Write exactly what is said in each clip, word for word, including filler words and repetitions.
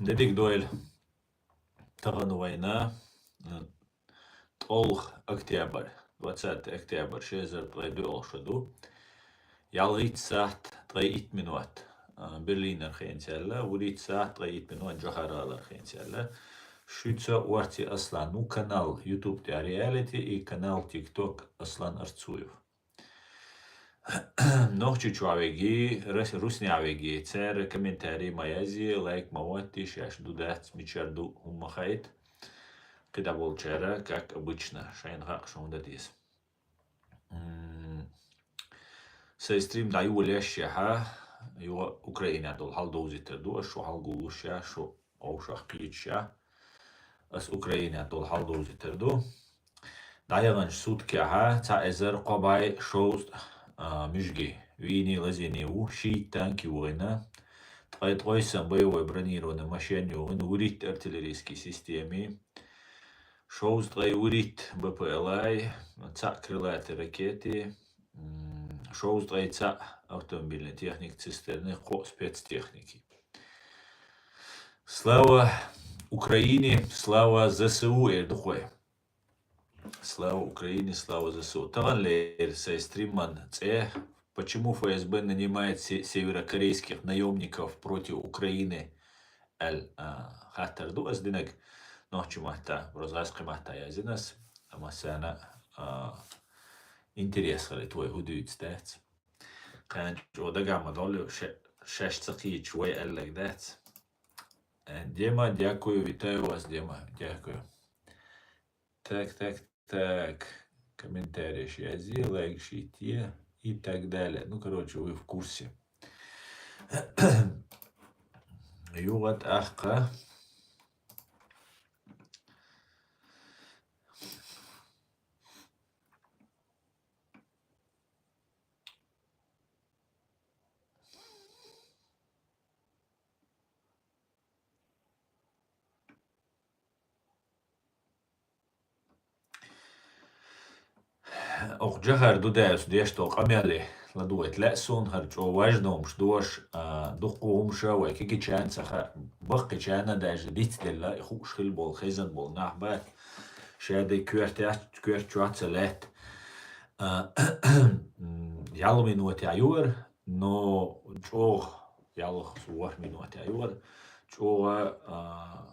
Де дика дойла. Тахан вайна, м, ткъолгӀа октябрь, двадцатое октябрь, ши эзар ткъе доьалгӀа шу ду. ЯлхийтӀа сахьат ткъе итт минот, а, Берлинера хенца аьлла, вурийтӀа сахьат ткъе итт минот Джохар-ГӀалара хенца аьлла. Шуьца орци Аслан, ну, канал YouTube тӀа Reality и канал TikTok Аслан Арцуев. Нохчийчохь веги, рус-, руснехь веги, цара комментарий ма язъе, лайк ма отте, шаьш ду дац, мичара ду, хӀума ма хаийта. КхидӀа болчара, как обычно, шайна хаьа шуна дан деза. М, сайн стрим дӀайолаеш яхьа, юха Украинехь долу хьал довзийтар ду, ас шу хьалгуллуш ша, шу Ӏовшах кхеташ ша. Ас Украинехь долу хьал довзийтар ду. ДӀаяханчу суткехьа цхьа эзар кхо бӀе шовзткъа, а, муьжги вийний, лазийний ву, шийтта танки вуйна, ткъе ткъойссан боевой бронированный машен йогӀина, вурийтта артиллерийский системи, шовзткъе вурийтта БПЛА-й, цхьаъ крылатый ракети, м, шовзткъе цхьаъ автомобильный техника, цистерны, кхо спецтехники. Слава Украине, слава ЗСУ, эр ду кхой. Слава Украине, слава ЗСУ. Тахана лер сайн стриман цӀе: «Почему ФСБ нанимает се-, северокорейских наёмников против Украины?» аьлла, а, хаттар ду ас динарг. Нохчийн маттахь, розгӀаскхи маттахь язйина ас, амма сана, а, интерес хилийта вай хӀун дуьйцу дац. Кхин чӀогӀа дагахь ма доллу, ше-, шаьш ца кхийча вай аьлларг дац. Э, Дема, дякую, витаю вас, Дема, дякую. Так, так, так. Комментарий язъе, лайк шийтте и так далее. Ну, короче, вы в курсе. Югъат ахка. Оха Джохар Дудаевс деш долу къамеле ладугӀийта лаьа суна, хӀара чӀогӀа важно хӀумаш дош, а, дуккха хӀумаш а вай кегийчарна ца хаьа, баккхийчарна даже дицделла, и хууш хилла болу, хезна болу нах бац, ша де коьртехь, коьрта чохь а ца лаьтта. А, ялх минотехь юара, но чӀогӀа, ялх, ворхӀ минотехь юара, чӀогӀа, а,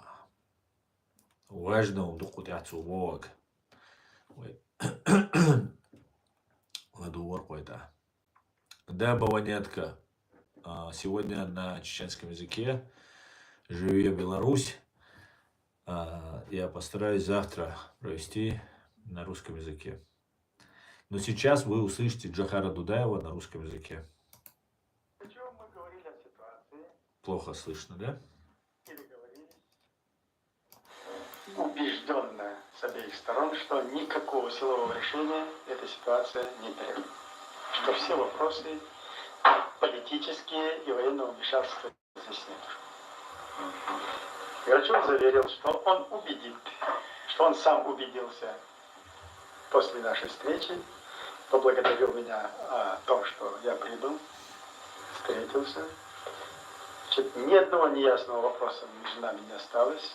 важно хӀума ду кху тӀехь цо бохург. Вай ладугӀур кхойта. Да, Бавонетка, а, сегодня на чеченском языке. Живи Беларусь. А, я постараюсь завтра провести на русском языке. Но сейчас вы услышите Джохара Дудаева на русском языке. О чём мы говорили, о ситуации? Плохо слышно, да? Или говорили? Убеждённо с обеих сторон, что никакого силового решения эта ситуация не требует. Что все вопросы политические и военного вмешательства здесь нет. Горбачёв заверил, что он убедит, что он сам убедился после нашей встречи, поблагодарил меня о том, что я прибыл, встретился. Значит, ни одного неясного вопроса между нами не осталось,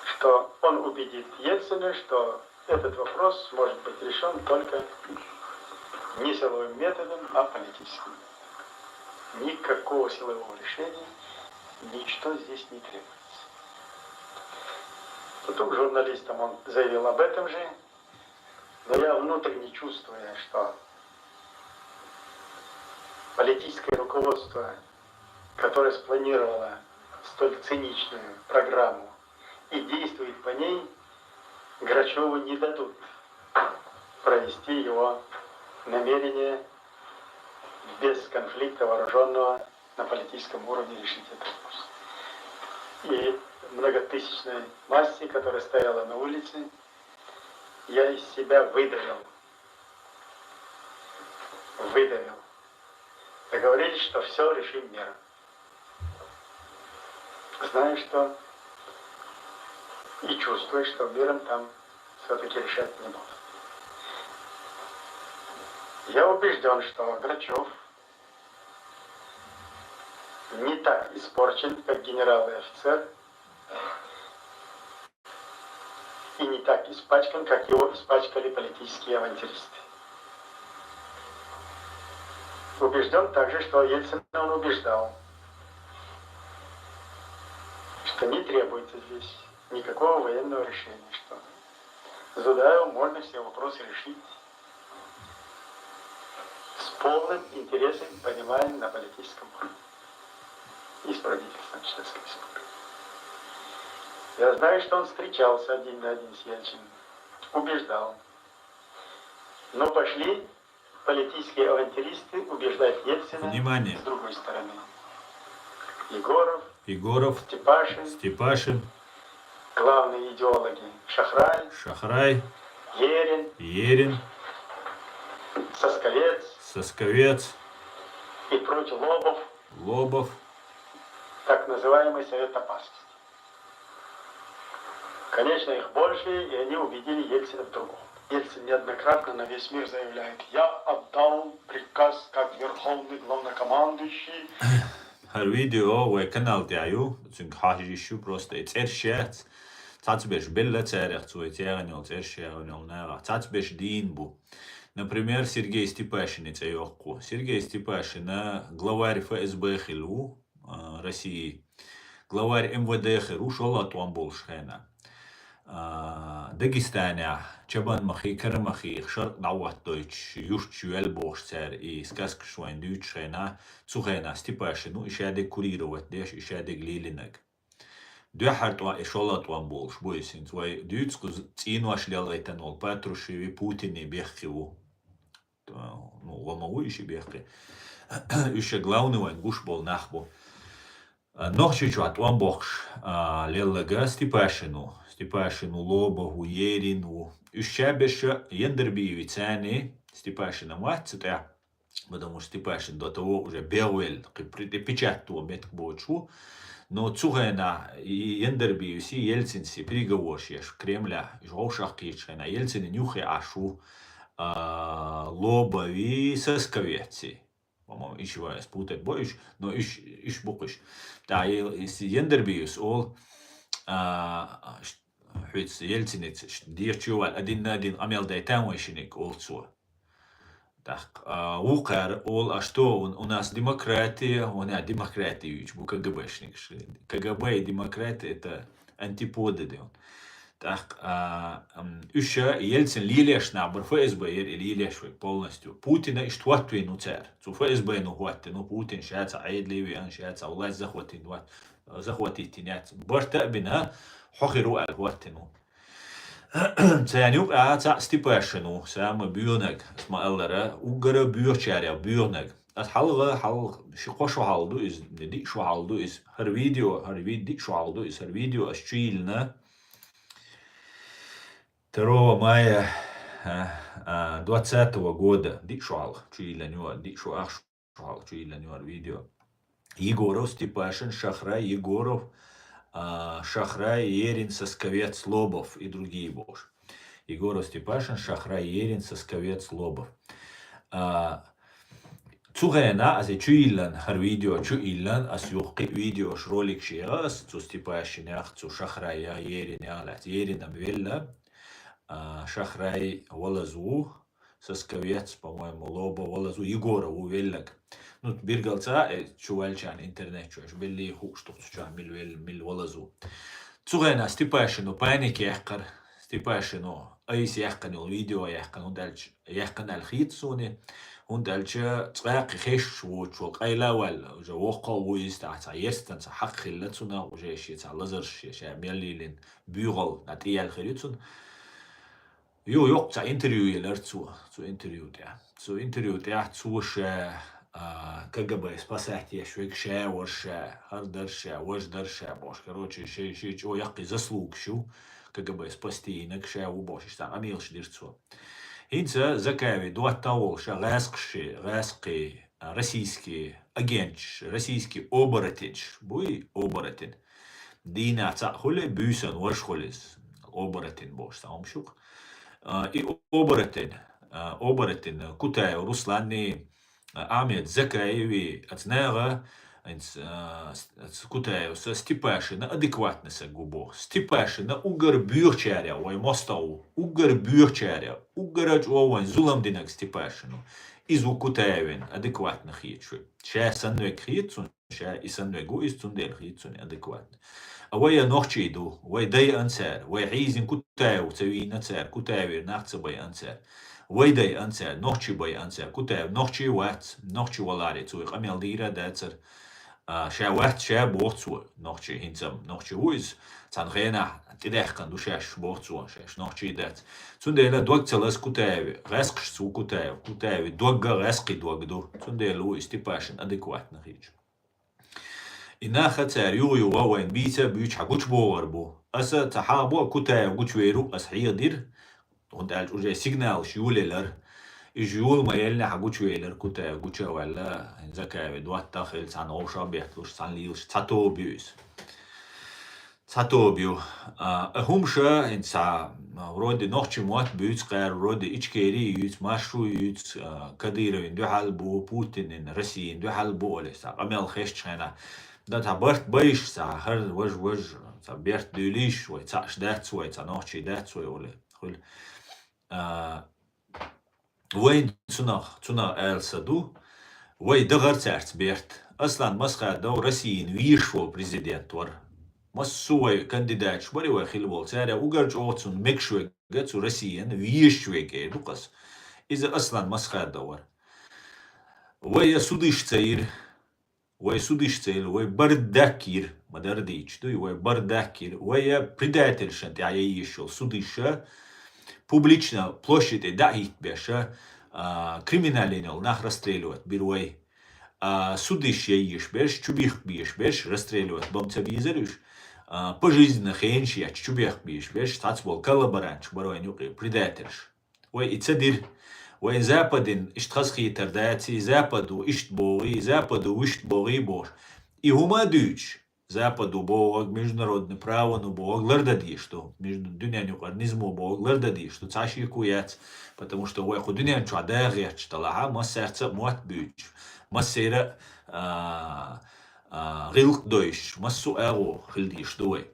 что он убедит Ельцина, что этот вопрос может быть решён только не силовым методом, а политическим. Никакого силового решения, ничто здесь не требуется. Потом журналистам он заявил об этом же, но я, внутренне чувствуя, что политическое руководство, которое спланировало столь циничную программу и действует по ней, Грачёву не дадут провести его намерение без конфликта вооружённого на политическом уровне решить этот вопрос. И многотысячной массе, которая стояла на улице, я из себя выдавил. Выдавил. Договорились, что всё решим миром. Знаю, что и чувствую, что миром там всё-таки решать не будут. Я убеждён, что Грачёв не так испорчен, как генерал и офицер, и не так испачкан, как его испачкали политические авантюристы. Убежден также, что Ельцина он убеждал, что не требуется здесь никакого военного решения, что с Дудаевым можно все вопросы решить с полным интересом и пониманием на политическом уровне и с правительством Чеченской Республики. Я знаю, что он встречался один на один с Ельциным, убеждал. Но пошли политические авантюристы убеждать Ельцина Внимание. С другой стороны. Егоров, Егоров, Степашин, Степашин, главные идеологи Шахрай, Шахрай, Ерин, Ерин, Сосковец, Сосковец, и прочие, Лобов, Лобов, так называемый Совет Опасности. Конечно, их больше, и они убедили Ельцина в другом. Ельцин неоднократно на весь мир заявляет: «Я отдал приказ как верховный главнокомандующий». ХӀара видео вай канал тӀа ю, цуьнга хьажа йиш ю, просто и цӀераш яц. Цхьацца берш белла царех, цу вай цӀераш йолу, цӀераш йолу нахах. Цхьацца берш дийна бу. Например, Сергей Степашин цӀе йоккху. Сергей Степашина главарь ФСБ хилла ву, а, России. Главарь МВД хир ву шолгӀа тӀом болуш хенахь. А, Дагестанехь, Чабан-Махий, Карамахий, Шаркъ дӀавоттойтуш, юьрташ йоьлла бохуш цара и сказкаш вайна дуьйцуш хенахь, цу хенахь Степашин ву и шадерг курировать деш, и шадерг лелийнарг. Дуьххьара тӀом, и шолгӀа тӀом болуш бу иза хӀинца. Вай дуьйцу кхуза цӀенош лелхийтина волу Патрушеви, Путини бехке ву. Ну, гӀо ма ву и ши бехке. Уьш ша главный вайн гуш болу нах бу. А, Нохчийчохь тӀом бохкуш, а, лелларг Степашин ву. Степашин ву, Лобов ву, Ерин ву. Уьш ша берш Яндарбиевцаний, Степашина вац цу тӀехь. Потому что Степашин до того уже бегӀвелла, кхин при-, печать тӀо меттиг боцуш ву. Но цу хенахь и Яндарбиевси, Ельцинси переговорш еш Кремлехь, уьш вовшах кхечу хенахь, Ельцинан юххе Ӏаш ву, а, Лобови, Сосковеци. По-моему, иш вай ас путать бо уьш, но уьш, уьш бу кхуьш. ТӀаккха и, и Яндарбиевс олу, а, ш-, хьуьца Ельциница ш-, дечу ваьлла, один на один къамел дайтан вай шиниг, олу цо. Так, а, вукхара олу, а что, у, у нас демократия, у нас демократия юьйцуш бу КГБшникаш. КГБ и демократия это антиподы, да. Так, а, м, уьш Ельцин лелош нах бара, ФСБ яра и лелош вай полностью. Путина иштта хӀоттавина ву цара. Цу ФСБ-но хӀоттийна ву Путин, ша цхьа Ӏедале веана, ша цхьа власть захватить вац, захватить йина яц. Барта а бина, хьо хир ву аьлла хӀоттийна ву. Царна юкъахь цхьаъ Степашин ву, самый боьхнарг, ас ма-аллара, уггара боьхачарех боьхнарг. Ас хьалха, хьалха, ши-кхо шо хьалха ду иза, диъ шо хьалха ду иза, хӀара видео, хӀара ви-, диъ шо хьалха ду иза, хӀара видео ас чуйиллина. Второго мая, а, а, двадцатого года, диъ шо хьалха чуйиллина ю, диъ шо, ах шо хьалха чуйиллина ю хӀара видео. Егоров, Степашин, Шахрай, Егоров, а, Шахрай, Ерин, Сосковец, Лобов и другие бохуш. Егоров, Степашин, Шахрай, Ерин, Сосковец, Лобов. А, цу хенахь аса чуйиллина, хӀара видео чуйиллина, ас юха кхин видеош, роликаш егӀа ас, цу Степашинех, цу Шахраех, Еринех лаьцна. Ерин-м велла, а, Шахрай валаза ву, Сосковец, по-моему, Лобов валаза ву, Егоров ву велларг. Ну, билгалца, э, чу ваьллачарна интернет чу, аша беллий хууш ду-кх цу чохь мила велла, мила валаза ву. Цу хенахь Степашино паника яьккхира. Степашино айса яьккхина йолу видео яьккхина, хӀунда аьлча, яьккхина аьлла хета суна, хӀунда аьлча цкъа а кхин хезаш воцуш волу къайла а ваьлла, уже воккха а ву иза, тӀаккха цхьа естан цхьа хьакъ хилла цунах, уже шен цхьа лазарш, шен ша мел лелийна буьйгӀал, а, тӀеяьлла хир ю цунна. Ю, йоккха цхьа интервью елира цо, цу интервью тӀехь. Цу интервью тӀехь цо ша, а, КГБ спасать еш верг ша вара ша, хӀара дара ша, важа дара ша бохуш. Короче, шен, шен чӀогӀа яккхий заслугаш ю, КГБ спасти йинарг ша ву бохуш, иштта къамелаш дира цо. ХӀинца Закаеви доттагӀа волуш, гӀаскхий, гӀаскхий, а, российский агенташ, российский оборотеньш, буй оборотень. Дийнахь цхьаъ хуьлий, буьйсанна важа хуьлий иза, оборотень бохуш цхьа хӀума шу-кх. А, и оборотень, а, оборотень Кутаев Русланний, а, Ахьмед Закаеви, оцу наха, ХӀинца, а, с-, с-, Кутаевс Степашина адекватный саг ву боху. Степашина уггар боьхачарех вай мостагӀа ву. Уггар боьхачарех. Уггар а чӀогӀа вайн зулам динарг Степашин ву. Иза ву Кутаевна адекватный хеташ верг. Ша санна верг хета цунна, ша и санна верг ву иза, цундела хета цунна адекватный. А вай а нохчий ду, вай дайа а цара, вай хьийзина Кутаев ца вийна цара, Кутаевера нах ца байа а цара. Вай дайа а цара, нохчий байа а цара, Кутаев нохчий вац, нохчий валаре цо вай къамел дийра а дацара. А, ша вац, ша боху цо, нохчий хӀинца, нохчий ву иза, цхьана хенахь тӀедаьккхина ду шаьш, боху цо, шаьш нохчий дац. Цундела дог ца лаза Кутаеве, гӀаьскхашца ву Кутаев, Кутаеве догга гӀаьскхи дог ду, цундела ву и Степашин адекватный хеташ. И нах а цара юха-юха вайна бийца а буьйцуш хьан гучубогӀар бу. Аса ца хьан бу а Кутаев гучувер ву аса хьехадира, хӀунда аьлча уже сигналаш йолаелира. Уьш йола ма еллинехь гучувелира Кутаев гуча а ваьлла, Закаеве доттагӀа а хилла, цхьана вовшах а бетталуш, цхьана лелаш, цхьа тоба ю иза. Цхьа тоба ю. А, а хӀума ша, хӀинца, а, вроде нохчий мотт буьйцу кхара, вроде Ичкери а юьйцу, маршо а юьйцу, а, Кадыровна дуьхьал бу, Путинна, Россина дуьхьал бу, олий, цхьа къамел хезчу хенахь. Да цхьа барт байш, цхьа хӀара важа-важа, цхьа берт дуьйлийш, вай цхьаъш дац вай, цхьа нохчий дац вай, олий. Хуьлу. А, вайн цунах, цунах ала са ду, вай дахара цаьрца берт. Аслан Масхадов Россин везаш волу президент вара. Массо а вай кандидаташ бара вай хилла болу. Цара уггар чӀогӀа цунна мегаш верг, цу Россин везаш верг эр ду-кх ас. Иза Аслан Масхадов вара. Вай а судиш ца йира. Вай судиш ца йира, вай бардак йира, ма-дарра дийцича дуй, вай бардак йира, вай а предательшна тӀехь яйеш йолу судиша, публично площаде дӀа а хӀиттабеша, а, криминальный йолу нах расстреливать бира вай. А, судиш яйеш берш, чубехк беш берш, расстреливать бан ца безара уьш, а, пожизненно хенаш етташ чубехк беш берш, цхьацца болу коллаборанташ бара вайн юкъе, предательш. Вай и ца дира. Вайн Западин иштта хазахетар даций, Западу иштта богӀий, Западу вуьшта богӀий бохуш. И хӀума а дуьйцуш, Западу богӀаг, международный правону богӀаг лардан дезаш ду, между-, дуьненан юкъара низамо богӀаг лардан дезаш ду, цхьа шеко яц, потому что вай кху дуьнен чохь дагӀа гӀерташ далахьа, массаьрца а мотт буьйцуш, массера а, а, гӀиллакх дойуш, массо а агӀо хила дезаш ду вай.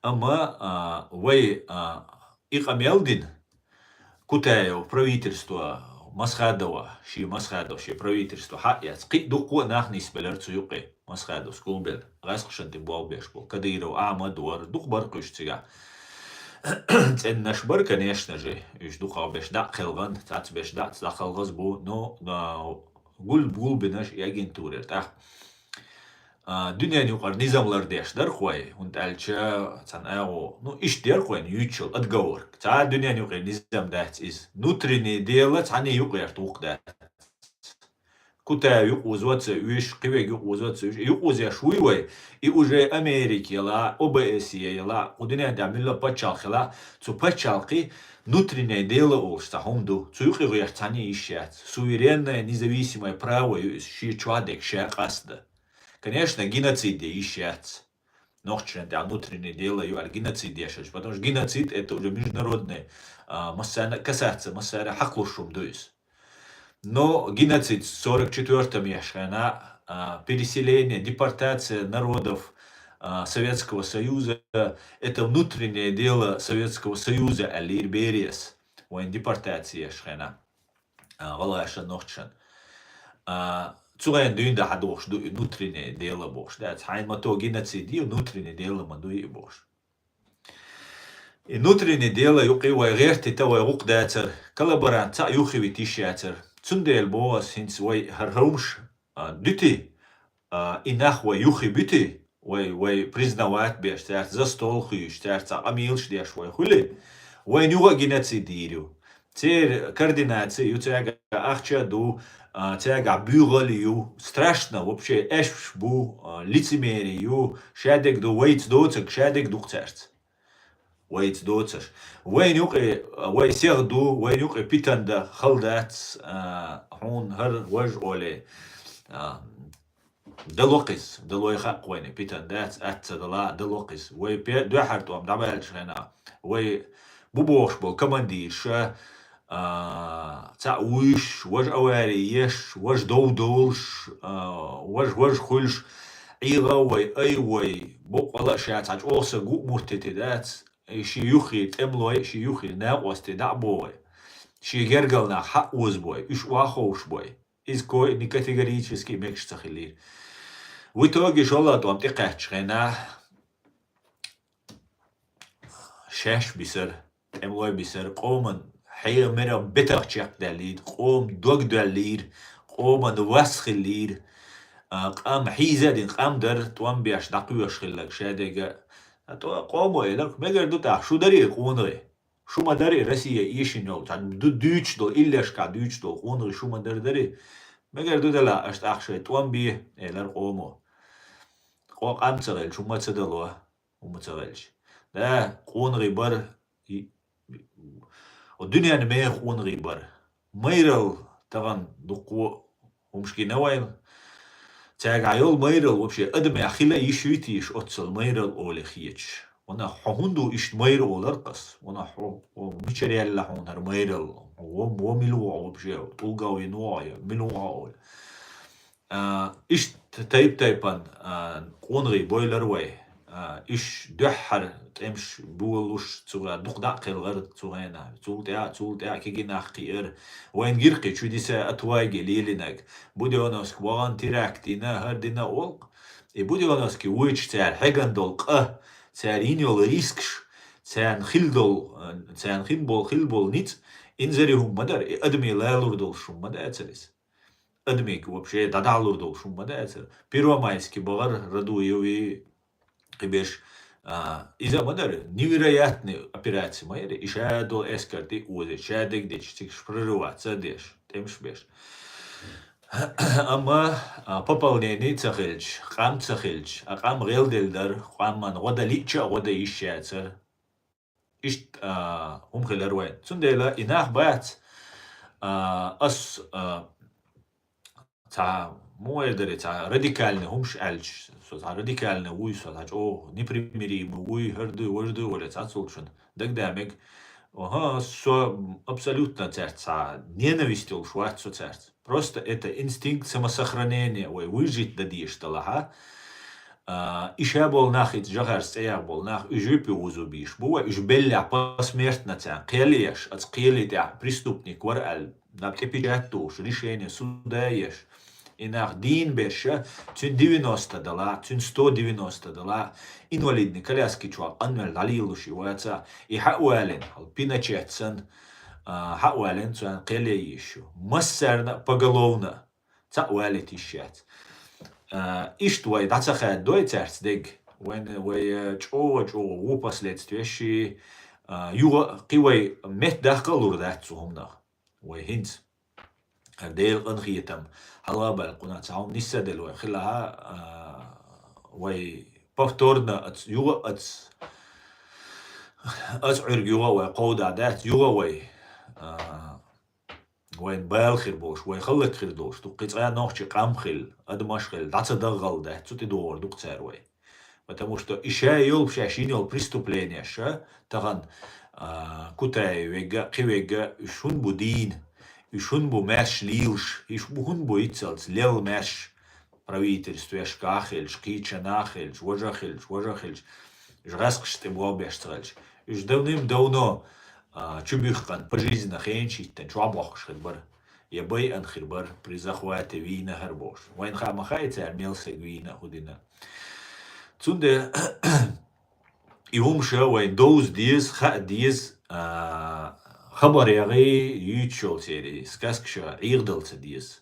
Амма, а, вай, а, и къамел дина, Кутаев правительство Масхадова, шен Масхадов шен правительство хьаэцна, кхин а дуккха а нах нисбелара цу юкъе, Масхадовс гулбелла, гӀаскхашна тӀе болх беш болу, Кадыров Ахьмад вара, дукха бара кхуьш цигахь. ЦӀеннаш бара, конечно же, уьш дукхахберш дӀа а кхелхина, цхьацберш дӀа а дӀакхалхаза бу, но, а, гул-, гулбинарш и агентурера тӀаккха. А, дуьненан юкъара низам лардеш дара-кх вай, хӀунда аьлча цхьана агӀо, ну, иштта дера-кх вайна юьйцуш йолу отговорка. Цхьа а дуьненан юкъара низам дац иза. Внутреннее дело цхьаьна юкъа гӀерта вукху дац. Кутаев юкъаозо ца уьш, кхиверг юкъаозо ца уьш. Юкъаозеш вуй вай, и уже Америка яла, О Б С Е яла, кху дуьнен тӀехь муьлхха пачхьалкх хила, цу пачхьалкхе внутреннее дело олуш цхьа хӀума ду. Цу юкъа гӀерта цхьаьна йиш яц. Суверенное, независимое право ю иза, шен чохь дерг ша къасто. Конечно, геноцид ян йиш яц. Нохчашна тӀехь внутреннее дело ю аьлла геноцид еш, потому что геноцид это уже международное, а, массарна а касаться, массара а хьакхалуш хӀума ду иза. Но геноцид в сорок четвёртом еш хенахь, а, переселение, депортация народов, а, Советского Союза, это внутреннее дело Советского Союза, аьллера Берияс, вайн депортация еш хенахь, а, гӀалгӀашан, нохчашан. А, цу гӀен дуьйна дан хьадохуш ду и внутреннее дело бохуш. Дац, хьайна ма то геноцид ю, внутреннее дело ма дуй и бохуш. И внутреннее дело юкъе вай гӀертийта вай гӀуллакх дацара, коллаборант цхьаъ юххе вита йиш яцара. Цундела боху ас, хӀинца вай хӀара хӀумаш, а, дуьти, а, и нах вай юххе буьти, вай, вай признавать беш, цаьрца за стол хуьйцуш, цаьрца къамелаш деш вай хуьли, вайна юха а геноцид йийр ю. Церан координаци ю, цаьргахь ахча а ду, а, цаьргахь буьйгӀал ю. Страшно вообще, эшпаш бу, а, лицемерие ю, шадерг ду, вайца доцург шадерг ду-кх цаьрца. Вайца доцурш. Вайна юкъе, вай сегӀа ду, вайна юкъе питана дан хала дац, а, хьуна хӀара важа олий. А, дало-кх иза, дало и хаьа-кх вайна, питана дац, атта ца дала а дало-кх иза. Вай пе-, дуьххьара тӀом дӀабаьллачу хенахь, вай бу бохуш болу командирша, а, цхьаъ вуйш, важа авари еш, важа дов долуш, а, важа, важа хуьлуш, Ӏийгъа вай, ай вай, боккъала а ша цхьа чӀогӀа са гу муртете дац, и ши юххе тӀемлой, ши юххе накъосте дӀа а бо вай. Ши гергал нах хьаъ оза бой, уьш охьаховш бой. Иза кой ни категорически мегаш ца хиллийра. В итоге шолла тӀом тӀекхаьчча хенахь, шаьш бисар, тӀемлой бисар, къоман хье мера бетах чекхдаьллийра, къоман дог доьллийра, къоман вас хиллийра, а, къам хьийза а дина къам дара, тӀом беш дӀакхоьхуш хилларг шадерг а. ТӀо-, къомо элира, мегар ду тӀаккха, шу дарий къонагӀий? Шу ма дарий Россия эшийна йолу, цхьа ду-, дуьйцуш долу, иллешкахь дуьйцуш долу къонагӀий шу ма дара дарий? Мегар ду делахь, аша тӀаккха шайн тӀом бе, элира къомо. Къо къам ца хилча, хӀума ца дало. ХӀума ца хилча. Да, къонагӀий бара, и, о, дуьненан меха къонагӀий бара. Майралла тахана дуккха хӀумаш гина вайна. Цаьргахь йолу майралла вообще адамех хила йиш юй те иш оццул майралла олий хеташ? Ванах, хьо хӀунда ву иштта майра олар ас? Ванах, хьо, хьо мичара яьлла хьуна хӀара майралла? Во, во мила ву хьо вообще? ТӀулгав йина ву хьо я? Мила ву хьо олий? А, иштта тайп-тайпана, а, къонагӀий бойла вай. А, уьш дуьххьара тӀемаш болуш, цугара дукха дӀа а кхелхара цу хенахь. Цул тӀаьхьа, цул тӀаьхьа кегий нах кхиара. Вайна гира кхин чудеса, отваги лелийнарг. Будённовски вахана, теракт йина, хӀара дина олу-кх. И Будённовски вуьйцуш цара хьегна долу къа, цара йина йолу рискаш, царна хилла долу, а, царна хин бол-, хилла болу ницкъ, инзаре хӀума ма дара, и адамийн лалур долуш хӀума ма дацара иза. Адамийн вообще дӀадахьалур долуш хӀума ма дацара. Первомайски бахара Радуеви кхиберш, а, иза ма дара, невероятный операция ма яра, и ша долу эскар тӀе а оза, ша дегдечу цига прорываться а деш, тӀемаш беш. Амма, а, пополнение ца хилча, къам ца хилча, а къам гӀелделла дара, къаман гӀо дан лиъча а гӀо дан йиш яцара. Иштта, а, хӀума хилар вайн. Цундела и нах бац, а, ас, а, цхьа, муха эр дара, цхьа радикальный хӀумаш аьлча, со цхьа радикальный вуй, со цхьа чӀогӀа непримиримый вуй, хӀара дуй, важа дуй, вале цхьаццалчун дагадамег. Аха, со абсолютно цаьрца цхьа ненависть йолуш вац со цаьрца. Просто это инстинкт самосохранения, вай выжить дан дезаш далахьа. А, и ша болу нах, и жахарца цӀеяха болу нах, уьш випи узу бийш бу вай, уьш беллехь посмертно царна кхел еш, аца кхеле тӀехь преступник вара аьлла, наб тӀе печать тухуш, решение суда еш. И нах дийна берша, цуьнан девяносто дала, цуьнан сто девяносто дала, инвалидный коляски чохь къанвелла дӀалелуш и ваца, и хьа а валина, хьал Пиночет санна, а, хьа а валина, царна кхел еш ю. Массарна поголовно. Цхьаъ валийта йиш яц. А, иштта вай дӀа ца хаьддой цаьрца дег. Вайн, вай, э, чӀогӀа-чӀогӀа ву последствияш и, а, юха а кхин вай метта даккха а лур дац цу хӀуманах. Вай хӀинца. ХӀара Делан къинхетам, хьалха баьлла кхунах цхьа хӀума нисса а делла вай хилахьа, а, вай повторно ац-, юха а ац-, аца Ӏуьрга юха а вай кховда дац, юха а вай, а, Вайн бала хир болуш, вай хӀаллакьхир долуш, дуккхий цкъа нохчий къам хилла, адамаш хилла, дӀа ца даггӀалла дац, цу тӀедогӀур ду-кх цара вай. Потому что и ша йолу, шаьш йина йолу преступлениеш, а, тахана, а, Кутаев вегга, кхин вегга, уьш хӀунда бу дийна, уьш хӀунда бу маьрша лелаш, уьш бу хӀунда бу иццалц лелла маьрша, правительствешкахь а хилча, кхечанахь а хилча, важа а хилча, важа а хилча, уьш гӀаскхаш тӀе болх беш ца хилча. Уьш давным-давно, а, чубуьхкина пожизненно хенаш хӀиттина чохь бохкуш хир бара. Я байъина хир бара, при захвате вийна хӀара бохуш. Вайна хаа ма хаьа цара мел стаг вийна а, хӀу дина. Цундела и хӀумаш вайн довза деза, хаа деза, а, хабар ягӀий, юьйцуш йолу серии, сказкаша Ӏехадала ца деза.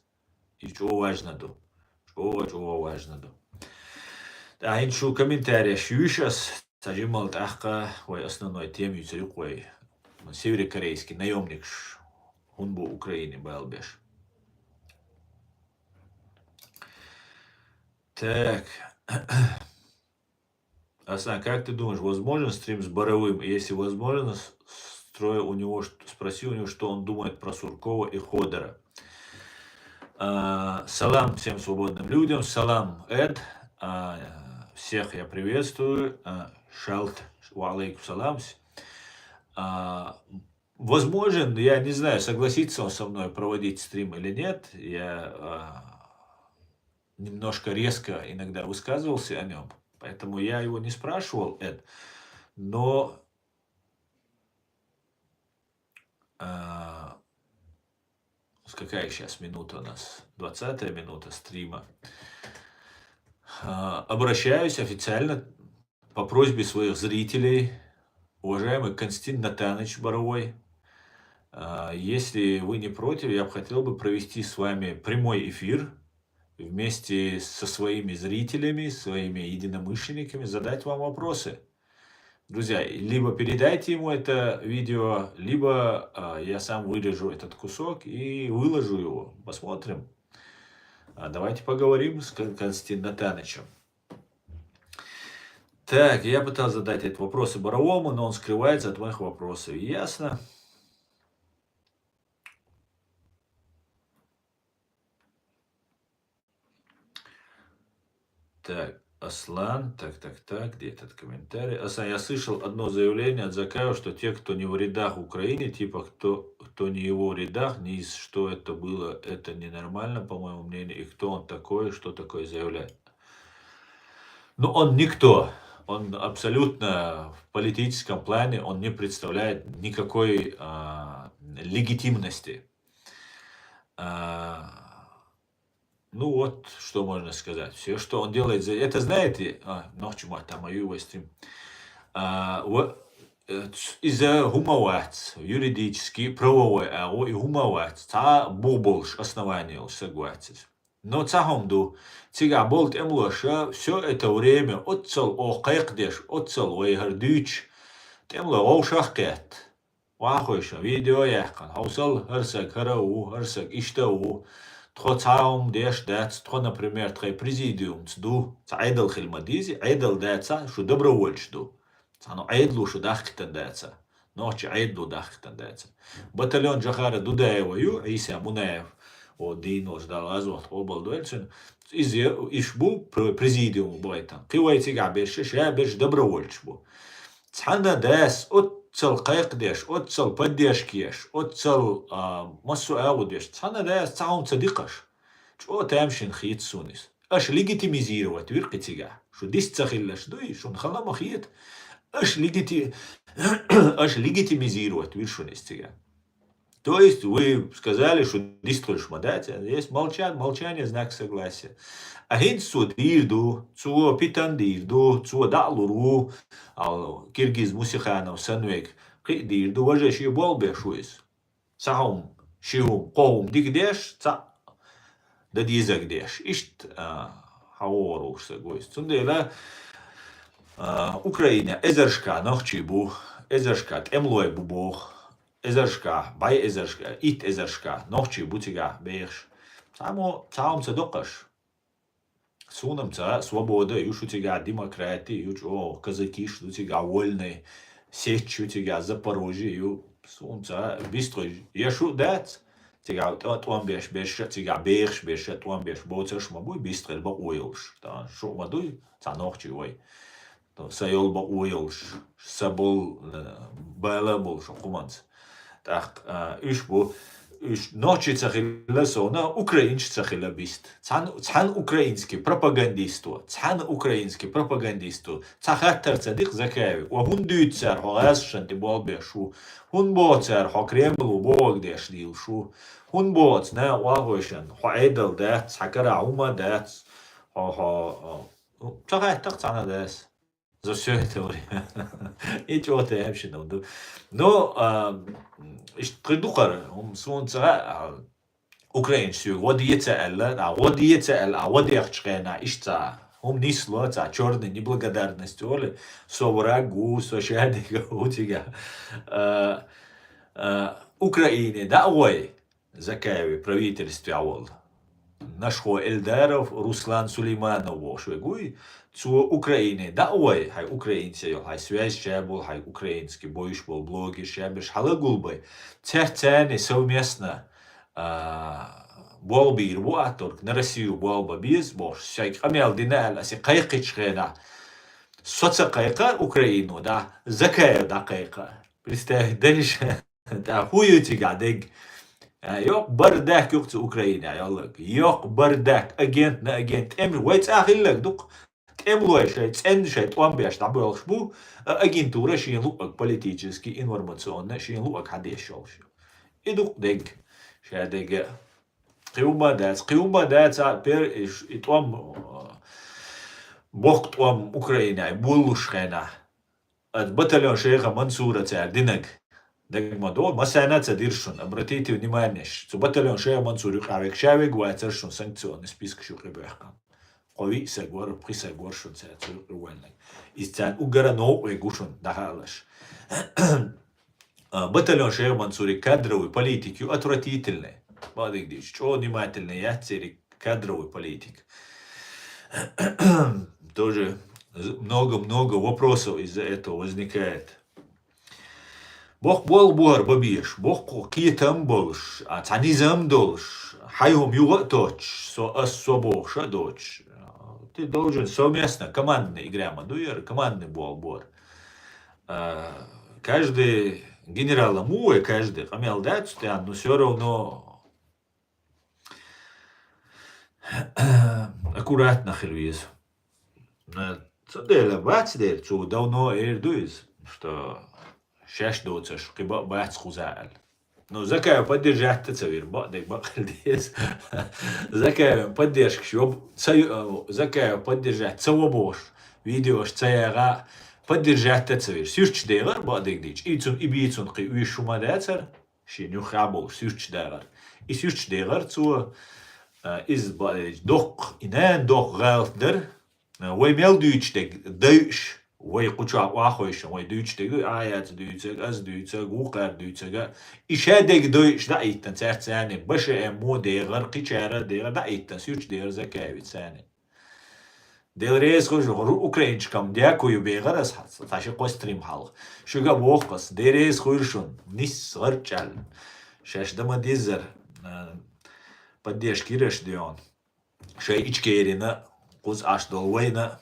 И чӀогӀа важна ду. ЧӀогӀа, чӀогӀа важна ду. ТӀаьхьа хӀинца шу комментарияш юьйш ас, цхьа жиммал тӀаккха вай основной тема юьйцур ю-кх вай. Северокорейский наёмникаш хӀунда бу Украине бала беш. Так. Асан, как ты думаешь, возможен стрим с Боровым? Если возможно, с-, строй у него, ш-, спроси у него, что он думает про Суркова и Ходора. А, салам всем свободным людям, салам, Эд. А, всех я приветствую. А, шалт, ва алейкум салам. А, Возможен, я не знаю, согласится он со мной проводить стрим или нет. Я а, немножко резко иногда высказывался о нем. Поэтому я его не спрашивал, Эд. Но а, с- какая сейчас минута у нас? Двадцатая минута стрима. А, Обращаюсь официально по просьбе своих зрителей, уважаемый Константин Натанович Боровой. А, Если вы не против, я бы хотел бы провести с вами прямой эфир вместе со своими зрителями, своими единомышленниками, задать вам вопросы. Друзья, либо передайте ему это видео, либо а, я сам вырежу этот кусок и выложу его. Посмотрим. А, Давайте поговорим с Кон- Константином Натановичем. Так, я пытался задать этот вопрос и Боровому, но он скрывается от моих вопросов. Ясно. Так, Аслан, так, так, так, где этот комментарий? Аслан, я слышал одно заявление от Закаева, что те, кто не в рядах Украины, типа, кто, кто не его в рядах, не из, что это было, это ненормально, по моему мнению, и кто он такой, что такое заявляет. Но он никто. Он абсолютно в политическом плане, он не представляет никакой а, легитимности. А, ну вот, что можно сказать. Все, что он делает, за- это знаете, а, нохчима там мою вестрим. А, вот, э, ц- из-за гумавац, юридически, правовой, а о и гумавац, та боболш, основание согласись. Но цагам ду, цига болт эмлоша, все это время, отцал о кайкдеш, отцал вайгар дюч, темло гавшах кет. Вахойша, видео яххан, хавсал, гьарсаг, гьара у, гьарсаг, ишта у, тхо цагам деш дац, тхо, например, тхай президиумц ду, ца айдал хилма дизи, айдал даца, шу добровольч ду. Цану айдлу шу дахкитан даца. Нохчи айдлу дахкитан даца. Батальон Джахара Дудаева ю, Иса Мунаев, о, дин ош дал аз вот обал дуэльцин. Из иш бу пр- президиум бойтан. Кивай цига берше, ша берш добровольч бу. Цана дас, отцал кайкдеш, отцал поддержкеш, отцал а, массу агудеш. Цана дас, цагам ца дикаш. Чо тамшин хит сунис. Аш легитимизировать вир кицига. Шу дис ца хиллаш дуй, шун халама хит. Аш легити... аш легитимизировать вир шунис цига. То есть вы сказали, что дис тхулш ма дац, есть молчат, молчание, знак согласия. А хин цу дир ду, цу питан дир ду, цу даълуру, ал Киргиз Мусиханов санвек, кы дир ду, важе ши бол бе шуис. Цагам, шигум, къогум дик деш, ца да дизаг деш. Ишт а, хавор уш са гойс. Цундела а, Украина эзаршка нохчи бу, эзаршка темлой бу бох, эзаршка, бай эзаршка, ит эзаршка нохчи бу цига беш. Само цагам ца докаш. Сунам ца свобода, ю шу цига демократи, ю чо казаки шу цига вольный, сеч шу цига Запорожье, ю сун ца бистой, я шу дац. Цига тон беш, беш, цига беш, беш, тон беш, боцаш ма буй, бистой ба уйулш. Та шу ма дуй, ца нохчи вай. То са йол ба уйулш, са бол, э, бала бол шу куманц. Так, а, уш бу, уш нохчи ца хилла сона, украинч ца хилла бист. Цан, цан украинский пропагандисту, цан украинский пропагандисту. Ца хаттар ца дик Закаеви. Ва хун дюйт цар, хо газ шанти бол бе шу. Хун бо цар, хо Кремль бог деш дил шу. Хун боц, на ва хойшан, хо айдал дац, ца кара ума дац. Хо, хо, хо. Ца хаттар цана дац. За всё это время. И чё-то я вообще думаю. Ну, а, ишт кыдухар, ум сунца, а, украинч сюг, вот ецаэл, а, вот ецаэл, а, вот яхчгена, ишца. Ум нисло, ца, чёрный неблагодарность, оли, со врагу, со шадига, у тебя. А, а, Украине, да, ой, Закаеви правительстве авал. Нашхо Эльдаров Руслан Сулейманов вошве гуй, цо Украине да ой, хай украинце йол, хай связь ча бол, хай украинский бойш бол, блоги ча беш хала гулбай. Церцяне совместно а, бол бир бу аторг на Россию бол ба биз бош. Сяй камел дина ал аси кайкыч хена. Соца кайка Украину да, Закаев да кайка. Представь, дальше. ТӀаккха хӀун ю цигахь дерг? А, йоккха бардак ю-кх цу Украинехь йолларг. Йоккха бардак, агент на агент. ТӀем вай цӀа хилларг ду-кх. ТӀемалой шайн цӀенна, шайн тӀом беш дӀабоьлхуш бу, а агентура шен луъург политически, информационно шен луъург хьадеш йолуш ю. И ду-кх дерг. Ша дерг. Кхин хӀумма дац, кхин хӀумма дац, а, пер-, и ш-, и тӀом, а, боккха тӀом Украинехь болалуш хенахь. Оцу батальон шайха Мансура цара динарг. Дагма до, массарна а ца дира шуна, обратите внимание, ш-, цу батальон шайха Мансур юкъахь верг ша верг вацара шуна санкционный спискаш юкъа боьхкина. Кхо-виъ саг вара, пхи саг вара шуна цара цу юкъа ваьлларг. Иза царна уггара новкъа верг ву шуна, дӀахаалаш. А, батальон шайха Мансуран кадровый политика ю отвратительный. Бакъдерг дийцича, чӀогӀа внимательный яц церан кадровый политика. Тоже з-, много-много вопросов из-за этого возникает. Боккха болх бу хӀара бан безаш, боккха кхетам а болуш, а, цхьа низам а долуш, хьайн хӀума юха а тоттуш, со, ас, со бохуш а доцуш. Ты должен совместно, командная игра ма ду хӀара, командный болх бу хӀара. А, каждый генерал а ма ву вай, каждый къамел дац цу тӀехь, но всё равно аккуратно хила веза. Э, цундела бац дера, цо давно эр ду иза, что шаьш доцуш кхин бакъ бац кхузахь аьлла. Ну, Закаев поддержать а ца вира, бакъдерг бакъ хила деза. Закаевн поддержкаш йо-, ца ю-, э, Закаев поддержать ца во бохуш, видеош ца яьгӀа, поддержать а ца вира. Суьрташ дехар, бакъдерг дийцича. И цунна, и бийцунна кхин уьш хӀума дацара. Шен юххехь болуш суьрташ дехар. И суьрташ дехар цо, а, иза баьлча доккха, и нана доккха гӀалат дара. А, вай мел дуьйцуш дерг дойуш, вай кху чохь охьахевшина, вай дуьйцуш дерг ду, Ӏаяц дуьйцург, ас дуьйцург, вукхара дуьйцург. И ша дерг дойуш дӀахӀиттина цаьрца царна, Б Ш М-о дехар, кхечара а дехар, дӀахӀиттина суьрташ дехар Закаевца царна. Дела реза хуьлда шуна, ру-, украинчикам дякую бехар ас хьан, цхьа ши-кхо стрим хьалха. Шуьга а боху ас, Дела реза хуьлда шуна, нисса гӀарчӀ аьлла. Шаьш дан ма-деззара, а, поддержка йира аша дуьйна. Шайн Ичкерина, кхуза Ӏаш долу вайна.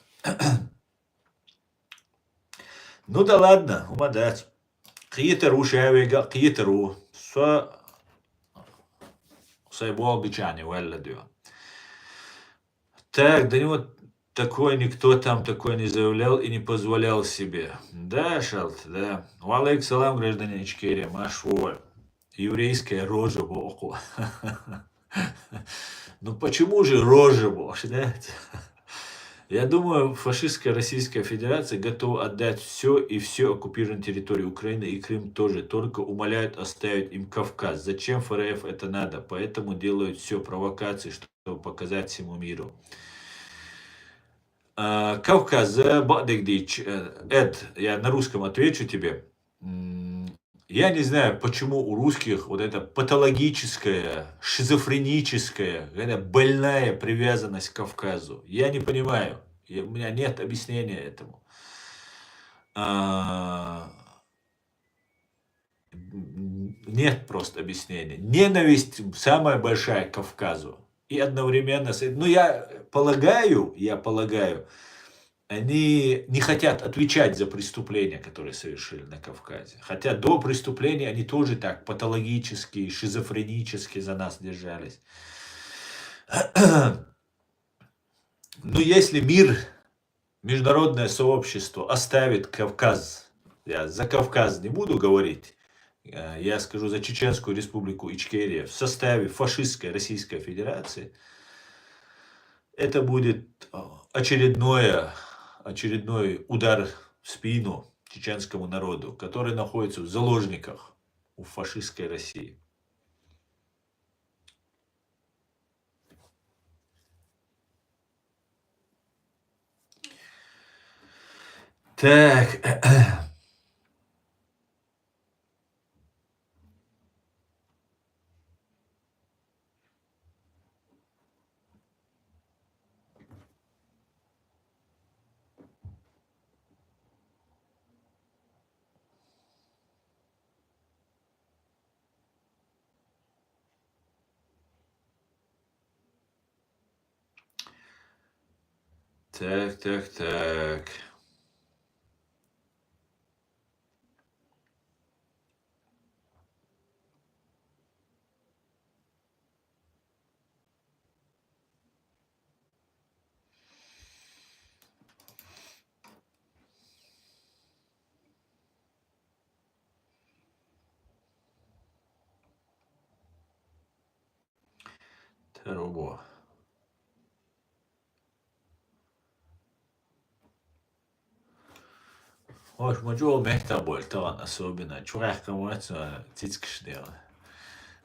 Ну да ладно, хӀума дац. Кхетар ву ша вега, кхетар ву. Со сайн болх бичахьана ваьлла дуьйна. Так, до него такой никто там такой не заявлял и не позволял себе. Да, Шалт, да. Ва алейкум салам, гражданин Ичкерия, марш вовремя. Еврейская рожа боху. Ну почему же рожа боху, да? Я думаю, фашистская Российская Федерация готова отдать все и все оккупированные территории Украины и Крым тоже, только умоляют оставить им Кавказ. Зачем Ф Р Ф это надо? Поэтому делают все провокации, чтобы показать всему миру. А, Кавказ, э, бакъдерг дийцича, э, Эд, я на русском отвечу тебе. М, я не знаю, почему у русских вот эта патологическая, шизофреническая, какая-то больная привязанность к Кавказу. Я не понимаю. Я, у меня нет объяснения этому. А, м, нет просто объяснения. Ненависть самая большая к Кавказу. И одновременно с этим, ну, я полагаю, я полагаю, они не хотят отвечать за преступления, которые совершили на Кавказе. Хотя до преступления они тоже так патологически, шизофренически за нас держались. Ну, если мир, международное сообщество оставит Кавказ, я за Кавказ не буду говорить, э, я скажу за Чеченскую Республику Ичкерия в составе фашистской Российской Федерации, это будет, э, очередное, очередной удар в спину чеченскому народу, который находится в заложниках у фашистской России. Так. Так, так, так. Даро бо. Ош ма чӀогӀа мехтабойла тахана особенно. Чу гӀехкам вац, а, цицкаш дела.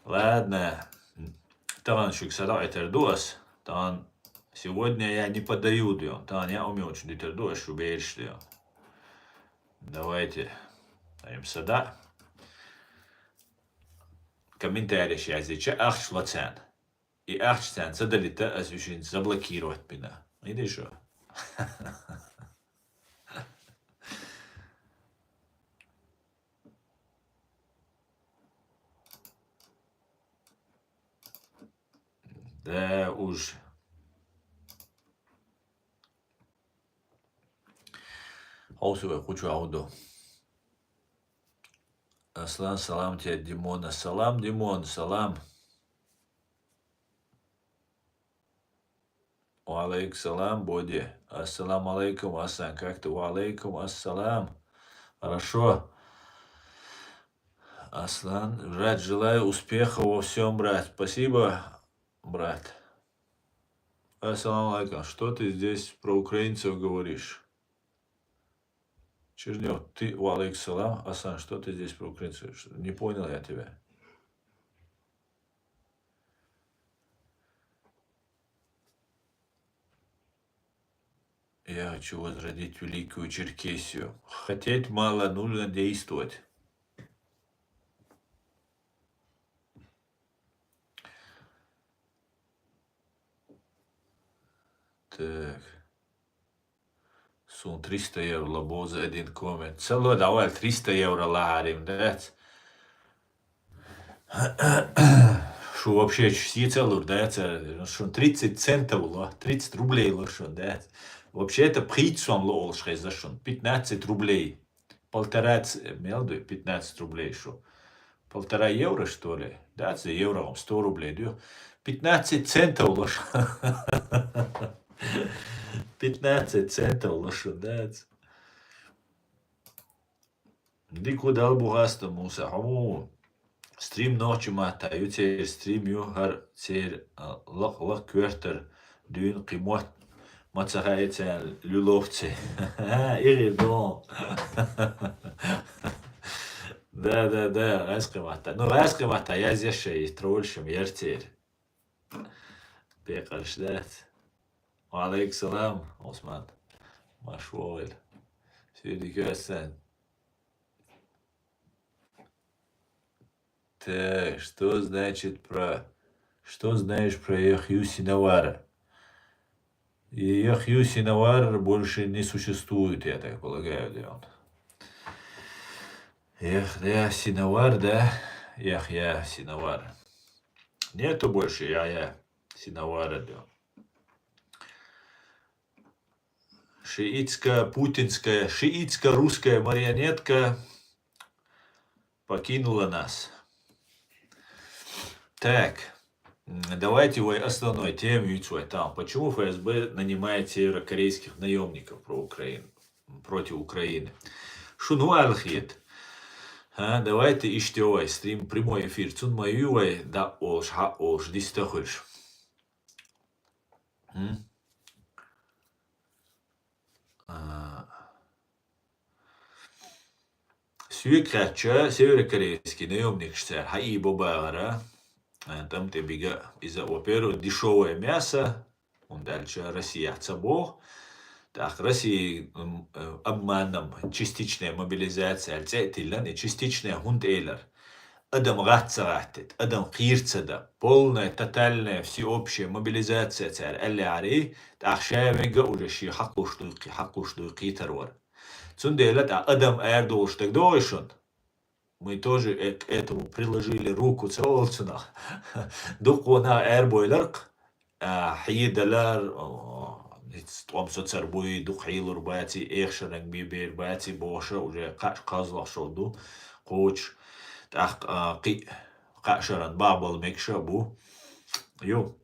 Ладно. Тахана шуьга садоӀитар ду ас. Тахана сегодня я не подаю, дел. Тахана я умеучу дитар ду ас шу бераш, дел. Давайте. Айм сада. Комментарий язича ахч лацан. И ахча царна ца далита, ас уьшинца заблокировать бина. Иди шо. Да уж. Хьовсу вай кхучу хьовду. Аслан, салам тебе, Димона. Салам, Димон, салам. Ва алейкум салам, Боди. Ассаламу алейкум, Асан, как ты? Ва алейкум ассалам. Хорошо. Аслан, брат, желаю успехов во всем, брат. Спасибо, брат. Ассаламу алейкум. Что ты здесь про украинцев говоришь? Чернёв, ты, ва алейкум салам. Асан, что ты здесь про украинцев? Что- Не понял я тебя. Я хочу возродить Великую Черкесию. Хотеть мало, нужно действовать. Так. Суна триста евро лабо за один коммент. Ца ло, давай, триста евро лахьарим, дац. Шу вообще чу сийца лур, дац? Шун тридцать центов ло, тридцать рублей ло шун, дац? Вообще-то пхийца сом ло олуш хеза шун, пятнадцать рублей. Полтора ц-, мел ду, пятнадцать рублей шу. Полтора евро, что ли? Дац, евро вам сто рублей ду. Пятнадцать центов ло шу. Пятнадцать центов ло шу, дац. Дика далбу хаста, Муса. Хьо стрим нохча матта ю, церан стрим ю, хӀара церан, а, лакх-лакх коьртара дуьйна кхин мотт ма ца хаьа царна луьловци. Игъир дон. Да, да, да, гӀаьскхи матта. Ну, гӀаьскхи матта язъеш шай, тролльшам яр церан. Пекъарш дац. Ва алейкум салам, Осман. Маш вогӀийла. Сюди кёсан. Так, что значит про, что знаешь про Яхью Синавара? И Яхью Синавар больше не существует, я так полагаю, да он. Яхья Синавар, да? Яхья Синавар. Нету больше Яхья Синавара, да. Шиитско-путинская, шиитско-русская марионетка покинула нас. Так, м, давайте вай основной тему юьцу вай там. Почему ФСБ нанимает северокорейских наемников про Украину, против Украины? Шуна хӀун аьлла хета? А, давайте иштта йо вай стрим, прямой эфир. Цунна ма ю вай, да, олуш, хьа, олуш, диста хуьлуш. М? А, Соьга хаьттича, северокорейский наемникаш цара хьаийбо бахара, а, тӀам тӀе бига. Иза, во-первых, дешёвое мясо, хӀунда аьлча Россия ца боху. ТӀаккха Россия, м, э, обманом, частичная мобилизация аьлла цӀе а тиллина, и частичная хӀунда элира. Адам гӀатта ца гӀаттийта, адам кхийра ца дан, полная, тотальная, всеобщая мобилизация цара аьллехьара, тӀаккха ша вега уже шен хьакхуш дуй, хьакхуш дуй кхетар вара. Цундела тӀаккха адам арадовлуш дагадогӀий шуна? Мы тоже э-, к этому приложили руку, ца олу цунах. Дуккха нах арабойларх, а, хьедалар, о, ниц тӀом соцар буй, дукха хьелур баций, эхшаранг бе бер баций бохуша, уже кхаъ кхозлагӀа шо ду, кхочуш, тӀаккха, а, кхин а кхаа шаран бахьа бала мегаш а бу. Ю.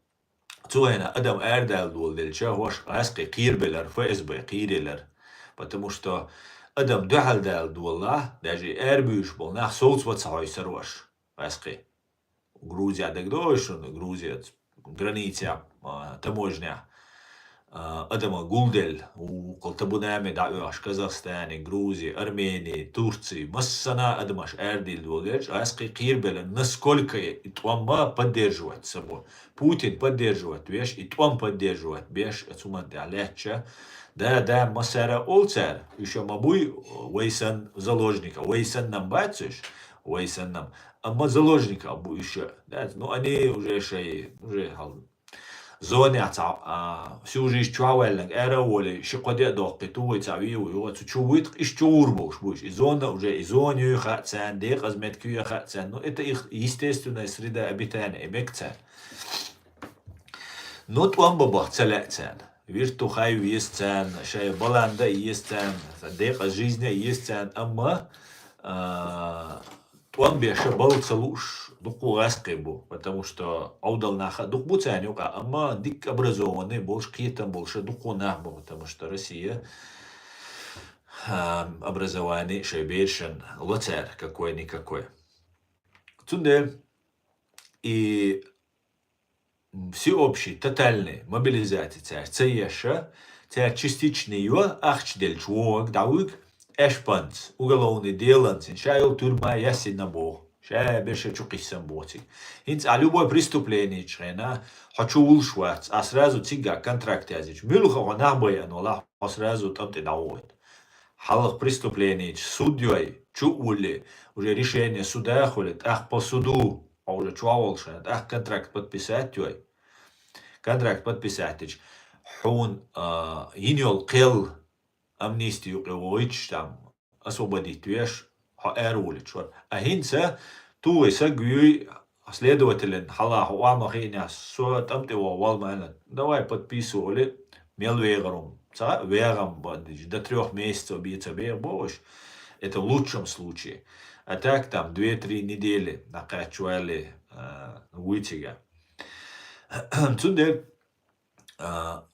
Цу хенахь адам арадала доладелча, хӀорш гӀаьскхий кхийрабелар, ФСБ кхийрелар. Потому что адам дуьхьал дала долалахь, даже и арабуьйш болу нах совцаво ца хьовсур ваш гӀаьскхий. Грузия дагадогӀий шуна, Грузия границехь, а, таможнехь, а, адама гулделла, вукхул табунами дӀаоьхуш Казахстане, Грузии, Армении, Турции, массана адамаш арадилла волу гӀаскхий кхийрабелла, насколько и тӀом ма поддерживать ца бо. Путин поддерживать беш, и тӀом поддерживать беш, цу ман тӀехь лаьттача, да, да, массара олу цара, уьш а ма буй, вай санна заложника, вай санна-м бац уьш, вай санна-м. Амма заложника бу уьш а. Да, ну, они уже шай, уже хьал. Зонехь цхьа, а, всю жизнь чохь ваьллинарг ара а волий, ши-кхо де а доккхий, ту вай цхьа вий ву, юха цу чу вуьйту, иш чу гӀур болуш бу уьш. И зона уже, и зона юй хаьа царна, декъаза меттиг юй хаьа царна. Ну, это их естественная среда обитания, и мега царна. Но тӀом бан бахка ца лаьа царна. Вирту хай веза царна, шайн баланда а еза царна, декъаза жизнь а еза царна, амма, а, тӀом беша бала ца лууш дуккха гӀаскхий бу, потому что Ӏовдал нах а дукха бу царна юкъа, амма дикка образованный болуш, кхетам болуш а дуккха нах бу, потому что Россия, а, образование шайн берашна ло цара какой-никакой. Цундела и всеобщий, тотальный мобилизаци цаьрца ца еш а, цаьрца частичный йо, ахча делча вогӀург дӀавуьгу, аьшпанца, уголовный деланца, ша йолу тюрьма яьссина боху, ша берша чу кхиссина боху цига. ХӀинца а любой преступление чу хьена, хьо чу вулуш вац, а сразу цигга контракт яздича, муьлха хьо нах байъина валахь, хьо сразу тӀам тӀе дӀавогӀуьйту. Хьалха преступление чу суд йой, чу а вуллий, уже решение суда а хуьлий, тӀаккха по суду, хьо уже чохь волуш хьена, тӀаккха контракт подписать йой. Контракт подписать йича, хьуна, а, йина йолу кхел амнисти юкъе вогӀуьйтуш там, освободить веш, хьо ара вуллуш вара. А хӀинца ту вай саг вуьй, следователан хьала хьо охьа ма хиънехь, со тӀам тӀе вогӀу вала ма аьлла. Давай подписывали, мел вегӀар ву. Ца вегӀам бан дича, до трёх месяцев бен ца бегӀа бохуш. Это в лучшем случае. А так там две-три недели дӀакхаьчча валле, а, вуй цига. Цундела, а,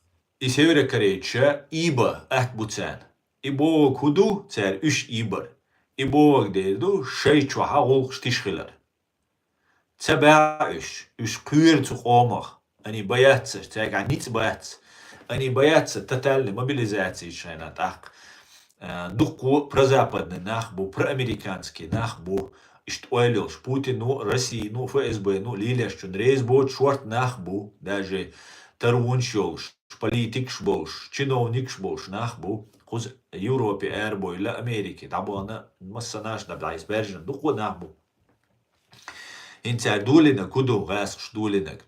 и северокорейча ийба атта бу царна. И бохург хӀун ду, цара уьш ийбар? И бохург дер ду, шайн чохь гӀуллакхаш тиша хилар. Ца баьхьа уьш, уьш кхоьру цу къомах. Они боятся, цаьргахь ницкъ бац. Они боятся тотальной мобилизации шайна тӀаккха. А, дуккха прозападный нах бу, проамериканский нах бу. Иштта ойла йолуш, Путину, Россину, ФСБ-ну, лелочун реза боцу шорта нах бу. Даже таронаш йолуш, политикаш болуш, чиновникаш болуш нах бу. Кхуза Европе арабойла, Америке дӀабахана, массанаш дӀа-, дӀайса баьржина дуккха нах бу. ХӀинца цара долийнарг хӀун ду, гӀаскхаша долийнарг?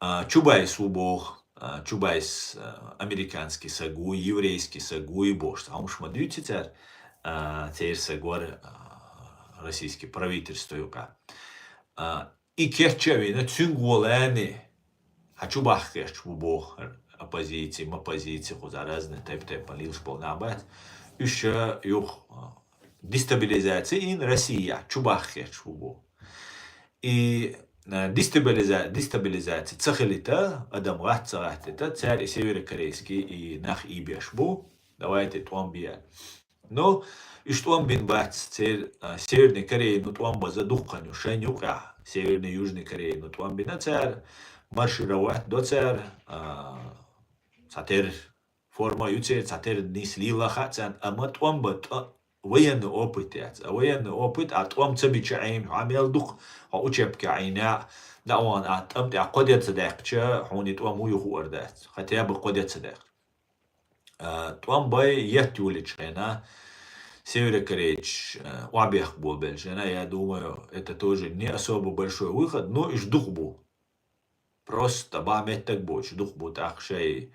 А, Чубайс ву боху, а, Чубайс, а, американский саг вуй, еврейский саг вуй бохуш, цхьа хӀумаш ма дуьйцу цара, а, церан саг вара, а, российский правительство юкъа. А, и кечча а вина, цуьнга гӀолани, хьан чу бахкхеташ бу боху, оппозиция, моппозиция, кхуза разный тайп-тайпана лелаш болу нах бац. Уьш, а, юха, а, дестабилизация йина Россия, чу бахкхеташ бу боху. И, а, дестабилиза-, дестабилизация ца хилийта, адам гӀатта ца гӀаттийта, цара и северокорейский, и нах ийбеш бу. Давайте тӀом бе. Но уьш тӀом бина бац, церан, а, Северный Корейну тӀом база дуккха хан ю, шайн юкъехь Северный, Южный Корейну тӀом бина цара, маршировать до цара, а, цхьатерра форма ю церан, цхьатерра нийса лела хаьа царна, амма тӀом бан тӀа-, военный опыт яц. А военный опыт, а тӀом ца бича Ӏийна, хьо мел дукха, хьо учебке Ӏийна, дӀа а вахана, а тӀам тӀехь кхо де ца даьккхича, хьуна и тӀом вуй хуур дац. Хотя бы кхо де ца даьккхича. А, тӀом бай етта йолчу хенахь, северокорейцаш, а, охьабехк болабелча хенахь, я думаю, это тоже не особо большой выход, но уьш дукха бу. Просто бан меттаг боцуш дукха бу, тӀаккха шайн,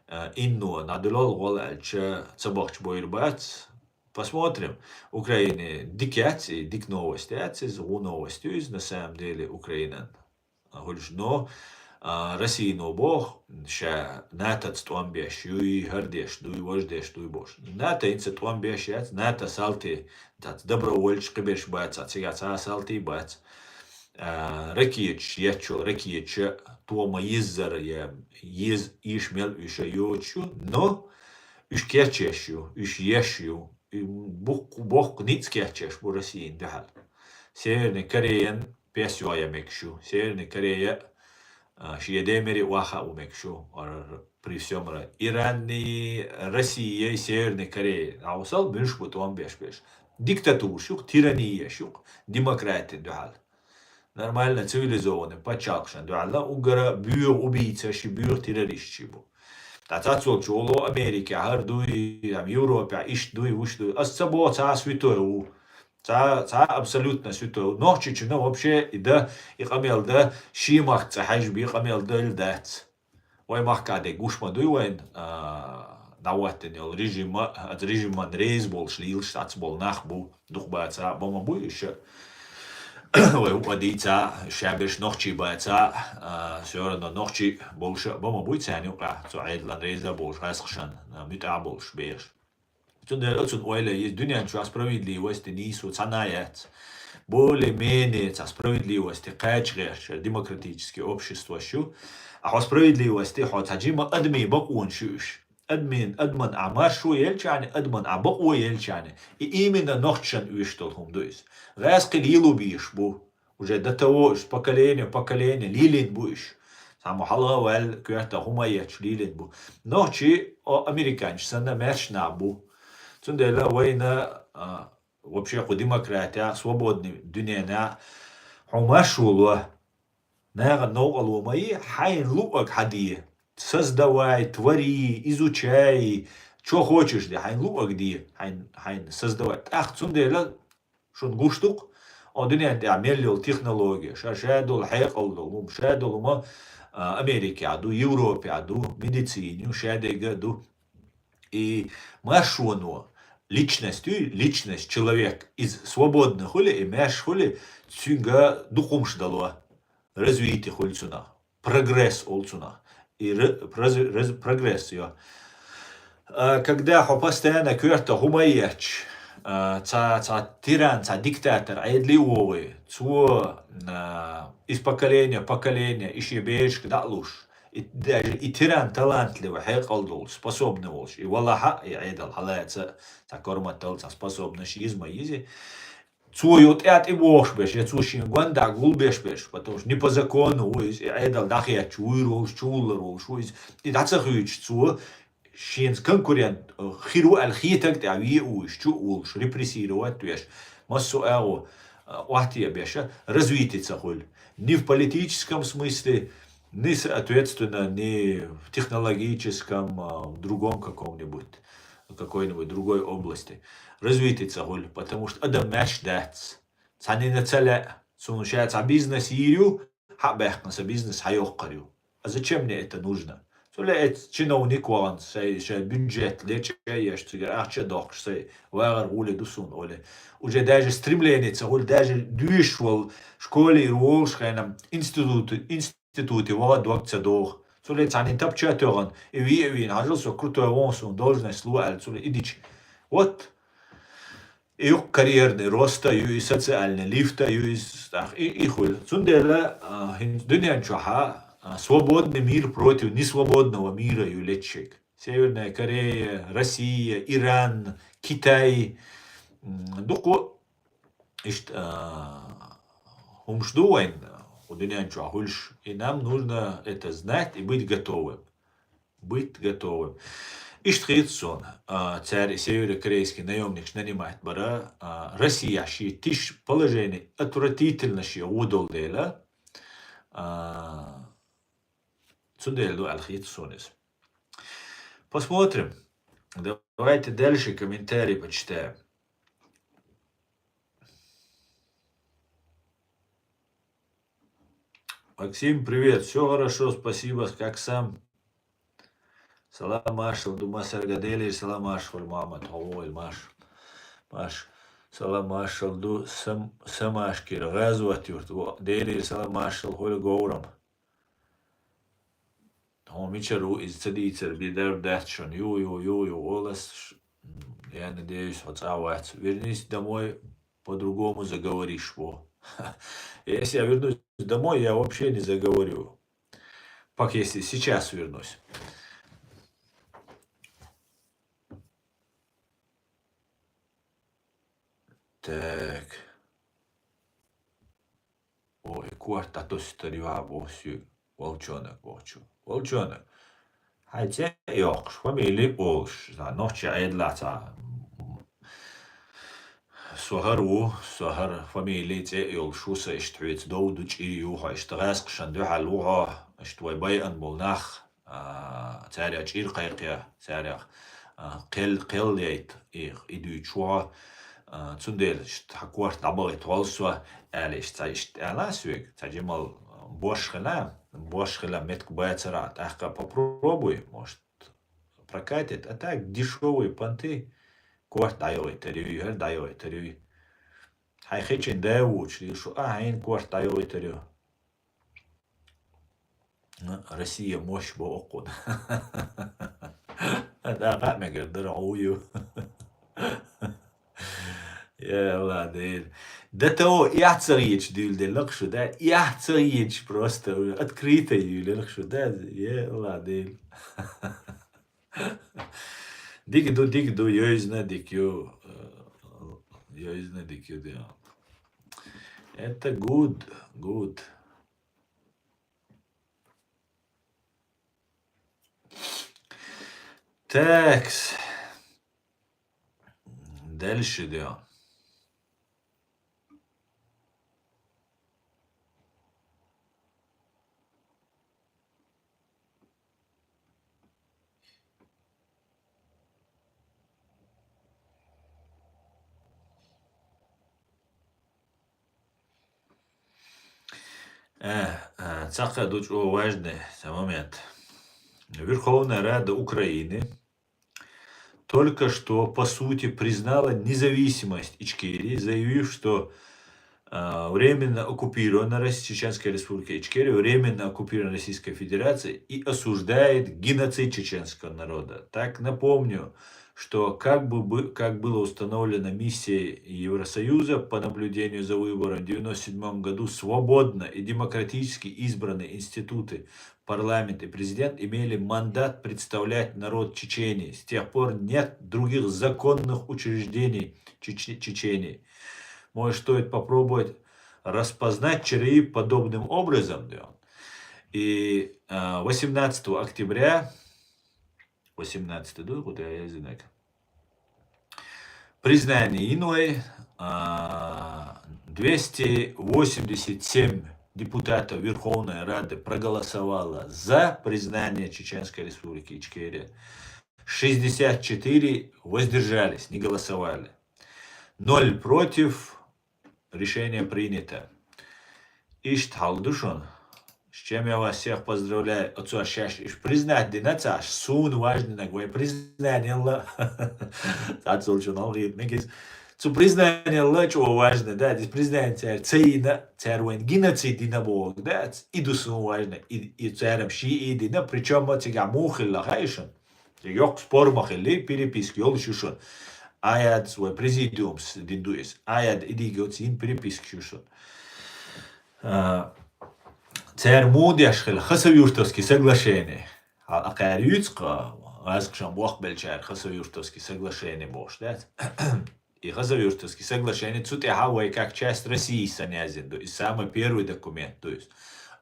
а, инно дӀадуьллал гӀол аьлча, ца бахча бойр бац. Посмотрим. Украине дика яц, и дика новость яц иза, ву новость ю иза, на самом деле, Украинан. Хуьлуш, но, а, Россино боху, ша НАТО-ца тӀом беш юй, хӀара деш дуй, важа деш дуй бохуш. НАТО хӀинца тӀом беш яц, НАТО салти дац, добровольчаш кхиберш бац, а цигахь цхьа а салти бац. А, ракеташ еччо, ракеташ тома йиззара я ез-, ийш мел уьш а йоцуш ю, но уьш кечъеш ю, уьш еш ю. И бухку-, бохку ницкъ кечъеш бу Россиян дуьхьал. Северный Кореян пес йоя мегаш ю. Северный Корея, А, шен ден мери ваха у мег шу, ар-, при всем ра-, Иранни, Россияй, Северной Кореей. Хьовсал, муьлш бу тӀом беш беш. Диктатураш ю-кх, тиранияш ю-кх, демократин дуьхьал. Нормально, цивилизованный паччахьалкхашна дуьхьал, уггара буьйха убийца ши, буьйха террорист ши бу. Ткъа цхьацца волчу волу Америкехь хӀара дуй, там, Европехь иштта дуй, вуш дуй. Ас ца боху, цхьа а святой ву. Цхьа, цхьа а абсолютно святой ву. Нохчичунна вообще и дан, и къамел дан, шен махка цӀа хьаьжжа бен къамел дала дац. Вай махкахь дерг гуш ма дуй вайна, а, дӀахӀоттийна йолу режим а, оцу режиман реза болуш лелаш цхьацца болу нах бу, дукха баца, бан ма буй уьш. Вай хӀуъа дийца, ша берш нохчий баца, а, всё равно нохчий болуш а бан ма буй царна юкъахь, цу Ӏедалан реза болуш, гӀаскхашан, а, муьтӀахь болуш берш. Цундела оцунна ойла йиш, дуьнен чохь справедливость нийсо цхьана а яц. Более-менее цхьа справедливость кхача гӀерташ, демократический обществаш ю. А хьо справедливость, хьо цхьа жима адамийн бакъонаш ю уьш. Адамийн, адаман а маршо елчахьана, адаман а бакъо елчахьана, и именно нохчашна оьшуш долу хӀума ду иза. ГӀаскхи лело безаш бу. Уже до того уьш поколение, поколение лелийна бу уьш. Цхьаммо хьалха а ваьлла, коьрта хӀума а етташ лелийна бу. Нохчий, о, американчаш санна, маьрша нах бу. Цундела вайна, а, вообще кху демократехь, свободный дуьненахь хьо маршо ло. Нахана новкъа ло ма йи, хьайна луъург хьан де. Создавай, твори, изучай, чё хочешь де, хьайна луъург де, хьайн, хьайна создавай. ТӀаккха цундела шуна гуш ду-кх, о, дуьнен тӀехь мел йолу технология, ша, ша долу хьекъал долу хӀума, ша долу хӀума, а, Америкехь ду, Европехь ду, медицина ю, ша дерг а ду. И маршоно, личность ю, личность, человек, иза свободный хуьлу, и маьрша хуьлу, цуьнга дукха хӀумаш дало, развитие хуьлу цунах, прогресс олу цунах. И р-, раз-, раз-, прогресс, йо. А, когда хьо постоянно коьрта хӀума етташ, а, цхьа, цхьа тиран, цхьа диктатор Ӏедале а вогӀий, цо, а, из поколение, поколение, и шен берашка дӀа а луш, и даже и тиран талантливый, хьекъал долуш, способный волуш, и валахьа а и Ӏедал хьалаца, цхьа корматал, цхьа способность йиза ма йиза. Цо йо тӀаьхьа тӀебогӀуш берш, я цо шен гондахь гулбеш берш, потому что не по закону ву иза, и Ӏедал дӀахецча, вуьйр волуш, чувуллар волуш ву иза. И дӀа ца хуьйцуш цо, шена конкурент, э, хир ву аьлла хетарг тӀехь ве а вуьйш, чу а волуш, репрессировать веш, массо а агӀо, э, охьатаьӀа беш, развитие ца хуьлу. Ни в политическом смысле, ни, соответственно, ни в технологическом, а, в другом каком-нибудь, какой-нибудь другой области. Развитие ца хуьлу, потому что адам маьрша дац. Цхьаннина ца лаьа, суна ша цхьа бизнес йийр ю, хьа а баьккхина сан бизнес хьайоккхур ю. А зачем мне это нужно? Цу лаьа эцу чиновник вахана, сайн, сайн бюджет леча а еш, цигара ахча а дохкуш, сайн вагӀар гӀоле ду суна, оле. Уже даже стремление ца хуьлу, даже дуьйш волу, школе йир волуш хенам, институт, институте ваха дог ца доху. Цу лаьа цхьаннина тапча а тоьхна, и ве а вийна, хьажал со крутой вон суна должность ло аьлла, цу лаьа и дича. Вот. И юкъ карьерный роста ю, и социальный лифта ю, и с-, тӀаккха и, и хуьлу. Цундела, а, хӀинца дуьнен чохьа, а, свободный мир против несвободного мира ю леччиг. Северная Корея, Россия, Иран, Китай, м, дукха иштта, а, хӀумаш ду вайн, кху дуьнен чохь хуьлуш. И нам нужно это знать и быть готовым. Быть готовым. Иштта хета суна, а, цара и северокорейский наёмникаш нанимать бара, а, Россияхь шен тиша положение отвратительно шен вон долу дела, а, цундела ду аьлла хета суна иза. Посмотрим. Давайте дальше комментарий почитаем. Максим, привет. Всё хорошо, спасибо. Как сам? Салам маршалла ду массаьрга, Делера салам маршалла хуьлда, Мухьаммад, хьо вогӀийла марш. Марш. Салам маршалла ду сам-, Самашкира, ГӀазот-Юрт. Во, Делера салам маршалла хуьлда говрам. Хьо мичара ву иза ца дийцар, бен дарба дац шуна. Ю, ю, ю, ю, олу ас, ш-, я надеюсь, хьо цӀа вац. Вернись домой, по-другому заговоришь, во. Если я вернусь домой, я вообще не заговорю. Пока, если сейчас вернусь. Так. Ой, корта тосийтар ю хьан боху соьга. Волчонок, Вовчо. Волчонок. Хьай цӀе йоккхуш, фамили олуш. Цхьа нохчи Ӏедалахь цхьа. Со хӀара ву, со хӀара фамили цӀе йолуш ву сан, иштта хьоьца дов ду, чӀир ю хьо, иштта гӀаскхашна дуьхьал ву хьо, иштта вай байъан болу нах, а, цаьрах чӀир кхайкхия, цаьрах, а, кхел, кхел яйта, и, и дуьйцуш ву хьо. А, цундела иштта хьан корта дӀабахийта воллу со, аьлла, иштта цхьа иштта аьлла соьга, цхьа жимал, а, бош хила, бош хила меттиг бацара, тӀаккха попробуй, может, прокатит, а так дешёвые понты, корта дӀайохуьйтур ю, хӀара дӀайохуьйтур ю. Хьайн хечен да вучу лийшу, а хьайна корта дӀайохуьйтур ю. Ну, Россия мощь бо оккхуна. Да, хаа мегар дара, хьо ву ю. Я ладно. До того, и ахь ца гӀечу дуьйла делла шу, да? И ахь ца гӀечу просто уже открыто юьйлира шу, да? Я ладно. Дика ду, дика ду, йойзна дика ю. Э, йойзна дика ю, да. Это good, good. Такс. Дальше идём. Э, э, цхьаъ ду чӀогӀа важный цхьа момент. Верховная Рада Украины только что, по сути, признала независимость Ичкерии, заявив, что, а, временно оккупирована Рос-, Чеченская Республика Ичкерия, временно оккупирована Российской Федерацией, и осуждает геноцид чеченского народа. Так, напомню, что, как бы, бы, как было установлено миссией Евросоюза по наблюдению за выборами в девяносто седьмом году, свободно и демократически избранные институты, парламент и президент имели мандат представлять народ Чечении. С тех пор нет других законных учреждений Чеч-, Чечении. Может, стоит попробовать распознать череи подобным образом, да? И, а, восемнадцатого октября, восемнадцатый, да, вот я, я знаю. Признание иной, а, двести восемьдесят семь депутатов Верховной Рады проголосовало за признание Чеченской Республики Ичкерия, шестьдесят четыре воздержались, не голосовали, ноль против, решение принято. Иштта хьал ду шуна. С чем я вас всех поздравляю. Оцо шаьш иш признать дина ца аш, суна важнинаг вай признание ла. Цацулчун алгъийт мегиз. Цу признание ла чӀо важна, да, дис признание цар ца йина, цар вайн геноцид дина боху, да, и ду суна важна, и, и царам ши и дина, причём ма цига мухилла хайшун. Йоккха спор ма хилли, переписка йолуш ю шуна. Аяд вай президиумс дин ду иза. Аяд идига йоцу йин переписка ю шуна. А, цара муха деш хила Хасавюртовский соглашение. А, а кхара юьйцу-кха, гӀазкхашан бохбелчара Хасавюртовский соглашение бохуш дац. И Хасавюртовский соглашение цу тӀехьа вай как часть России санна яздина ду. И самый первый документ ду иза.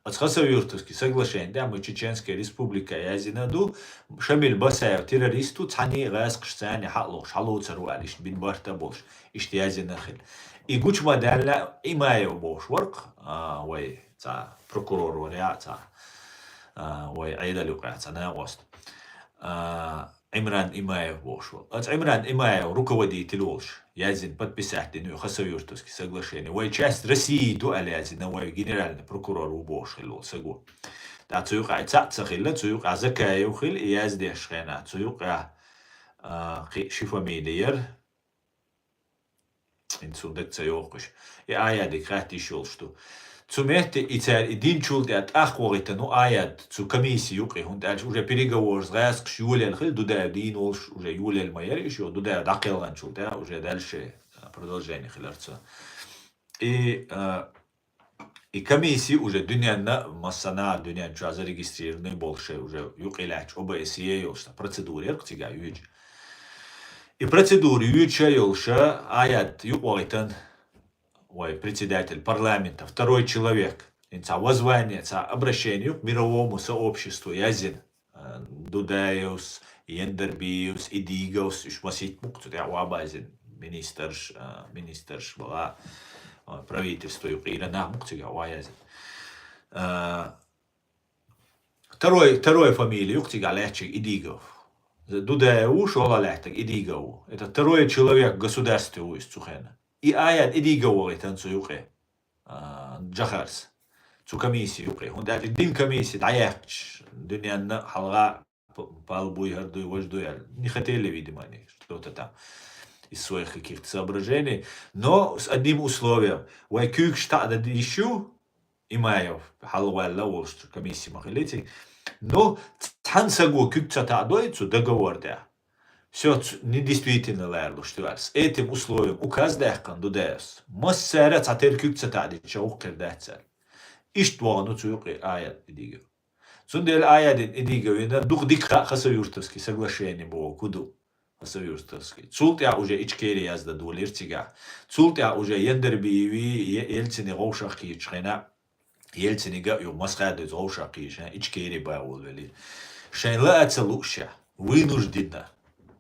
Оцу Хасавюртовский соглашение, да, мы Чеченская Республика яздина ду, Шамиль Басаев террористу цхьаьний гӀазкхаш царний хьалохуш, хьалоцар ву аьлла, иштта бин барта болуш, иштта яздина хила. И гучу ма даьлла Имаев бохуш варх, а, вай, цхьа прокурор вара, я, цхьа, а, вай Ӏедал юкъа цхьа накъост. А, Ӏимран Имаев бохуш волу. Оцу Ӏимран Имаев руководитель волуш, яздина подписать дина ю Хасавюртовский соглашение. Вай часть России ду аьлла яздина, вай генеральный прокурор ву бохуш хилла волу саго. ТӀаккха цу юкъа цхьаъ ца хилла, цу юкъа Закаев хилла, и яздеш хенахь, цу юкъа, а, кхин ши фамилия яра. ХӀинца цунна дага ца йохуш. И Аядиг хатта йиш йолуш ду. Цу метте и цара и динчул тӀе тӀаккха вахийтина ву Аяд цу комисси юкъе, хӀунда аьлча уже переговорс гӀаскхаш йолаелла хила, Дудаев дийна волуш уже йолаелла ма яра, и шо Дудаев дӀакхелханчул тӀе уже дальше, а, продолжение хилар цо. И, а, и комисси уже дуьненна, массана а дуьнен чохь зарегистрированный болуш уже юкъе лаьтташ О Б С Е йолуш, процедура яра цига йоьдуш. И процедура юьйцуш йолуш, Аяд юкъа вахийтина вай председатель парламента, второй человек. ХӀинца воззвание, ца обращение юкъ мировому сообществу язйина. А, Дудаевс, Яндарбиевс, Идиговс, уж масийтта мукъ цу тӀехь вабазина. Министрш, а, министрш бала, а, правительство юкъ ира нах мукъ цигахь ваязина. А, второй, второй фамилия юкъ цигахь лаьттачиг Идигов. Дудаев ву, шолгӀа лаьттаг Идигов ву. Это второй человек в государстве ву иза цу хенахь. И аят Идигов валийтан цу юкъе. А, Джохарс. Цу комисси юкъе. ХӀунда аьлча дин комисси дӀаяьккхича, дуьненна хьалха п-, пал буй, хӀара дуй, важа дуй аьлла. Не хотели, видимо, они что-то там из своих каких-то соображений. Но с одним условием. Вай куьйгаш таӀа дан йиш ю, Имаев, хьалаваьлла волуш комисси ма хилли цига. Но цхьана саго куьг ца таӀадой цу договор тӀехь. Всё, ц-, недействительно лаьрлуш ду аьлла. С этим условием указ даьккхина Дудаевс. Массара а цхьатерра куьг ца таӀадича, вукхуьр дац аьлла. Иштта вахана цу юкъе аят Идигов. Цундела аят Идигов вина дукха дика хаьа Хасавюртовский соглашение боху ду. Хасавюртовский. Цул тӀаьхьа уже Ичкери яздан долийра цигахь. Цул тӀаьхьа уже Яндарбиеви, Е-, Ельцини гӀовшах кхийчу хенахь, Ельцинига а ю, масха а дуьйцу гӀовшах кхийчу хенахь, Ичкери бан волавелира. Шайн лаа ца луушехь, вынужденно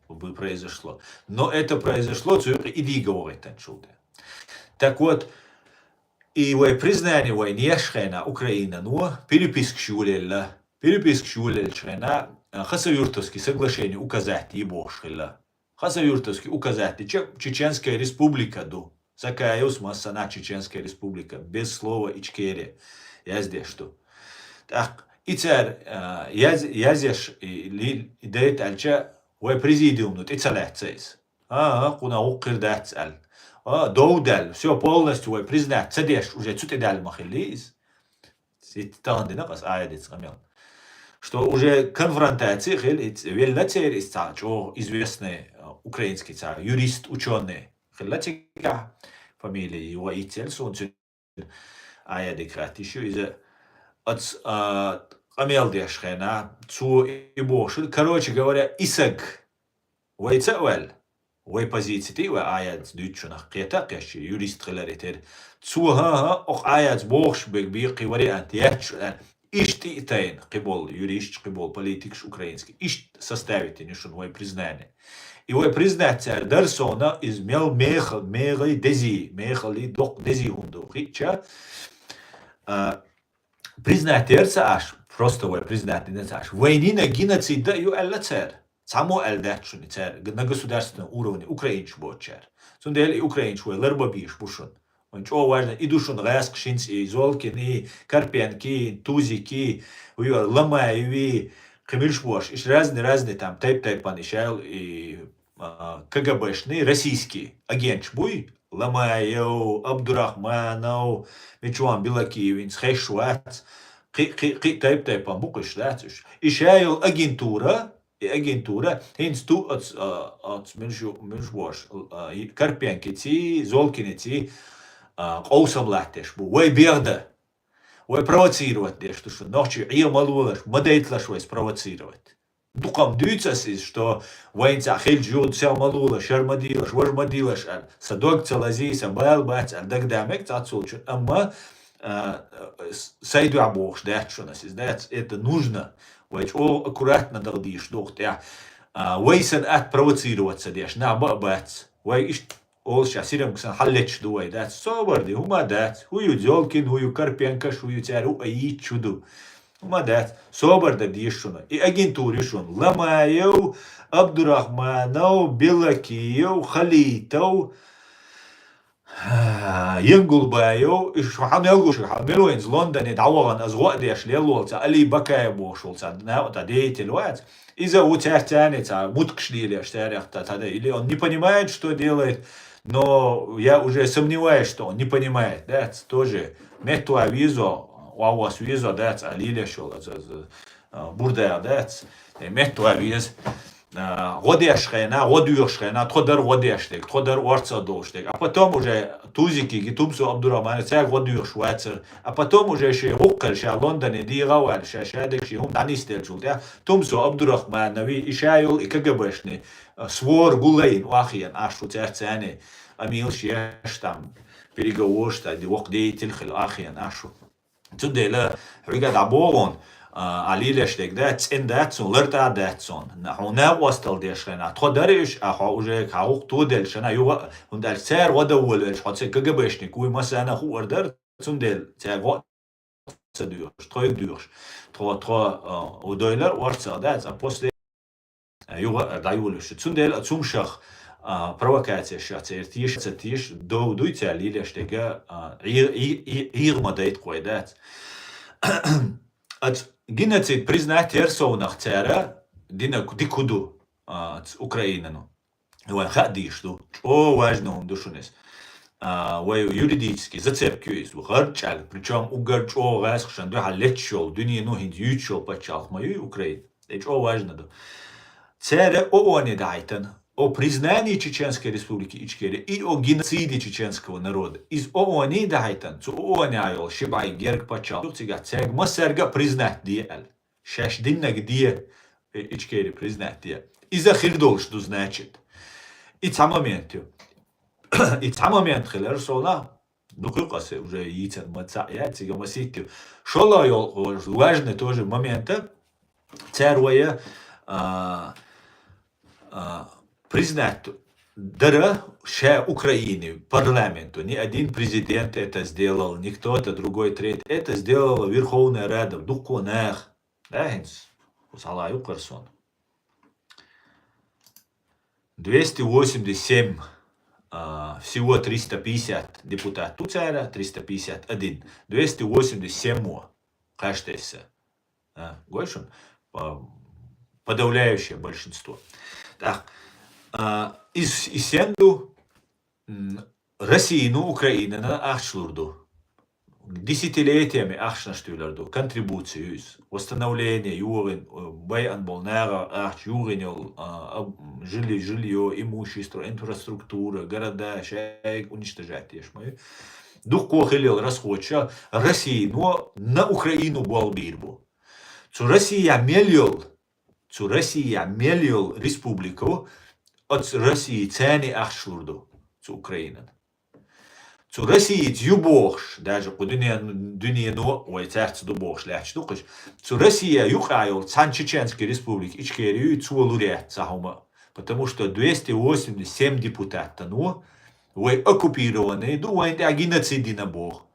бы произошло. Но это произошло цу юкъе Идигов вахийтанчул тӀе. Так вот, и вай признание вай еш хенахь Украинано перепискаш йолаелла. Перепискаш йолаелчу хенахь, а, Хасавюртовский соглашение указать йи бохуш хилла. Хасавюртовский указать дича, Чеченская республика ду. Сакаевс массанхьа Чеченская республика, без слова Ичкерия, яздеш ду. ТӀаккха и цара, а, яз-, язъеш, и, ли-, и дайта аьлча, вай президиумна тӀе ца лаьцна иза. А, а, кхунах вукхуьр дац аьлла. А, дов даьлла, всё, полностью вай признать ца деш, уже цу тӀе даьлла ма хилли иза. Ситта тахана дина аса аят диц къамел. Что уже конфронтация хила, иц-, велла церан иза цхьа чӀогӀа известный, а, украинский цхьа юрист, учёный хила цигахь. Фамилия йоӀ йицъелла суна цуьнан, аят дика хаттиш ю иза. Ац, а, къамел деш хенахь, цо и бохуш, короче говоря, и саг вайца а ваьлла, вай позици тӀе а ваьлла, аятца дуьйцучунах кхета а кхеччи, юрист хилар и тера. Цо, хӀан-хӀа, окху аятца бохуш берг бен кхин вариант яц шуна аьлла. Иштта тӀе а тайна, кхиболу юристаш, кхиболу политикаш украинский. Иштта составить йина шуна вай признание. И вай признать цара дара совна, иза мел меха-, мегӀий дези, мехалий доккха дези хӀума ду хиъча, а, признать яра ца Ӏаш, просто вай признать дина ца Ӏаш. Вайнина геноцид дан а ю аьлла цара. Цхьаммо аьлла дац шуна и цара, г-, на государственном уровне украинцаш боцучара. Цундела и украинцаш вай ларба безаш бу шуна. Вайн чӀогӀа важно, и ду шуна гӀаскхашинца и, Золкин и, Карпенко и, Тузик и, вуьйор Ломаев и, кхин муьлш бош. Иш разный, разный там, тайп-тайпана иш аьлла и, а, КГБшный, российский агенташ буй, Ломаев, Абдурахманов, мича ван Белокиевинца хезаш вац. Кхин, кхин, кхин тайп-тайпана бу кхуьш дац уьш. И ша йолу агентура, и агентура, хӀинца ту оц-, а, оц муьлш ю-, муьлш бош, а, и Карпенкиций, Золкиниций, а, къовсам латтеш бу. Вай бегӀда. Вай провоцировать деш ду шуна. Нохчий Ӏе ма лолаш, ма дайталаш вай спровоцировать. Дукха ма дуьйцу ас иза, что вайна цхьа хилча юха сел ма лолаш, шар ма дийлаш, важа ма дийлаш аьлла. Сан дог ца лази, сан бала бац аьлла, дагадамег цхьаццулчун. Амма, а, с-, сайн дуьхьа бохуш дац шуна ас иза, дац, это нужно. Вай чӀогӀа аккуратно дала дийш доху тӀехь. А, вай сан атта провоцировать ца деш, нах баа бац. Вай иштта олуш а сирамка сан хьаллеташ ду вай, дац. Собар де, хӀума дац. ХӀу ю Зёлкин, хӀу ю Карпенкаш, хӀу ю цара хӀу а йийчу ду. ХӀума дац. Собар дан дийш шуна. И агентура ю шуна. Ламаев, Абдурахманов, Белакиев, Халитов, Янгулбаев, и шу хьан мел гуш, хьан мел вайнца Лондоне дӀавахана, ас гӀо а деш леллолца, Али Бакаев бохуш волу цхьа, нау, та деятель вац. Иза ву цаьрца царна цхьа муткаш лелеш, царех та, та, или он не понимает, что делает, но я уже сомневаюсь, что он не понимает, да, тоже меттаван везо, ван вас везо, да, цхьа лелеш йолу, а, бурдах, да, э, меттаван веза. А, гӀо деш хенахь, гӀо доьхуш хенахь, тхо дара гӀо деш дерг, тхо дара орца долуш дерг. А потом уже Тузикиги, Тумсо Абдурахманови цаьрга гӀо доьхуш вацара. А потом уже шен гӀуккхара ша Лондоне дегӀа а ваьлла, ша, ша дерг шен хӀума дӀанисделлачул тӀаьхьа, Тумсо Абдурахманови и ша йолу и КГБшный, а, свора гулайна вахийна Ӏаш ву цаьрца царна, амилаш еш там, переговорш, та, ди воккха деятель хила ахийна Ӏаш ву. Цундела хьуьга дӀабогӀун, а, а лелаш дерг дац, цӀен дац цун, лартӀа дац цун. На-, хьо накъостал деш хьена, тхо дари уьш, а хьо уже хьагӀух тоделла шана, югӀа, хӀунда аьлча цара гӀо дан волавелча, хьо ца КГБшник вуй, массана а хуур дара, цундела цара гӀо ца дуьйхуш, тхоьга дуьйхуш. Тхо, тхо, а, удойлар орцах дац, а после, а, югӀа дӀайолуш. Цундела а цумшах, а, провокацияш шах церт теш, ца теш, дов дуй цара лелаш дерга, а, и, и, и, игӀа ма дайта кхой дац. Ац геноцид признать ер совнах цара дина ку-, дика ду, а, ц-, Украинану. Вай хаа дийш ду. ЧӀо важно хӀума ду шуна иза. А, вай юридически зацепка ю иза. ГӀарчӀаг, причём угар чӀо гӀаскхашан дуьхьа летчул, дуьнену хӀинца юьйчул паччалх ма юй Украина. Э, чӀо важно ду. Цара ООН-е дахьайтан, о признании Чеченской Республики Ичкерия и о геноциде чеченского народа. Из ООН-е дахьайтан, цу ООН-е йол шибай герг паччалх ю, цигахь цаьрга массаьрга признать де аьлла. Шаьш диннаг де, э, Ичкери признать де. Иза хир долуш ду, значит. И цхьа момент ю. И цхьа момент хилар шуна, дукха ю аса уже йийцан ма цхьаъ яц, цига ма ситтив. ШолгӀа йол важный тоже момента, цара вай, а, а, признать дара ша Украины парламенту. Ни один президент это сделал, ни кто-то другой, третий. Это сделала Верховная Рада, дуккха нах. Да, хӀинца, хӀусала юккъара сон. Двести восемьдесят семь, а, всего триста пятьдесят депутат ду цара, триста пятьдесят один, двести восемьдесят семь во, кхаьчтесса. А, гой шуна, по-, подавляющее большинство. Так, а, из, из сен ду, м, Россияну Украинана ахча лур ду. Десятилетиями ахчанаш туьйлар ду, контрибуция ю иза. Восстановление, югӀин, э, байъан болу наха ахча, югӀин йолу, а, об-, жили-, жильё, имущество, инфраструктура, города, шайга уничтожать деш ма ю. Дуккха хила йолу расходаш Россияно на Украину болх бийр бу. Цу Россия мел йолу, цу Россия мел йолу республика, оцу Россия царна ахча лур ду, цу Украинан. Цу Россица ю бохуш, даже кху дуьнен-, дуьнено вай цаьрца ду бохуш лаьтташ ду кхуьш. Цу Россия юкъа йолу цхьана Чеченский Республика Ичкери ю, цо лур яц цхьа хӀума. Потому что двести восемьдесят семь депутаттан ву, вай оккупированный ду, вайн тӀехь геноцид дина боху.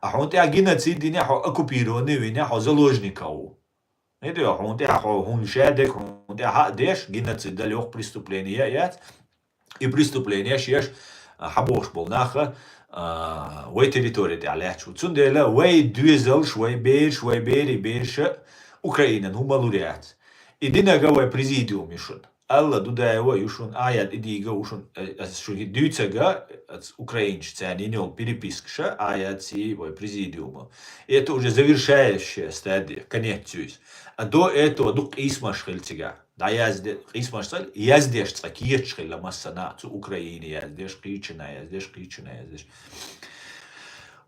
А хьуна тӀехь геноцид дина, хьо оккупированный вина, хьо заложниках ву. ХӀунда хьуна тӀехь хьо, хьуна ша дерг хьуна тӀехь хьа а деш, геноцид дала йоккха преступление я а яц. И преступление шеш, а, хьабохуш болу наха, а, вай территори тӀехь лаьтташ ву. Цундела вай доьзалш, вай бераш, вай берийн бераша Украинан хӀума лур яц. И динага вай президиум ю шуна. Алла Дудаева ю шуна, Аят Идига ву шуна, э, ас шуьга дуьйцага, ац украинчу царна йина йолу перепискаша, Аят и вай президиума. Это уже завершающая стадия, конец ю иза. А до этого дукха къийсамаш хила цигахь. ДӀаязде-, къийсамаш цкъа, яздеш цкъа кечаш хила массана, цу Украине яздеш, кхечанна яздеш, кхечанна яздеш.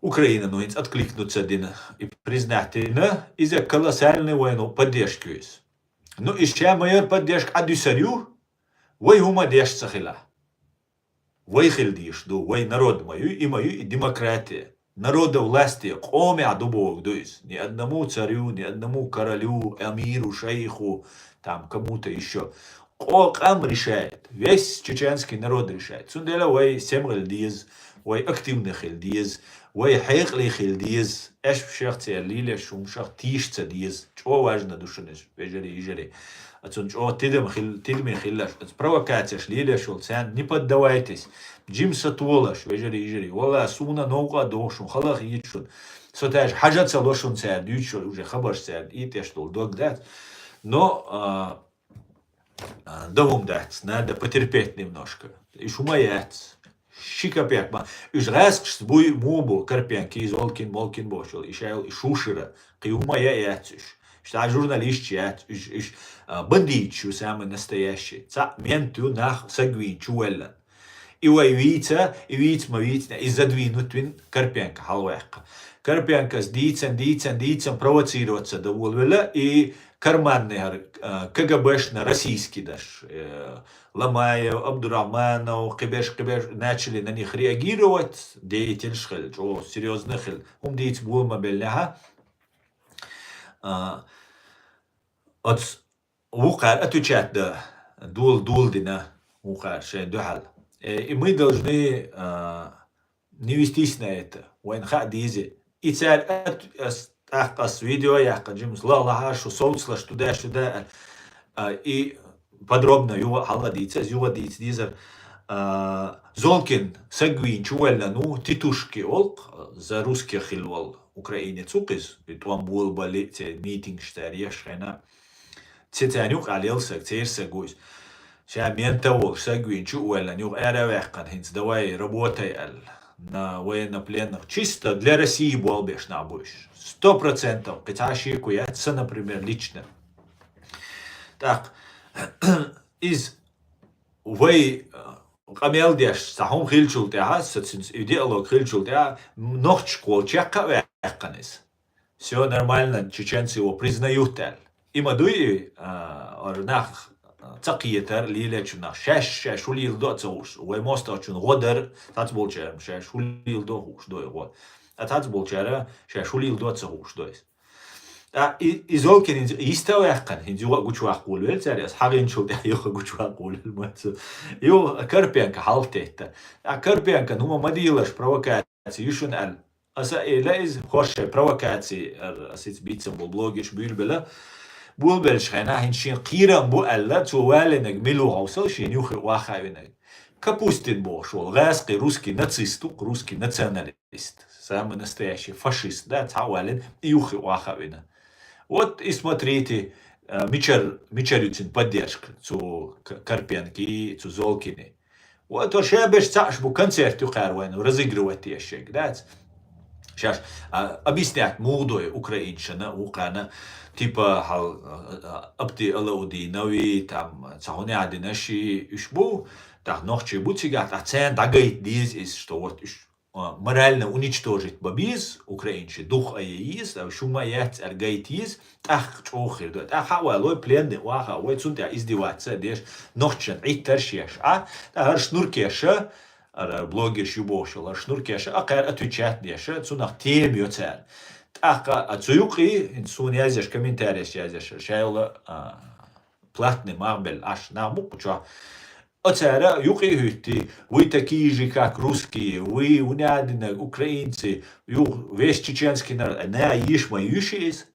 Украина, ну, хӀинца откликнуться дина и признать дина, иза колоссальный вайна поддержка ю иза. Ну, и ша ма яра поддержка Ӏа дуьсур ю, вай хӀума деш ца хила. Вай хила дийш ду, вай народ ма ю, и ма ю, и демократия. Народовластие, къомехь ду боху ду иза. Ни одному царю, ни одному королю, амиру, шайху, там, кому-то ещё. Къо-, къам решает. Весь чеченский народ решает. Цундела вай сема хила деза, вай активный хила деза, вай хьекъале хила деза. Аьш шех церан лелаш хӀумашах тийша ца деза. ЧӀо важна ду шуна иза, вежарий, йижарий. Ацун чӀо тидам хил-, тидаме хилалаш. Аца провокацияш лелаш волу царна не поддавайтесь. Жима са толаш, вежарий, йижарий. Валла, суна новкъа а доху шун, халах йиту шун. Со таж хьажа ца ло шун цара дуьйцуш уже хабарш цара, и тӀеш долу дог дац. Но, а, а, дан хӀума дац, надо потерпеть немножко. И шу ма яц. Ши капек ма. Уьш гӀаьскхашца буй, муха бу, Карпенко, и Золкин, Молкин бохуш йолу, и шайл, и Шушера. Кхин хӀума я яц уьш. Уьш цхьа журналисташ яц, уьш, уьш, а, бандиташ ю, самый настоящий. Цхьаъ мент ю нах сагвийна чу ваьллан. И вай вийца, и вийца ма вийцина, и задвинут вин Карпенко хьалаваьккха. Карпенкос дийцан, дийцан, дийцан провоцироваться дан волавелла, и карманный хӀара, а, КГБшна российский даш, э, Ломаев, Абдурахманов, кхиберш, кхиберш начали на них реагировать, деятельш хила, чӀо, серьёзно хила. ХӀума дийца бола ма беллехьа, А, оц вукхар отвечать да, дул-, дул дина вукхар шайн дуьхьал. Э, и мы должны, а, не вестись на это. Вайн хаа деза. И цар ат-, ас-, тӀаккха ас видео яьккха, Джеймс, ла, ла, шу совцлаш туда, сюда. А, и подробно юха хьала дийца, юха дийца дезар. А, Золкин сагвин чувалла, ну, тетушки олк, за русских хилвал Украине цукис, и там был бали, те митинг штар еш хена. Цецан юкъа лел саг, цер саг вуйс. Ша мента волш саг вин чу уэллан юкъа ара вяхкан хинц, давай работай ал. На военнопленных чисто для России болбеш на будешь. Сто процентов. Кыташи куят са, например, лично. Так. Из вай, э, къамел деш, са хум хилчул тяха, са цинц идеолог хилчул тяха, нохч кол чекка вяхкан из. Всё нормально, чеченцы его признают, ал. Има дуй, а, ор нах, а, цакъетар, лилечу нах, шаш, шаш, хулил до цауш, вай мосточун годар, тац болчарам, шаш, хулил до хуш, дой, го. А тац болчара, шаш, хулил до цауш, дой. А, и, и Золкин инз-, истав яхкан, хинз юга гучвах кулвел царяс, хагин чул да юга гучвах кулвел мацу. Ю Карпенко халтетта. А Карпенко, ну, ма мадилаш провокация, юшун ал. Аса эла из хорше провокаци, ар, асиц бицам бу блогиш бюлбела. Булбелш хена хин шин кирам бу алла, цу валенег милу хавсал шин юхи вахавинег. Капустин бошол, гъаски русский нацист, русский националист. Самый настоящий фашист, да, ца вален, юхи вахавина. Вот и смотрите, э, мичар, мичар юцин поддержка, цу К-, Карпенки, цу Золкини. Вот то шебеш цаш бу концерт юкъар вайн разыгрывать ешек, да? Шаш, а, объяснять мудой украиншана, укана, типа, хал, а, а, Апти Алаудинови, там, Цахуни Адинаши, уж бу, так, нохчи бу цигат, а цен дагайт диз из, что вот уж, а, морально уничтожить бабиз, украинши, дух ая из, а шума яц аргайт из, тах чохир, да, тах хава лой пленный, ваха, вай цунта издеваться, деш, нохчан, иттар шеш, а, та хар шнур кеша, ар, ар блогер шубошал, ар шнур кеша, а, кар отвечать деша, цунах тем йоцар. Тахка, а, цу юкъи, ин сун язеш, комментариеш язеш, шайла, а, платный махбел, аш, на мукъу чо. Оцара юкъи хютти, вы такие же, как русские, вы унядина, украинцы, ю, весь чеченский народ. На иш ма юши из.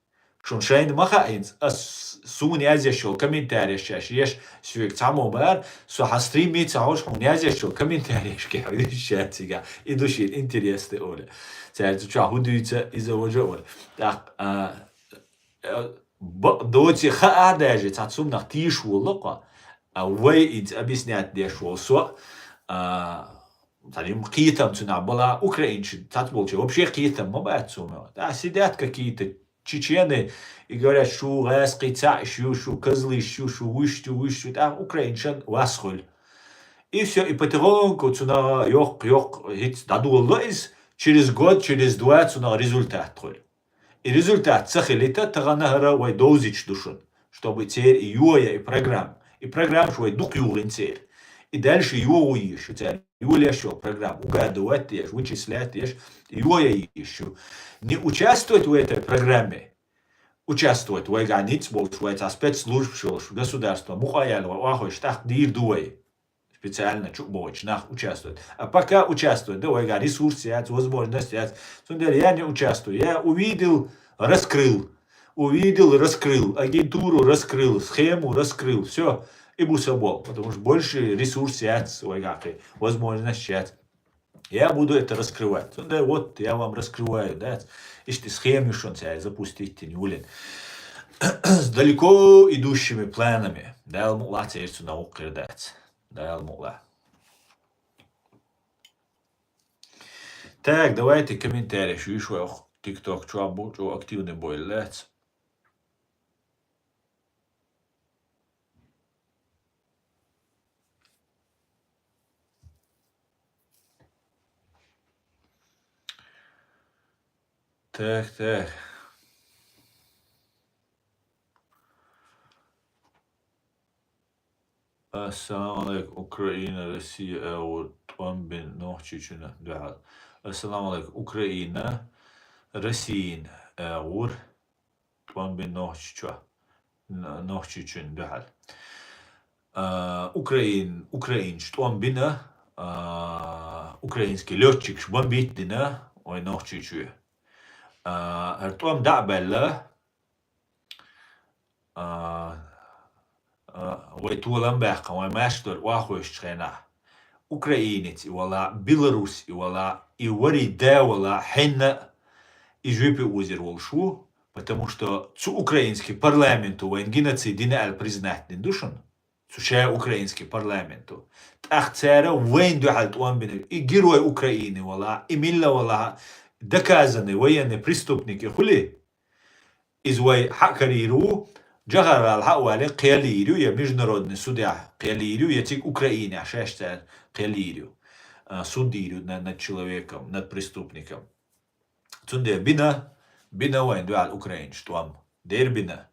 Шун шайн маха инц, ас сун язешол комментариеш чаш, еш сюек цамо бар, со ха стримит, ца хош хун язешол комментариеш ке хавиш чатига. И души интересный оле. Царь цу ча худуйца из-за вожа оле. Так, а, э, б-, доци ха а даже, ца цумнах тиш волокъа. А вай инц объяснять деш вол со, а, царим китам цуна была украинчи, цац болчи, вообще китам ма бацуна. Да, сидят какие-то чечены и говорят, шу гъаскъи цаъ, шу, шу козлы, шу, шу вушту, вушту, там украинчан васхуль. И всё, и потихоньку цуна ёх, ёх, гиц дадулла из, через год, через два цуна результат хуль. И результат цахилита тагана хара вай довзич душун, чтобы цер и юая и программ. И программ швай дук югъин цер. И дальше югъу еш, цер юлешо программ, угадывать еш, вычислять еш, юая еш. Не участвовать в этой программе, участвовать вайга ниц болш, вай ца спецслужб шолш, государство, мукъаял, вай ахой штах дир дувай. Специально чу боч, нах участвовать. А пока участвовать, да, вайга ресурс яц, возможность яц. Цундер я не участвую. Я увидел, раскрыл. Увидел, раскрыл. Агентуру раскрыл, схему раскрыл. Всё. И бусабол. Потому что больше ресурс яц, вайгахи, возможность яц. Я буду это раскрывать. Цундер вот я вам раскрываю, да. Ишти схему шон ця запустить тин улин. С далеко идущими планами. Да, алмула церцу наук кирдац. Даьла мукъла. Так, давайте комментарий шу иш вай ох, TikTok чу абу, чу активный бойлац. Так, так. Ассаламу алейкум, Украина, Россия, агӀур, тӀом бин, нохчичуна дуьхьал. Ассаламу алейкум, Украина, Россиин, агӀур, тӀом бина Нохчийчоа, Н-, Нохчийчоьнна дуьхьал. А, Украин-, украинцаша тӀом бина, а, украинский лётчикаша бомбить дина вай Нохчийчоь. А, хӀара тӀом дӀа а баьлла, а, а, вай толам баьккхина, вай маьрша дара охьахевшачу хенахь, украинец и вала, белорус и вала, и вари да вала, хьенна а и жопе озийр волуш ву, потому что цу украинский парламенто вайн геноцид дина аьлла признать дина ду шуна. Цу ша украинский парламенто. ТӀаккха цара вайна дуьхьал тӀом бина. И герой Украины вала, и милла вала, доказанный военный преступник и хуьлий, иза вай хьа а карийр ву, Джохар-ГӀала хьа а валий, кхел йийр ю, я международный судья кхел йийр ю, я цига Украинехь шаьш цара кхел йийр ю. А, суд йийр ю на-, над человеком, над преступником. Цундела бина, бина вайн дуьхьал украинцаша тӀом. Дера бина.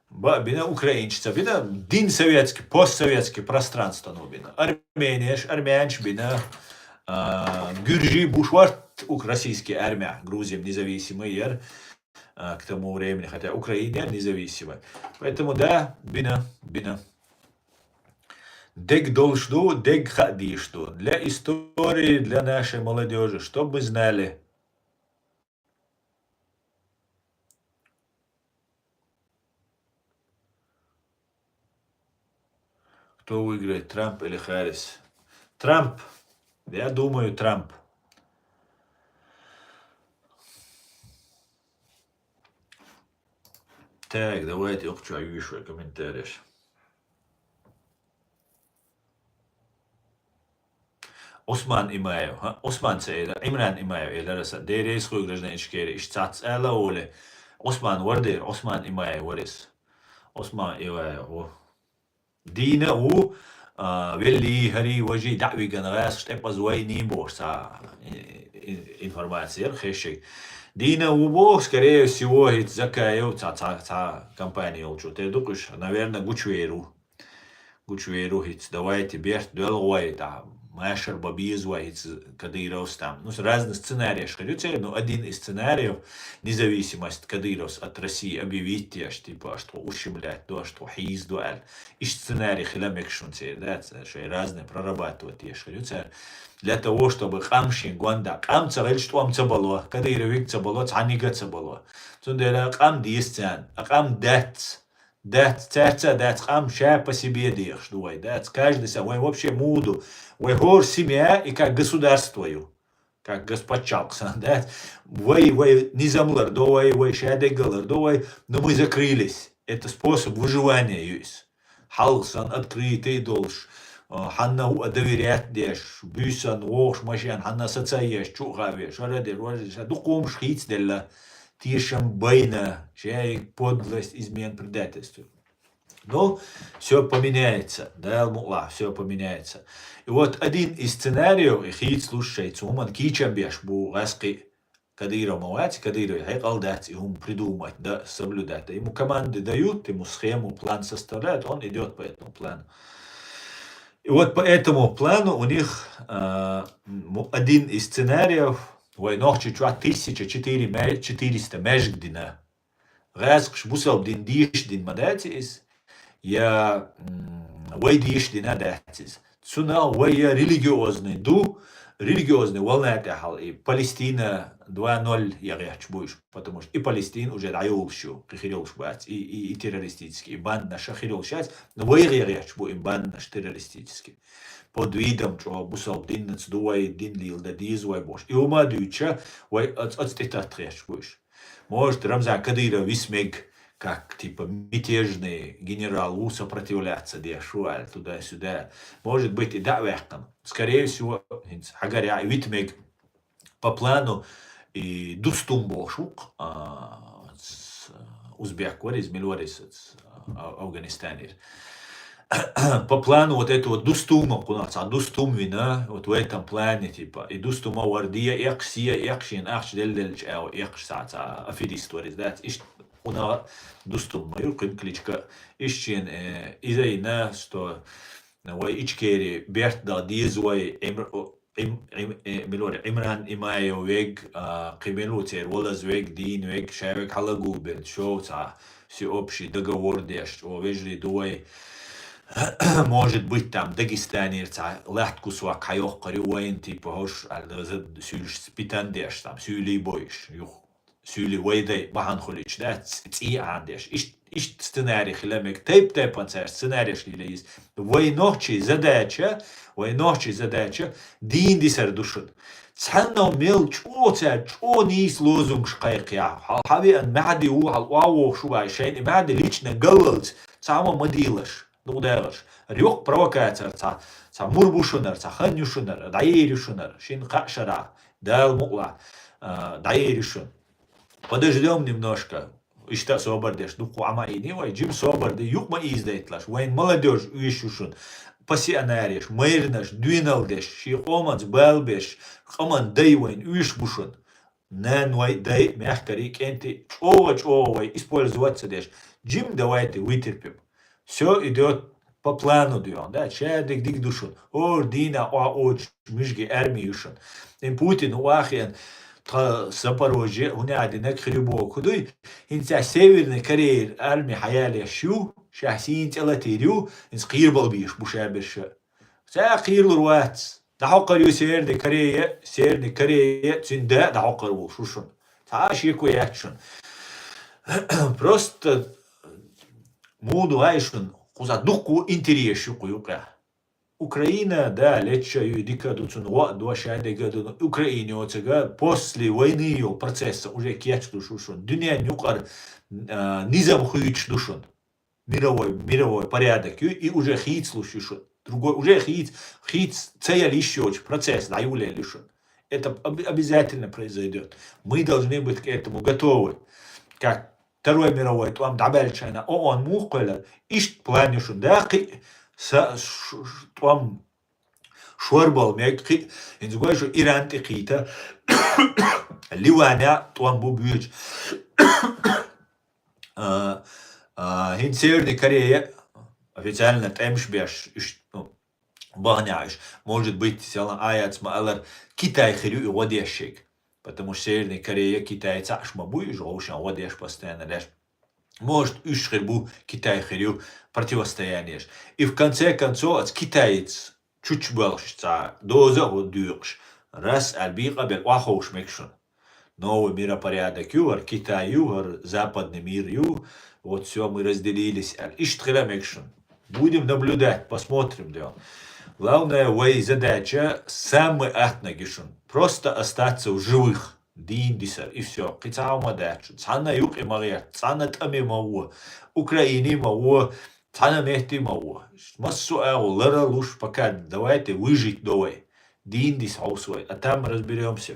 Бан а бина, украинцаша ца бина, дина советский, постсоветский пространствано бина. Арменеш, армянаш бина, а, гуьржий буш вара ук-, российский армия, Грузия независимый яра, а, к тому времени, хотя Украина яра независимая. Поэтому, да, бина, бина. Дег долуш ду, дег хаа дезаш ду. Для истории, для нашей молодёжи, чтоб мы знали. Кто выиграет, Трамп или Харрис? Трамп. Я думаю, Трамп. Так, давайте, охча, вижу комментариев. Ӏусман Имаев, хӀа? Ӏусман ца эла, Ӏимран Имаев элира аса. Дерригаш хуьлу гражданин Ичкери, иштта цац ала а волий. Ӏусман вара дера, Ӏусман Имаев вара иза. Ӏусман Имаев ву. Дийна а ву, а, веллий, хӀарий, важий дӀа а вигна гӀазкхаша тӀепаза вайний бохуш цхьа и-, и-, информаци яра хезча. Дийна а ву боху, скорее всего, хӀинца Закаев, цхьа, цхьа, цхьа компания йолчо тера ду-кх уьш, наверное, гучувер ву. Гучувер ву хӀинца, давайте, берт доьлла вай, тӀаккха машар бан беза вай хӀинца Кадыровс там. Ну, с-, разный сценариеш хир ю церан, ну, один из сценариев, независимость Кадыровс от России объявить еш, типа, аш тхо ущемлять до, аш тхо хьийзадо аьлла. Иштта сценарий хила мегаш шуна церан, да, ц-, шайн разные прорабатывать еш хир ю цара. Для того, чтобы къам шен гонда, къам ца хилча тӀом ца бало, Кадыровиг ца бало, цхьаннига ца бало. Цундела къам деза царна, а къам дац. Дац, цаьрца а дац, къам ша по себе дехаш ду вай, дац. Каждый са-, вай вообще муха ду. Вай хӀора семья и как государство ю. Как гос-, паччалкх санна, дац. Вай, вай низам лардо вай, вай шадерг а лардо вай, но мы закрылись. Это способ выживания ю иза. Хьалха санна открытый долуш, а, хьанна хӀуъа доверять деш, буьйсанна вогӀуш машен хьанна саца а еш, чу а хаа веш, хӀара а деш, вара а деш, дукха хӀумаш хийцаделла. Тешам байна, шайга подлость, измена, предательство. Ну, всё поменяется, Дала мукълахь, всё поменяется. И вот один из сценариев, и хийцалуш шайца хӀуманна кийчам беш бу гӀаскхи, Кадыров ма вац, Кадыровн хьекъал дац и хӀума придумать дан, соблюдать дан. Ему команды дают, ему схему, план составляют, он идёт по этому плану. И вот по этому плану у них, а, м, один из сценариев, вай Нохчийчохь тысяча четыре мя-, четыреста маьждиг дина. ГӀаскхаша бусалба дин дийша дина ма дац иза, я, м, вай дийша дина дац иза. Цунах вай я религиозный ду, религиозный волна тӀехь и Палестина два ноль я гӀерташ бу уьш, потому что и Палестина уже дӀайолуш ю, кхин хир йолуш бац, и, и, и террористический, и бандаш хир йолуш яц, но вайгӀа я гӀерташ бу и бандаш террористический. Под видом чӀогӀа бусалба диннаца ду вай, дин леладан деза вай бохуш. И хӀума а дуьйцуша, вай оц-, оцу тӀе таттахъеш бу уьш. Может, Рамзан Кадыров виса мега, как, типа, мятежный генерал ву, сопротивляться деш ву аьлла, туда-сюда. Может быть, и дӀа а ваьккхина. Скорее всего, хӀинца хьагарехь и вита мега. По плану и Дустум бохуш ву-кх, а, с-, узбек вара иза, мила вара иза, а, Афганистанера. По плану вот этого Дустума, кхунах цхьа Дустум вина, вот в этом плане, типа, и Дустума вара де а эккхаш, се а эккхаш, шена ахча делла-деллачу аьлла эккхаш цхьа, цхьа аферист вара иза, дац? Иштта кхунах Дустум ма ю, кхуьнан кличка. Иштта шена, э, иза а йина, что вай Ичкери берт дан деза вай, Эмр-, о, Ӏим-, Ӏим-, э, мила вара, Ӏимран Имаев вег, а, кхин мила ву церан валаз вег, дийна вег, ша вег хьалагулбелла, шов цхьа, всеобщий договор деш, о, вежарий ду вай, может быть, там, Дагестанера цхьа лаьтта кусок хьайоккхур ю вайна, типа, хӀорш, аьлла, за-, суьйлаш питан деш, там, суьйлий бойуш, юха. Суьйли вай дай бахьана хуьлуьйтуш, да, ц-, цӀий Ӏан деш. Ишт-, иштта сценарий хила мега. Тайп-тайпана цаьрца сценареш лила иза. Вай нохчий задача, вай нохчий задача, дийна дисар ду шуна. Цхьанна мел чӀо цаьрца, чӀо нийса лозунгаш кхайкхаяхь. Хьал хьавеана маьхьади ву, хьал охьавогӀуш ву вай, шайна и маьхьади лична галлалц, цхьа хӀума ма дийлаш, дукха дагӀаш. Рюкх провокацияр цхьа, цхьа мур бу шунара, цхьа хан ю шунара, дӀаер ю шунара, шин кхаа шарахь, Дала мукъалахь, а, дӀаер ю шуна. Подождём немножко. Иштта а собар деш, дукха Ӏама ийни вай, жим собар де, юкъ ма ийзадайталаш. Вайн молодёжь уьйш ю шуна. Пассионареш, майранаш, дуьйналла деш, ший къоманца бала беш, къаман дай вайн уьйш бу шуна. Нан вай, дай, мехкарий, кӀентий, чӀогӀа-чӀогӀа вай использовать ца деш. Жим давайте вытерпим. Всё идёт по плану дуьйхьун, да, шадерг дика ду шуна. ХӀора дийнахь охьа оцуш мижги арми ю шуна. Ин Путин охьахиъна тха Запорожье, хӀунда аьлла динарг хир ю боху дуй? ХӀинца Северный Корея арми хьаялеш ю, ша сийна цӀе латийр ю, хӀинца кхерабала бийш бу шаберш. Ца кхералур вац. ДӀахьокхур ю Северный Корея, Северный Корея, цуьнан да а дӀахьокхур волуш ву шуна. Цхьа а шеко яц шуна. Просто муха ду вай шуна, кхуза дуккха интерес ю кху юкъехь. Украина, да, лечча ю, дика ду, цунна гӀо а до, шадерг а ду, но Украина йоцург после войны йолу процесса уже кечлуш ву шуна. Дуьненан юкъара, а, низам хуьйцуш ду шуна. Мировой, мировой порядок ю, и уже хийцалуш ю шуна. Другой, уже хийц-, хийца ца яла йиш йоцу процесс дӀайолаелла ю шуна. Это об-, обязательно произойдёт. Мы должны быть к этому готовы. Как Второй мировой тӀом дӀабаьллачхьана ООН муха кхоьллира? Иштта план ю шуна. Да, кхин а са-, ш-, ш-, тӀом шорбала мега, кхин а, хӀинца гой шу Иран тӀе кхийта, Ливанехь тӀом бу буьйцу. А, а, хӀинца Северный Корея официально тӀемаш беш, уьш, ну, бахьанехь уьш, может быть, селан Аяц ма-аллара, Китай хир ю и гӀо деш шега. Потому что Северная Корея, Китай цхьаъ ма буй, уьш гӀовшан гӀо деш постоянно леш. Может, уьш хир бу, Китай хир ю противостояниеш. И в конце концов, оцу Китайца чучча боьлхуш цхьа доза а хӀу доькъуш, раз аьлла бийкъа а белла, охьаховш мега шуна. Новый миропорядок ю, хӀара Китай ю, хӀара западный мир ю, вот всё, мы разделились аьлла. Иштта хила мега шуна. Будем наблюдать, посмотрим, да. Главное, вай задача самый атнаг ю шуна. Просто остаться в живых. Дийна дисар, и всё. Кхин цхьа хӀума дац шуна. Цхьанна юкъе ма гӀерта, цхьанна тӀаме ма гӀо, Украине ма гӀо, цхьана метте ма гӀо. Массо а агӀо лара луш, пока давайте выжить до вай. Дийна диса хьовса вай. А там разберёмся.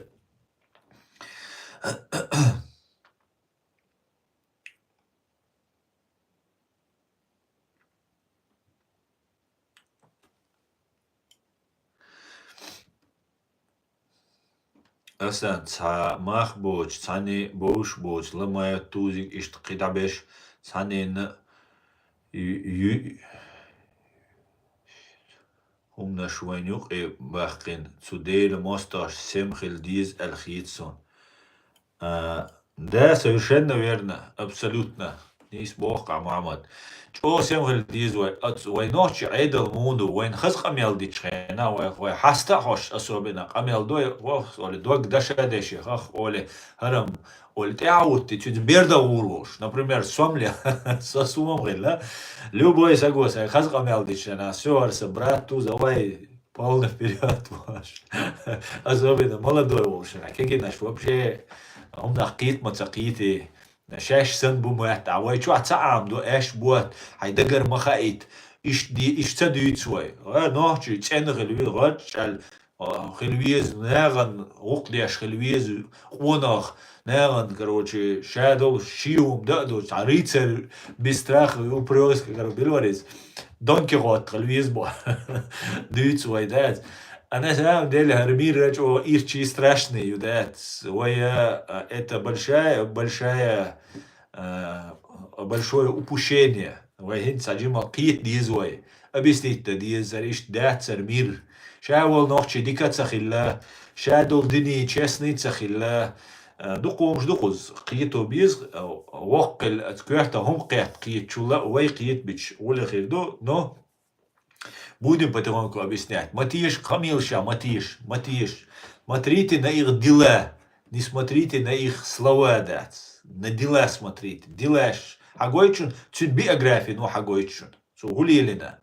Асан цхьа мах боцу, цхьаьна бовш боцу, ламаят тузиг иштта кхидӀа беш, цхьаьна ю-, ю-, хӀуманаш вайн юкъе баьккхина, цу Делан мостагӀаш сема хила деза аьлла хета суна. А, да, совершенно верно, абсолютно. Нийса боху-кх, Мухьаммад. ЧӀогӀа сема хила деза вай, оцу вай нохчийн Ӏедал муха ду, вайна хаза къамел дичхьана, вай, вай хьаста а хьош, особенно къамел дой, вох, оле, дог даша деше, хах, оле, хӀарам, оле, тӀаьхьа хӀуттий, цуьнца берда гӀур волуш. Например, сомле, со сом хилла, любой саго сайн хаза къамел дичхьана, всё, аса, брат, туза, вай, полный вперёд, Паш. Особенно молодой волуш, кегийнаш вообще, хӀуманах кхета ма ца кхетий. Шаьш санна бу моьтту, а вай чохь ца Ӏамадо, аьшпаш ботта, хьайн дагара ма хаийта. Иштта ди-, иштта ца дуьйцу вай. ГӀа, нохчий цӀена хила веза, гӀорччӀал, а, хила веза, нахана гӀуллакх деш хила веза, къонах, нахана, короче, ша долуш шен хӀума дан а доцуш, цхьа рыцарь без страха и упрёска, короче, билварис, Дон Кихот хила веза бо. Дуьйцу вай, дац. А на самом деле, хӀара мир а чӀогӀа ирчий, страшный ю, дац. Вай, а, это большая, большая, а, большое упущение. Вай хӀинца цхьа жимма кхета деза вай. Объяснить дан деза, хӀара иштта дац хӀара мир. Ша волу нохчий дика ца хилла, ша долу дини честный ца хилла, а, дукха хӀумаш ду кхуза. Кхето беза, а, воккхал, а, коьрта хӀума кхетта кхетачул а вай кхетабича гӀуле хир ду, но будем потихоньку объяснять. Ма теша, кхамелаш ма теша, ма теша. Смотрите на их дела, не смотрите на их слова, дац. На дела смотрите. Делаш хьагойту шуна, цуьнан биография ну хьагойту шуна. Цо хӀун лелийна?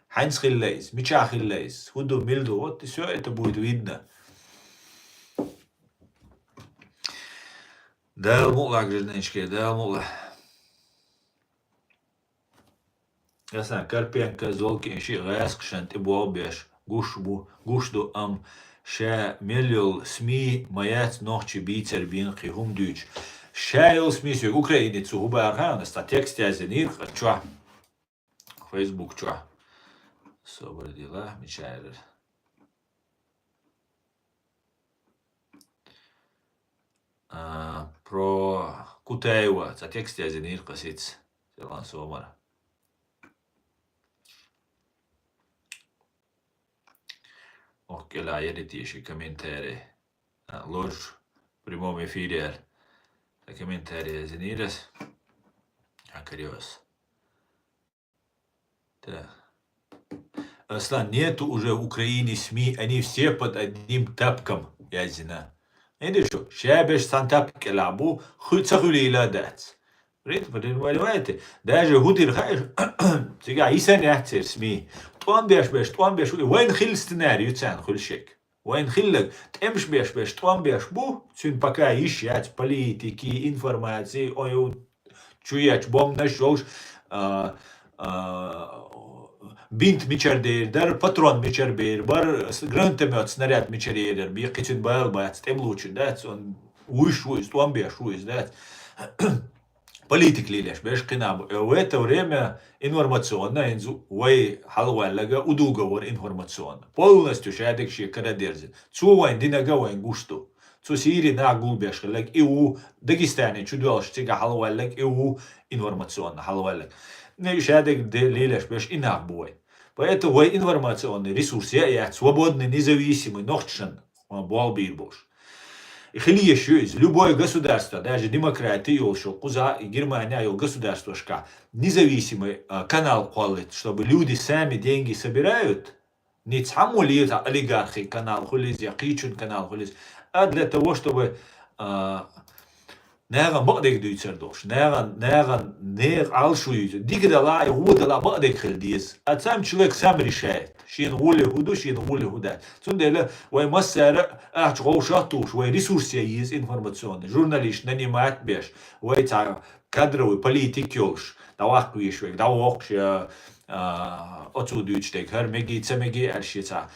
Хьаьнца хилла иза? Мичахь хилла иза? ХӀун ду, мила ду? Вот и всё это будет видно. Дала мукъ лахь, гражданочки, Дала мукъ лахь. Асан Карпенко, Золкин шиъ гӀаскхашна тӀе болх беш гуш бу, гуш ду, амма ша мел йолу СМИ ма яц нохчий бийцар бина кхин хӀума дуьйцуш. Ша йолу СМИ соьга Украине цу хӀун бара хаьа, аса текст язйинера чохь. Facebook чохь. Собар дела, мичара. А, про Кутаева цхьа текст язйинера кхасица, Селан Сомара. Ох, кӀелахь яри теши комментарий. А, ложь в прямом эфире. Цхьа комментарий язйинера ас. Хьан кариос. Так. Аслан, нету уже в Украине СМИ, они все под одним тапком, язйина. Видишь, шу, ша беш цхьана тапка кӀелахь бу, ху-, ца хуьлийла дац. Понимаете? Даже хӀун дира хаьа, цигахь йисина яц церан СМИ. ТӀом беш, беш, тӀом беш, вайна хилла сценарий ю царна хуьлуш ерг. Вайна хилларг, тӀемаш беш, беш, тӀом беш бу, цуьнан пока йиш яц политики, информаци, ой, чу ечу бомбанаш йолуш, а, а, бинт мичара дер дара, патрон мичара бер бара, с-, гранатомёт, снаряд мичара ерар, беккхи цуьнан бала бац, тӀемалучун дац, он вуьйш ву иза, тӀом беш ву иза, дац. Политика лелеш берш кхина бу. Э, в это время информационно, хӀинца вай хьалаваьллага удуга вара информационно. Полностью шадерг шен кара дерзина. Цо вайн динага вайн гуш ду. Цу Сири нах гулбеш хиллаг и ву, Дагестане чу доьллуш цига хьалаваьллаг и ву, информационно хьалаваьллаг. Не шадерг де лелеш берш и нах бу вай. Поэтому вай информационный ресурс я, я свободный, независимый, нохчашна, а, болх бийр болуш. И хила еш ю иза. Любое государство, даже демократи йолуш йолу кхуза, и Германия йолу государствошка независимый, а, канал кхоллийту, чтобы люди сами деньги собирают, не цхьаммо леза олигархи канал хуьлийза, я кхечун канал хуьлийза, а для того, чтобы, а, нагӀан бакъдерг дуьйцур долуш, нагӀан, нагӀан, нехан Ӏалашо юьйцур. Дика дала а, гӀо дала а бакъдерг хила деза. А цхьамма человек сам решает. Шена гӀоле хӀун ду, шена гӀоле хӀун дац. Цундела вай массара а ахча гӀовшах а тухуш, вай ресурс я еза информационный, журналист нанимать беш, вай цхьа кадровый политик йолуш, дӀаваккха веш верг, дӀавоккхуш, я, а, оцу дуьйцуш дерг, хӀара меги, ца меги аьлла шен цхьа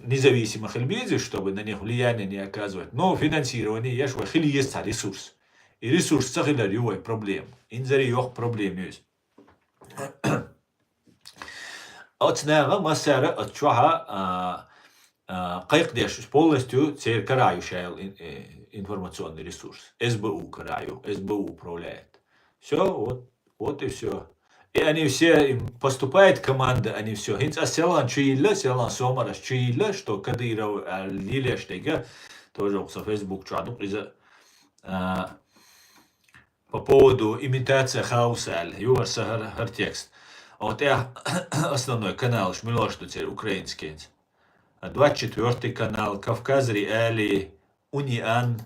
независимо хила беза, чтобы на них влияние не оказывать. Но финансирование еш вай хила еза цхьа ресурс. И ресурс ца хилар ю вай проблема. Инзаре йоккха проблема ю иза. Оцу наха массара оцу чохьа, а, а, кхайкхадеш полностью церан карахь ю шайла ин-, э, информационный ресурс. СБУ карахь ю, СБУ управляет. Всё, вот, вот и всё. И они все, им поступает команда, они всё. ХӀинца ас селан чу йилла, селан сомар ас чу йилла, что Кадыров, а, лилеш дега, тоже окса Facebook чохь ду иза, а, по поводу имитация хаоса аьлла, юхар са хӀара, хӀара текст. Оха тӀехь основной каналаш милош ду церан украинскийца. Двадцать четвёртый канал, Кавказ Реалии, Униан,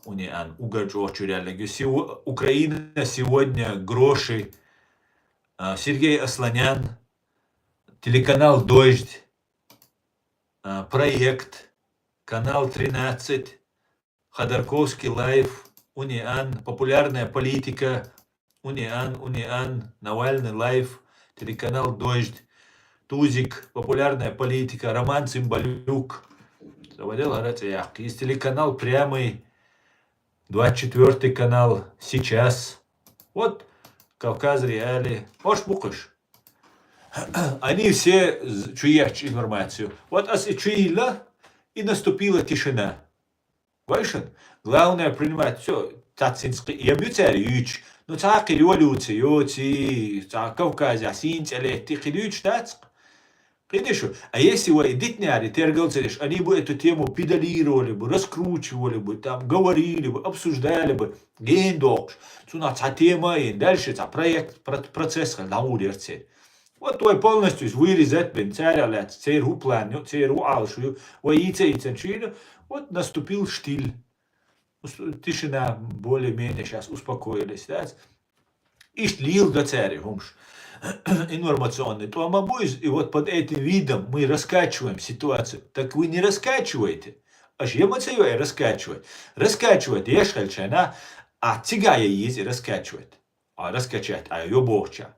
Униан, угар чӀогӀа чуьра яьллаг ю, сего-, Украина сегодня, Гроши, а, Сергей Асланян, телеканал Дождь, а, Проект, канал тринадцать, Ходорковский лайф, Униан, популярная политика, Униан, Униан, Навальный лайф, телеканал Дождь, Тузик, популярная политика, Роман Цымбалюк. Заводил Арацияк. Есть телеканал Прямый, двадцать четвёртый канал, Сейчас. Вот Кавказ Реалии. Ош букхуш. Они все з-, чу ечу информацию. Вот ас и чу йилла, и наступила тишина. Гой шуна? Главное принимать всё, цац хӀинца кхи-, я буьцаьрга юьйцуш. Ну, цхьа кхин революция йоций, цхьа Кавказехь сийна цӀе летти кхин дуьйцуш дац-кх. Кхидишу, а если вай дитняри тергал ца деш, они бы эту тему педалировали бы, раскручивали бы, там, говорили бы, обсуждали бы, гейн дохуш. Цунах цхьа тема ин, дальше цхьа проект, про-, процесс хал, дам улерце. Вот вай полностью из вырезать бен, царя лят, цер у план, ю, цер у алшу, ю, вай ица, ица чуйну, вот наступил штиль. Ус-, тишина, более-менее щас успокоились, да? Ишт лил да цари, хумш. Информационный. То ма буйз, и вот под этим видом мы раскачиваем ситуацию. Так вы не раскачиваете. Аж ема ца ю раскачивать. Раскачивать, еш хал чайна, а цига я ези раскачивать. А, раскачать, а, ё бохча.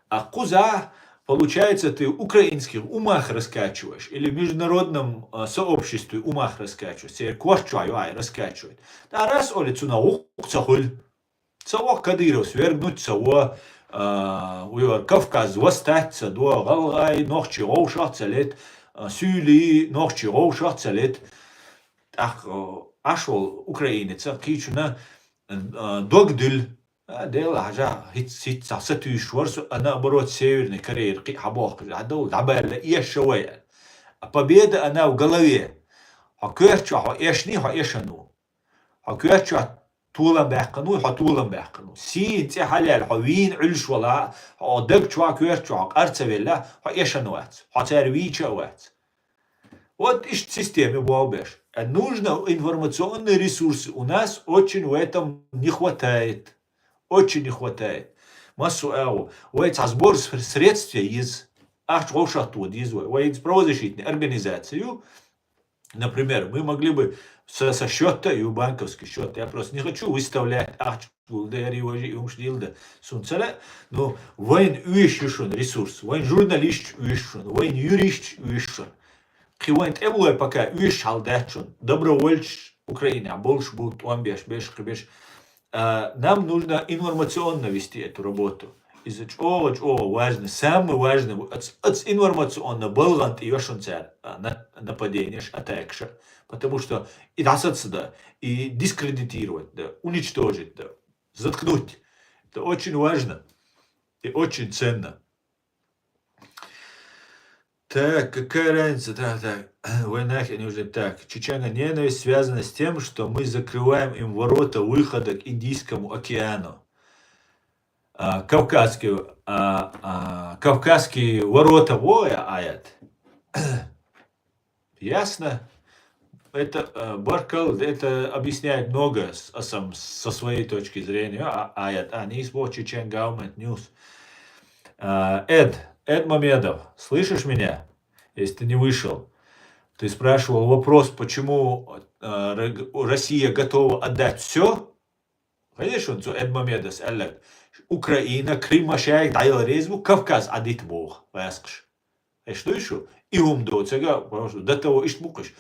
А куза, получается, ты украинских умах раскачиваешь или в международном, а, сообществе умах раскачиваешь. Цер корчу, а, ай раскачивать. Да раз оли цуна ух ца хуль. Ца ух Кадыров свергнуть ца во, а, уйор Кавказ восстать ца до, галгай, нохчи гошах ца лет, а, сюли, нохчи гошах ца лет. Так, а, ашвал Украине ца кичуна, а, догдюль. А, дела хьажа, хиц, хиц, са, сатуьйсуш вар со, а наоборот, Северный Корея кхи хьабохкаш, хьадал, дӀабаьлла, эша вай. А победа, она в голове. Хьо коьрчо, хьо эшни, хьо эшану. Хьо коьрчо, толам баьккхану, хьо толам баьккхану. Сийна цӀе хьалаьлла, хьо вийна Ӏуьллуш вала, хьо даг чу, коьрчо, хьо къар ца велла, хьо эшан вац, хьо цара вийча а вац. Вот ишт системе болбеш. А нужно информационные ресурсы. У нас очень в этом не хватает. Очень не хватает. Массу агу. Вай цхьа сбор ср-, средств из. Ахч гъовшахт вот из вай. Вай из правозащитная организация. Например, мы могли бы со, со счета, ю банковский счет. Я просто не хочу выставлять ахч гулдери важи, и умш дилда. Сунцара, но вайн уьш юшун ресурс, вайн журналист уьш шун, вайн юрист уьш шун. Кхи вайн тӀемалой пока уьш хьал даьчун, добровольч Украина, больше будут он беш, беш, кхи беш. А, нам нужно информационно вести эту работу. Из чӀогӀа, чӀогӀа важно, самое важное, ац, ац информационно балгӀан тӀе йошун цар, а, на-, нападениеш, атакаш. Потому что и дасац да, и дискредитировать да, уничтожить да, заткнуть. Это очень важно и очень ценно. Так, какая разница? Так, так. Войнах они уже так. Чеченская ненависть связана с тем, что мы закрываем им ворота выхода к Индийскому океану. А, Кавказские, а, а, Кавказские ворота, во, аят. Ясно. Это, э, Баркал, это объясняет много с, а, сам, со своей точки зрения. А, аят, а, не из Чечен Government News. А, Эд, Эд Мамедов, слышишь меня? Если ты не вышел. Ты спрашивал вопрос, почему, э, Р-, Россия готова отдать все. Видишь, он цу Эд Мамедас аьллаг. Украина, Крым ашаек дӀаяла реза бу, Кавказ Ӏадит боху, ваьскаш. Эш дуй шу? И хӀума доцага, потому что до того ишт бу-кх уьш.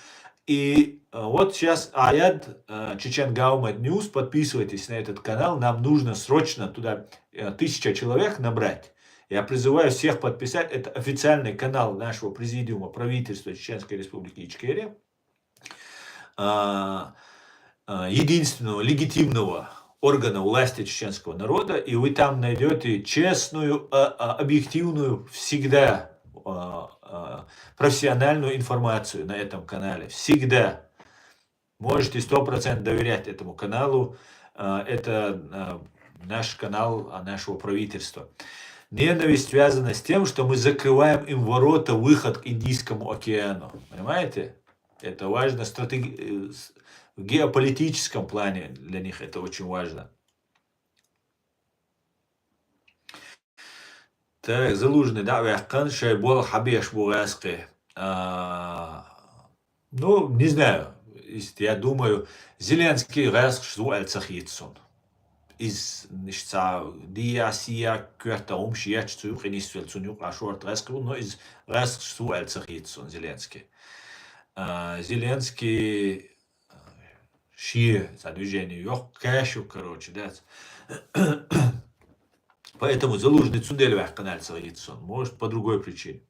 И, э, вот щас аят, э, Чечен Government News, подписывайтесь на этот канал, нам нужно срочно туда, э, тысяча человек набрать. Я призываю всех подписать, это официальный канал нашего президиума правительства Чеченской Республики Ичкерия. А, а, единственного легитимного органа власти чеченского народа, и вы там найдёте честную, а, а, объективную, всегда, а, а, профессиональную информацию на этом канале. Всегда. Можете сто процентов доверять этому каналу. А, это, а, наш канал, а, нашего правительства. Ненависть связана с тем, что мы закрываем им ворота, выход к Индийскому океану. Понимаете? Это важно стратеги-, э, с-, в геополитическом плане для них это очень важно. Так, Залужный дӀа а ваьккхина, шайн болх хьабеш бу гӀаьскхи. А, ну, не знаю, если я думаю, Зеленский гӀаьскхаш зу аьлла ца хийца суна. Из иштта дия, сия, коьрта хӀумаш еча цу юкъе нисвелла, цунна юкъа шорта гӀаьскхи ву, но из гӀаьскхаш зу аьлла ца хийца суна Зеленский. А, Зеленский, а, ши, цхьа движение йоккха кашу, короче, дац. Поэтому Залужный цундела ваьккхина аьлла ца хийца суна. Может, по другой причине.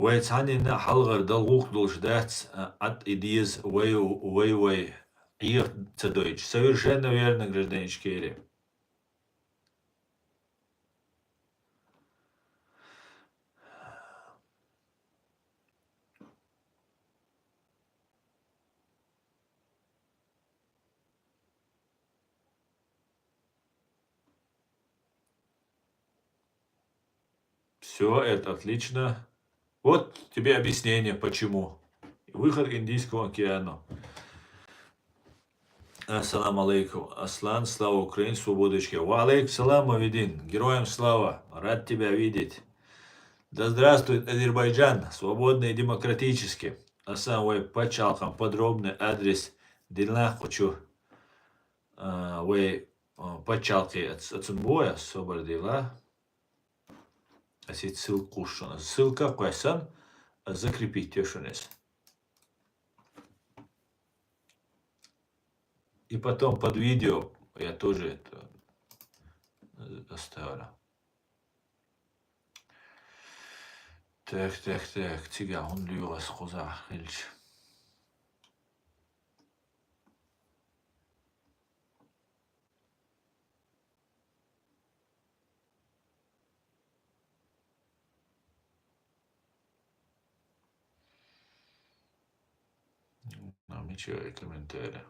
Вай цхьаннена а хьалхара Дала гӀуллакх долуш дац, а, Ӏад и деза вай, вай, вай Ӏеха ца дойтуш. Совершенно верно, гражданин Ичкери. Все, это отлично. Вот тебе объяснение, почему. Выход к Индийскому океану. Ассаламу алейкум. Аслан, слава Украине, свобода Ичкерии. Ва алейкум салам, Мавидин. Героям слава. Рад тебя видеть. Да здравствует Азербайджан, свободный и демократический. Аслан, вай пачхьалкхан подробный адрес дилла кху чу. А, вай, а, пачхьалкхе ац-, ацун боя собар дила. Ас и ссылка кхуссуна. Ссылка кхоьссина, а, закрепить ешуна эс. И потом под видео я тоже это, э, оставлю. Так, так, так. Цига хӀун луьйгӀас кхузахь хилча. Намечаю комментарий.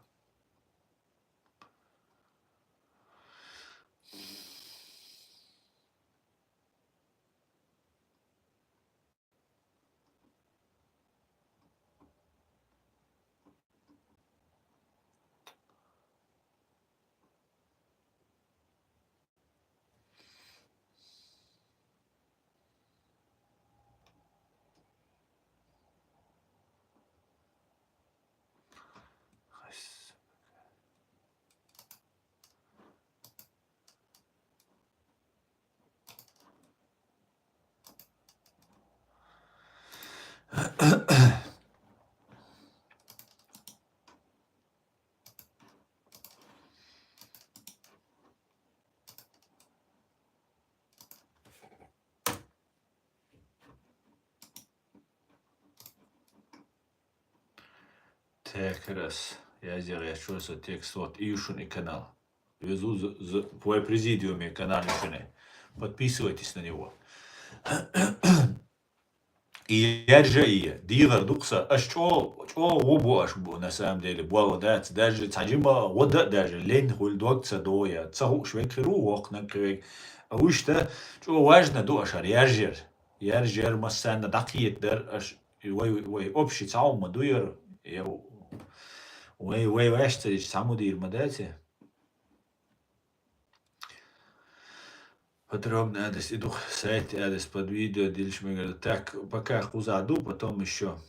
Так, раз. Я сделаю, я чё за текст? Вот, и шун и канал. Везу з-, з-, вай президиуме канал ишуне. Подписывайтесь на него. И яржа и дигӀар дукха сан, аш чӀо-, чӀогӀа ву бу аш бу, на самом деле, болу дац, даже цхьа жима вода даже, лен хуьлу дог ца догӀу я, ца хууш векхир ву, вокху наггахь вег. А вуьшта чӀо важна ду ашар, яржер. Яржер массарна дӀакхетар, аш, вай, вай общий цхьа хӀума ма ду яр, я вай, вай ваьш ца дича цхьа мудийр ма дац. Подробный адрес. И дух сайт адрес под видео, дилиш мегар. Так, пока кхуза ду, потом ещё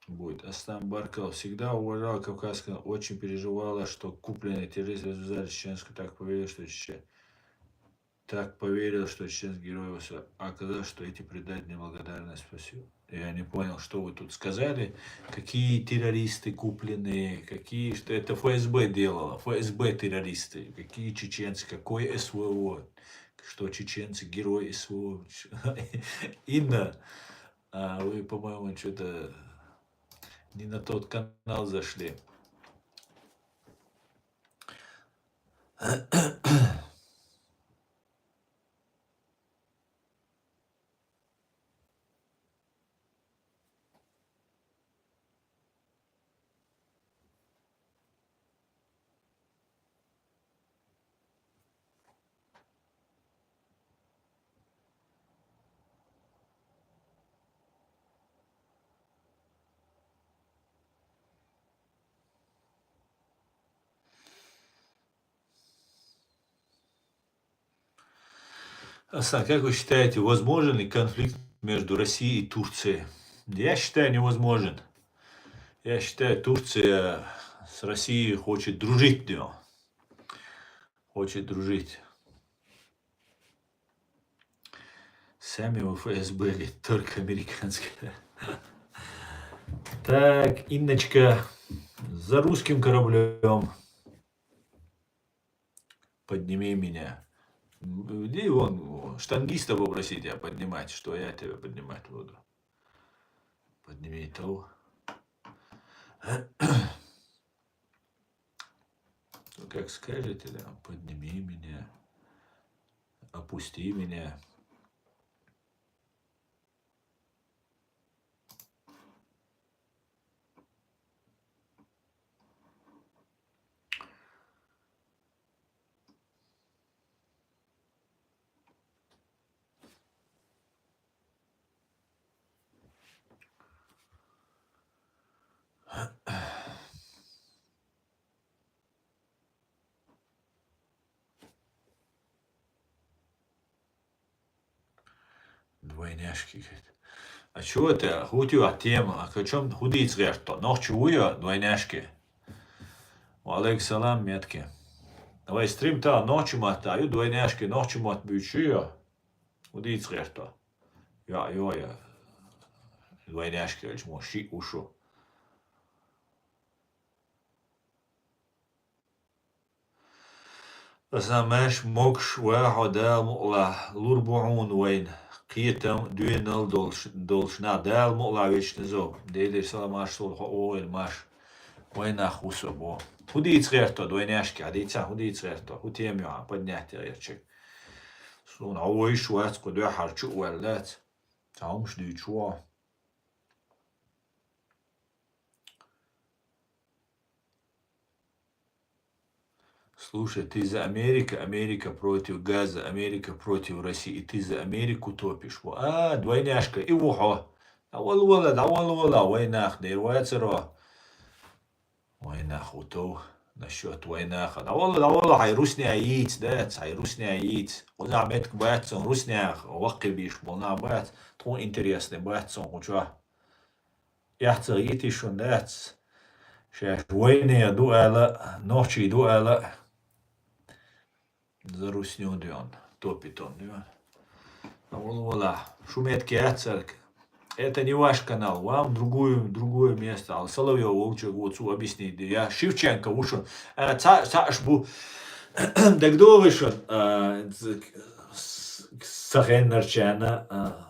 будет. Аслан Баркал. Всегда уважал кавказское, очень переживала, что купленные террористы развязали чеченскую, так поверил, что чечен-, так поверил, что чеченский герой, а оказалось, что эти предатели неблагодарные. Спасибо. Я не понял, что вы тут сказали. Какие террористы купленные, какие, что это Ф С Б делало, Ф С Б террористы, какие чеченцы, какой С В О, что чеченцы герой С В О. Инна, а, вы, по-моему, что-то не на тот канал зашли. Аслан, как вы считаете, возможен ли конфликт между Россией и Турцией? Я считаю, невозможен. Я считаю, Турция с Россией хочет дружить, да. Хочет дружить. Сами вы Ф С Б, говорит, только американская. Так, Инночка, за русским кораблем. Подними меня. М, иди вон, штангиста попроси тебя поднимать, что я тебя поднимать буду. Подними то. Ну, как скажете, да, подними меня, опусти меня. Двойняшки, говорит. А чё это? ХӀу тӀехь тема? А о чём, хӀу дийца гӀерта? Нохчи вуй, двойняшки? Ва алейкум салам, метки. Вай стрим тӀа нохчи матта ю, двойняшки нохчи мотт буьйцуш ю. ХӀу дийца гӀерта? Я, ё, я. Двойняшки, эльча мо шиъ ву шу. Аса маьш могуш ваьхьо Дала мукъалахь, лур бу хьуна вайна кхетам, доьналла долуш, долуш нах. Дала мукъалахь, вечно зов. Делера саламаш суна хьо, охьа ма еш. Вайн нах ву со бо. ХӀу дийца гӀерта, двойняшки, хьан дийца, хӀу дийца гӀерта? ХӀу тема ю хьан поднять гӀертарг? Суна хьо вуйш вац, кху дуьххьара чу а ваьлла дац. Цхьа хӀумаш дуьйцуш ву. Слушай, ты за Америка, Америка против газа, Америка против России, и ты за Америку топишь. Во, а, двойняшка, и ву хьо. ДӀавала вала, дӀавала вала, вайн нах дера вацаро. Вайн нах ву тов, насчёт вайн наха. ДӀавала, дӀавала, хьайн русняхь йийца, дац, хьайн русняхь йийца. Кхузахь меттиг бац цунна, русняхь ваккхий бийш болу нах бац, тхуна интересный бац цунна кху чохь. Эхь ца гӀийти шуна дац. Шаьш вайнех ду ала, нохчий ду ала. За русню дуьйна, топитон дуьйна. Вала, вала, шу метке яцарг. Это не ваш канал, вам другую, другое место. Ал Соловьёв Вовчик, вот цо объяснить де. Я Шевченко ву шуна. А, ца, ца аш бу. ДагдогӀи шуна, а, з-, с-, сахеннарчарна, а,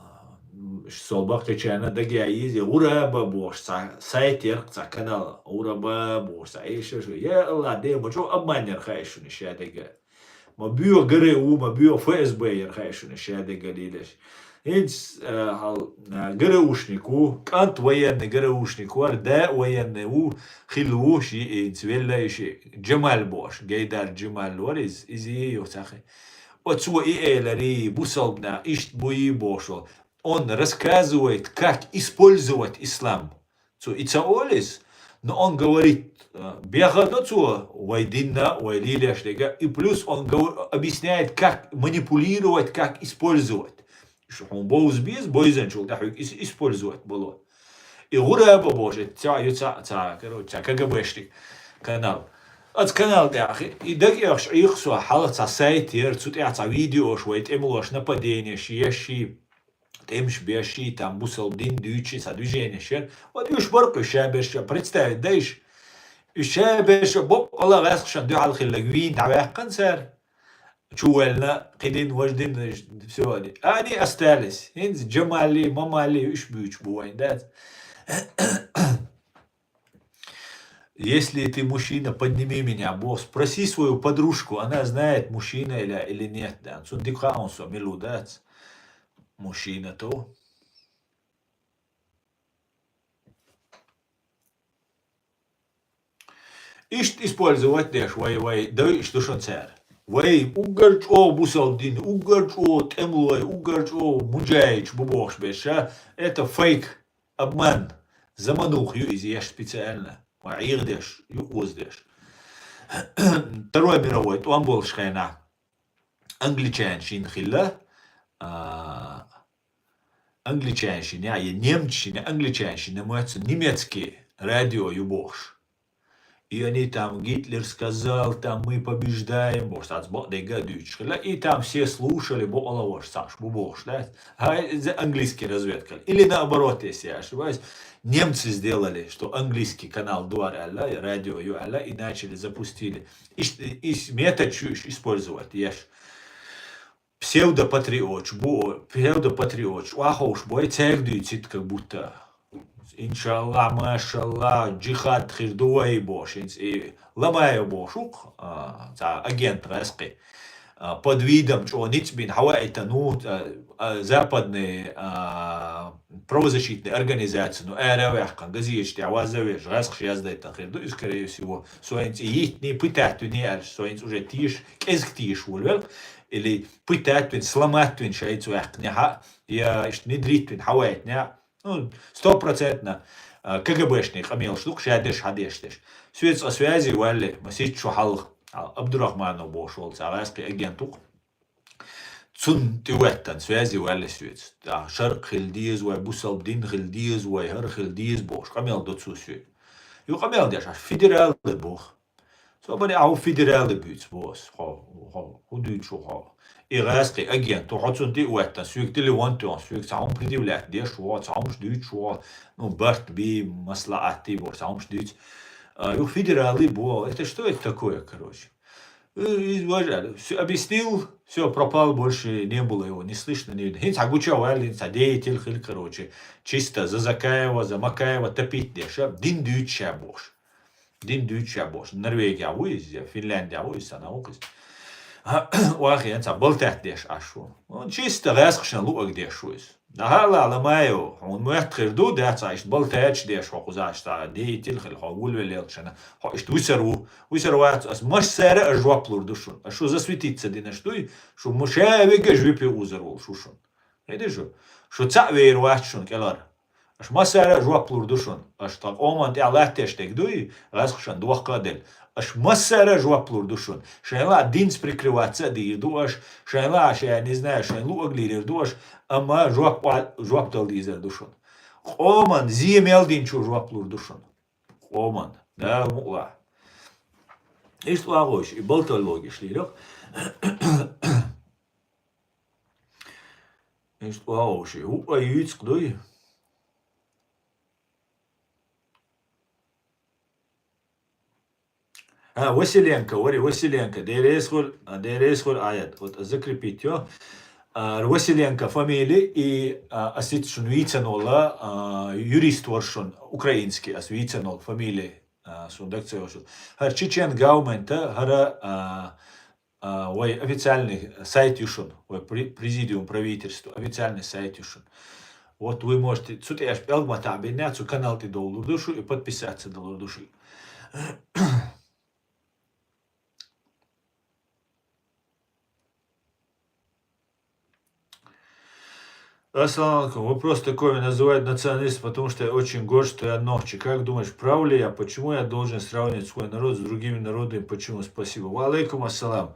м, сол баккхичарна дагаяйиза, ГӀураба бохуш цхьа сайт яра, цхьа канал, ГӀураба бохуш цхьа эшар шу. Я Аллах, де, ма чӀогӀа обман яра хаьа шуна ша дага. Ма боьха ГРУ, ма боьха ФСБ яра хаьа шуна ша дага лелаш. ХӀинца, а, хьал, а, ГРУшник ву, кӀант военный ГРУшник вара, да военный ву, хилла ву, ши, хӀинца велла и ши, Джамал бохуш, Гайдар Джамал вара иза, иза и ю цхьа хи. Оцо и элари, бусалбна, иштта бу и бохуш вол. Он рассказывает, как использовать ислам. Цо и ца олу иза, но он говорит, э, беха до цо, вай динна, вай лелаш дега, и плюс он гов-, объясняет, как манипулировать, как использовать. Шу хьуна бовза беза, бойзанчул тӀаьхьа ис-, использовать болу. И ГӀураба бохуш, ца, ю ца, ца, короче, ца КГБшник канал. Аца канал тӀехь, и дагех Ӏийкху со, хьала цхьа сайт яра, цу тӀехь цхьа видеош, вай тӀемалош, нападенеш еш ши, тӀемаш беш ши, там бусалба дин дуьйцу ши, цхьа движенеш яра. Вот уьш бара кху ша берш, представить дай иш. Уьш ша берш боккъала гӀаьскхашна дуьхьал хилларг вийна дӀаваьккхина цара. Чу ваьллина, кхидина, важдина, всё. Они остались. ХӀинца Джамали, Мамали, уьш буьйцуш бу вайн, дац? Если ты мужчина, подними меня, бо спроси свою подружку, она знает, мужчина или, или нет, да. Цунна дика хаьа со, мила ву, дац? Мужчина то. Иштта использовать деш вай, вай дойуш ду шуна цара. Вай уггар чӀогӀа бусалба дин, уггар чӀогӀа тӀемалой, уггар чӀогӀа муджахидаш бу бохуш берш, это фейк, обман. Замануха ю иза еш специально. Вай ӀийгӀа деш, юкъоза деш. Второй мировой тӀом болуш хенахь англичанин шина хилла, а, англичанин шина, я немцашина, англичанин шина, ма цу немецкий радио ю бохуш. И они там, Гитлер сказал, там, мы побеждаем, бохуш, цац бакъдерг а дуьйцуш хилла. И там все слушали, бакъала ваш, цхьаъш бу бохуш, да? А, за английский разведка. Или наоборот, если я ошибаюсь, немцы сделали, что английский канал дуар аьлла, радио ю аьлла, и начали, запустили. И, и метод чуьш использовать, еш. Псевдопатриоташ бу, псевдопатриоташ, охьаховш бой, цаьрга дуьйцуьйту как будто. иншаллахӀ, машаллахӀ, джихад хир ду вай бохуш, хӀинца и Ломаев бохуш ву-кх, а, цхьа агент гӀаьскхи. А, под видом чӀогӀа ницкъ бина хьаваийтина ву, а, а, западный, а, правозащитный организаци, ну, ара а ваьккхина, газеташ тӀехь ваза а веш, гӀаьскхаша яздайтина хир ду иза, скорее всего. Со хӀинца и йиттиний, пытать виний аьлча, со хӀинца уже теша, кӀезиг теша волавелла, или пытать вина, сломать вина шайца ваьккхинехь а, я иштта внедрить вина хьаваийтинехь а, ну, стопроцентно, а, КГБшный къамелаш ду-кх ша деш, хьан деш деш. Соьца цкъа связи ваьлла, масийтта шу хьалха, а, Абдурахманов бохуш волу цхьа гӀаьскхи агент ву-кх. Цунна тӀе веттан связи ваьлла соьца. ТӀаккха шарӀ хила деза вай, бусалба дин хила деза вай, хӀара хила деза бохуш, къамел до цо соьга. Ю къамел деш, аш федералы боху. Со бани ахьа федералы буьйцу боху ас. Хьо, хьо, хӀун дуьйцу хьо? И гӀаьскхи агент, хьо цунна тӀе а веттан, соьга телефон тоьхна, соьга цхьа хӀума предъявлять деш ву хьо, цхьа хӀумаш дуьйцуш ву хьо, ну, барт бий, маслаӀат дий боху, цхьа хӀумаш дуьйцу. А, ю федералы боху, это что это такое, короче? Э, и вож-, всё, объяснил, всё, пропал, больше не было его, не слышно, не видно. ХӀинца хьан гуча ваьлла, хӀинца деятель хила, короче, чисто за Закаева, за Макаева топить деш, а, дин дуьйцу ша бохуш. Дин дуьйцу ша бохуш. Норвегия ву иза, я Финляндия ву иза, сан ву иза. Вахи, хӀинца балтаьтта деш Ӏаш ву. Ну, чисто гӀаьскхашна луъаг деш ву иза. ДӀахаалахь, Ломаев, хьуна моьтту хир ду, дац хьан иштта балтаьтташ деш, хьо кхузахь цхьа деятель хила, хьо вулвеллачхьана, хьо иштта вуьсур ву, вуьсур вац, ас массара а жоп лур ду шуна. Ас шу засветиться динарш дуй, шу ма ша вега а жоьпе узур волуш ву шуна. ХӀедий шу? Шу цхьаъ вер вац шуна кӀелхьара. Аш массара а жоп лур ду шуна. Аш тхан къоман тӀехь латтеш дерг дуй, гӀаьскхашна дохка а делла. Аш массара а жоп лур ду шуна. Шайн ла динца прикрываться а дийр ду аш, шайн ла аш, я не знаю, шайн луъаг лийрар ду аш, амма жоп, жоп дала дийзар ду шуна. Къоман зе мел динчо жоп лур ду шуна. Къоман. Дала мукъалахь. Иштта вагӀуш, и балтал логиш лийрах. Иштта вагӀуш, и хӀуъа юьйцу дуй? А, Василенко, вари, Василенко, Дересхур, а, Дересхур аят. Вот закрепить йо. А, Василенко фамили и, а, асиц шун вийцан волла, а, юрист вар шун, украинский, ас вийцан волла фамили, а, сун дагца йошур. ХӀара чечен гаумента, хӀара, а, а, вай официальный сайт ю шун, вай при-, президиум правительства, официальный сайт ю шун. Вот вы можете, цу тӀе аш пӀелгматахь биннехь, цу канал тӀе довлур ду шу, и подписаться далур ду шу. Ассаламу алейкум. Вопрос такой. Меня называют националист, потому что я очень горд, что я нохчи. Как думаешь, прав ли я? Почему я должен сравнивать свой народ с другими народами? Почему? Спасибо. Ва алейкум ассалам.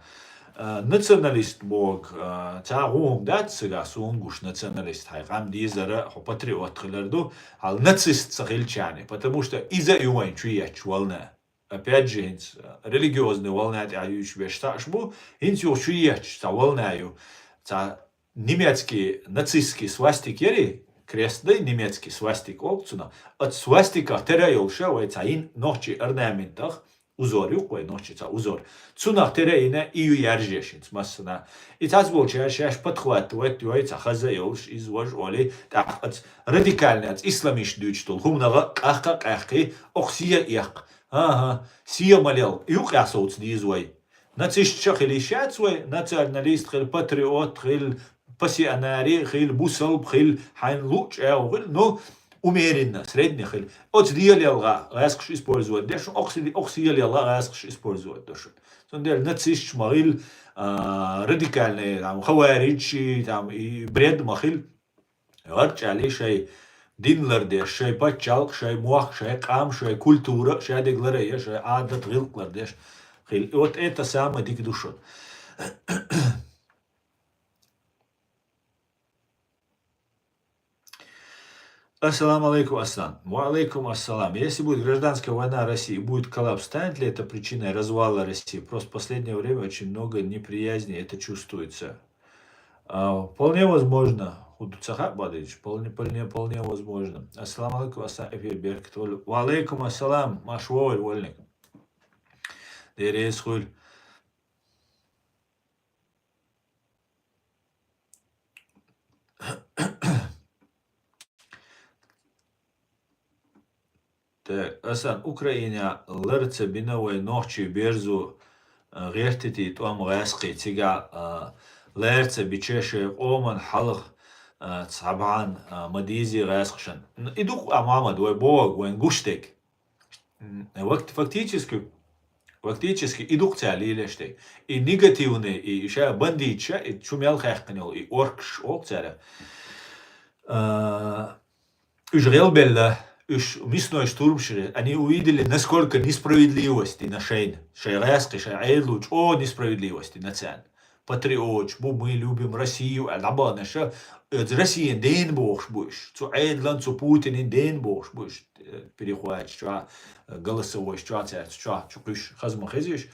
А, националист боху, а, цхьа гӀум дац цигахь суна гуш националист. Хьайн къам дезара, хьо патриот хилар ду, хьал нацист ца хилчарна. Потому что иза а ю вайн чу етташ волна. Опять же, хӀинца религиозный волна тӀехь юьйцуш берш цхьаъш бу, хӀинца юха чу етташ цхьа волна ю. Цхьа немецкий нацистский свастик яри, крест дай, немецкий свастик олу цунах. Оцу свастиках тера а йолуша вай цхьа йина нохчий орнаментах, узор ю-кх вай нохчий цхьа узор. Цунах тера а йина и ю яржеш хӀинца массана. И цхьацца болчара шаьш подхватывать йой цхьа хаза а йолуш, иза важа олий, тӀаккха оцу радикальный, оцу исламист дуьйцуш долу хӀуманах а къахка а къаьхкий, окху сия а эккха. ХӀан-хӀа, сия ма лел, юкъехь совца деза вай. Нацистша хила йиш яц вай, националист хила, патриот хила, пассионари хила, бусалба хила, хьайн луъчу агӀо хила, ну, умеренно, средне хила. Оцу дела ялгӀа гӀаьскхаш использовать деш, окху си-, окху села ялгӀа гӀаьскхаш использовать деш. Цундела нацистша ма хила, а, радикальный, там, хавариджи, там, и бред ма хила. ГӀарчӀали шайн дин лардеш, шайн пачхьалкх, шайн мохк, шайн къам, шайн культура, шадерг ларъян, шайн Ӏадат, гӀиллакх лардеш хила. И вот это самое дика ду шуна. Ассаламу алейкум, Аслан. Ва алейкум ассалам. Если будет гражданская война России, будет коллапс, станет ли это причиной развала России? Просто в последнее время очень много неприязни, это чувствуется. А, вполне возможно. Худу ца хаьа, Бадыч, вполне, вполне, вполне возможно. Ассаламу алейкум, Аслан, эфир беркат волу. Ва алейкум ассалам, марша вогӀийла, вольник. Дерригаш хуьлда. Так, асан Украина лар ца бина вай нохчий берзу, а, гӀертити тӀом гӀаскхи, цига, а, лар ца бича шай къоман хьалха, а, цхьабан, а, ма дизи гӀаскхашан. Н-, и дукъ, а, Мухьаммад, вай бог, вайн гуштек. М, факт-, фактически, фактически и дукъ ца лилештек. И негативный, и ша бандитша, и чу мел хехканел, и оркш, ок цара. А, уж гӀелбелла, уж мясной штурмшира, они увидели, насколько несправедливости на шейн, шай гӀаскхи, шай гӀедлу чӀо несправедливости на цан. Патриотш бу, мы любим Россию, а дабанаша, э, Россия ден бохш буш, цу гӀедлан, цу Путинин ден бохш буш, э, перехватча, э, голосовой, чу царц, чу, чу куш, хазма хезиш,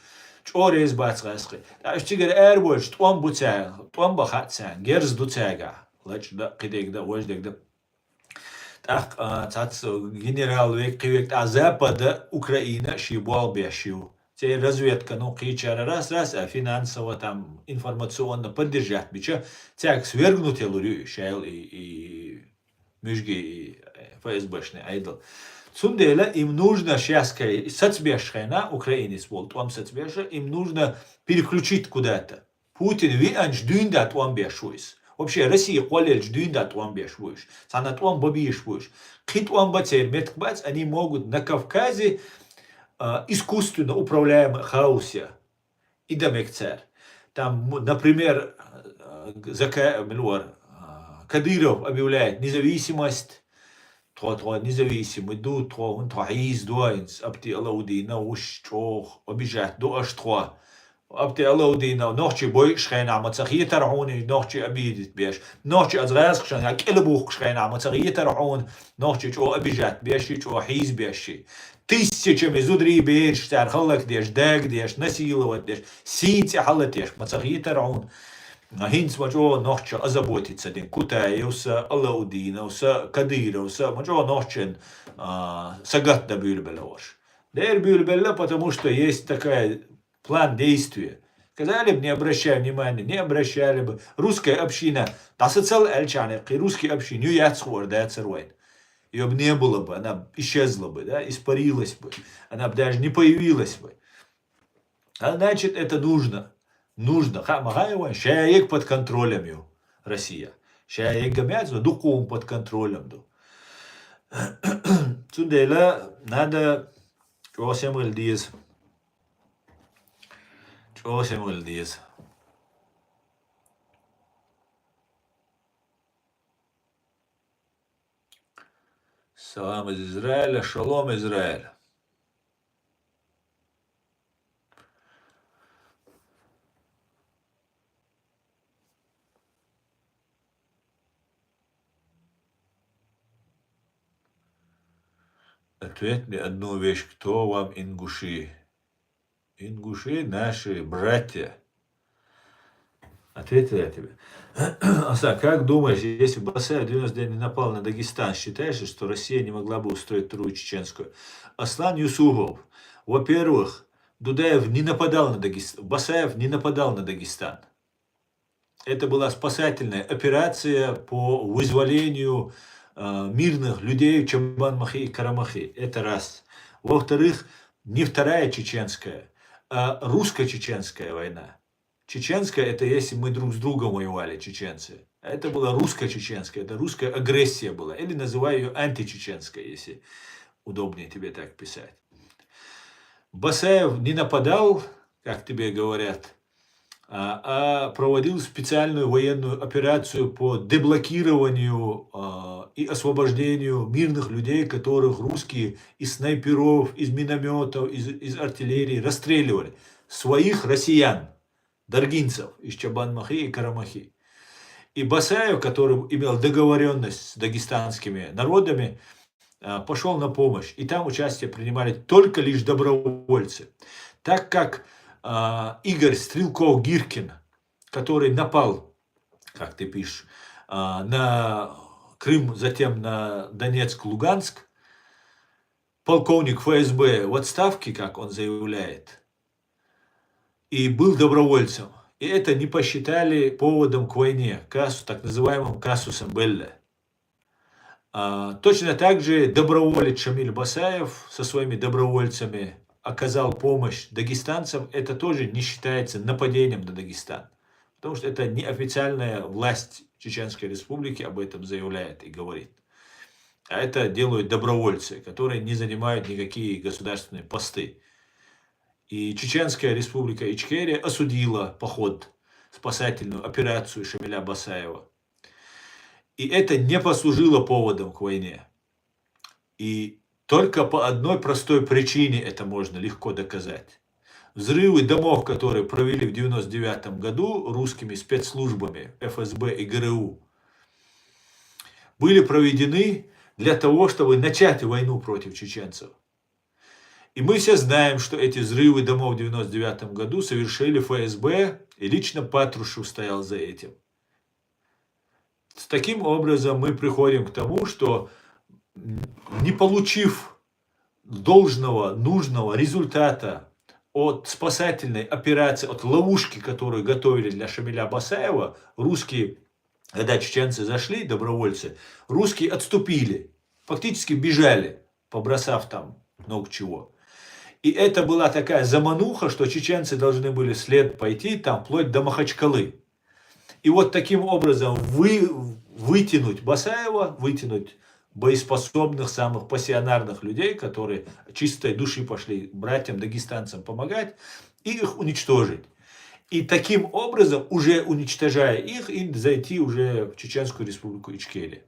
чӀо рез бац гӀаскхи. Та уж цигара эр больш, тӀом бу цар, тӀом ба хац цан, герз ду цага, лач да, кидег да, вождег да. ТӀаккха, а, цац генерал век, кхи век, а Запада Украина ши бал беш ю. Цей разведка, ну, кхичара раз-раз, а финансово, там, информационно поддержать бича, цяг свергнуть лурю, шайл и, и мюжги, и, э, ФСБшный айдл. Цундела им нужно сейчас, кай, сацбеш хена, украинец бол, тӀом сацбеша, им нужно переключить куда-то. Путин вианч дуьнда тӀом беш вуйс. Вообще, Россия кхоллелч дуьнда тӀом беш вуйш. Цана тӀом бабиш вуйш. Кхи тӀом ба цер метк бац, они могут на Кавказе, а, искусственно управляемый хаос я. И да мек цар. Там, м, например, а, зака-, милуар, а, Кадыров объявляет независимость. Тхо, тхо независимый ду, тхо, хӀун тхо хьийз дуайнц, апти Алаудина, уш чӀох, обижать ду аш тхо. Апти Алаудина, нохчи бойш хена, ма ца хетар хьуни, нохчи обидит беш. Нохчи аз гӀаскшан, я кӀелбухш хена, ма ца хетар хьун, нохчи чӀо обижать беши, чӀо хьийз беши. Тысячами зудри берш, цар халлак деш, даг деш, насиловать деш, синце халат деш, ма ца хетар хьун. А хӀинц ма чӀо нохча озаботиться дин. Кутаевса, Алаудиновса, Кадыровса, ма чӀо нохчен, а, сагат да бюльбеловаш. Дер бюльбелла, потому что есть такая план действия. Сказали бы, не обращай внимания, не обращали бы. Русская община, да социал эльчане, кхи русский община, ю яц хор да царвайн. Её бы не было бы, она исчезла бы, да, испарилась бы. Она бы даже не появилась бы. А значит, это нужно. Нужно. Ха, ма хай вайн, шаек под контролем ю Россия. Шаек гамяц, но дукум под контролем ду. Цундела надо чӀо семгӀал диз. ЧӀо семгӀал диз. Салам из Израиля, шалом, Израиль. Ответь мне одну вещь, кто вам ингуши? Ингуши наши братья. Ответил я тебе. Аса, как думаешь, если бы Басаев в девяносто дней не напал на Дагестан, считаешь ли, что Россия не могла бы устроить вторую чеченскую? Аслан Юсупов, во-первых, Дудаев не нападал на Дагестан, Басаев не нападал на Дагестан. Это была спасательная операция по вызволению, э, мирных людей в Чабанмахе и Карамахе. Это раз. Во-вторых, не вторая чеченская, а русско-чеченская война. Чеченская — это если мы друг с другом воевали, чеченцы. А это была русско-чеченская, это русская агрессия была. Или называю её античеченской, если удобнее тебе так писать. Басаев не нападал, как тебе говорят, а, а проводил специальную военную операцию по деблокированию, а, и освобождению мирных людей, которых русские из снайперов, из минометов, из, из артиллерии расстреливали. Своих россиян, даргинцев из Чабанмахи и Карамахи. И Басаев, который имел договорённость с дагестанскими народами, а, пошёл на помощь. И там участие принимали только лишь добровольцы. Так как, а, Игорь Стрелков-Гиркин, который напал, как ты пишешь, а, на Крым, затем на Донецк, Луганск, полковник ФСБ в отставке, как он заявляет, и был добровольцем. И это не посчитали поводом к войне, касу-, так называемым казусом Белле. А, точно так же доброволец Шамиль Басаев со своими добровольцами оказал помощь дагестанцам. Это тоже не считается нападением на Дагестан, потому что это неофициальная власть Чеченской Республики об этом заявляет и говорит. А это делают добровольцы, которые не занимают никакие государственные посты. И Чеченская Республика Ичкерия осудила поход, спасательную операцию Шамиля Басаева. И это не послужило поводом к войне. И только по одной простой причине это можно легко доказать. Взрывы домов, которые провели в девяносто девятом году русскими спецслужбами Ф С Б и Г Р У, были проведены для того, чтобы начать войну против чеченцев. И мы все знаем, что эти взрывы домов в девяносто девятом году совершили Ф С Б, и лично Патрушев стоял за этим. С таким образом мы приходим к тому, что, м, не получив должного, нужного результата от спасательной операции, от ловушки, которую готовили для Шамиля Басаева, русские, когда чеченцы зашли, добровольцы, русские отступили, фактически бежали, побросав там много чего. И это была такая замануха, что чеченцы должны были вслед пойти там вплоть до Махачкалы. И вот таким образом вы, вытянуть Басаева, вытянуть боеспособных, самых пассионарных людей, которые чистой души пошли братьям дагестанцам помогать, и их уничтожить. И таким образом, уже уничтожая их, и зайти уже в Чеченскую Республику Ичкерия.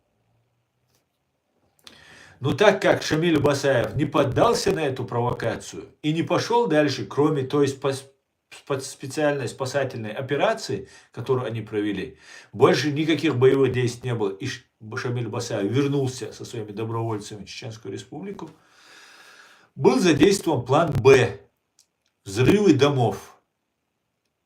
Но так как Шамиль Басаев не поддался на эту провокацию и не пошел дальше, кроме той спас- спа- специальной спасательной операции, которую они провели, больше никаких боевых действий не было, и Ш- Шамиль Басаев вернулся со своими добровольцами в Чеченскую Республику, был задействован план Б, взрывы домов.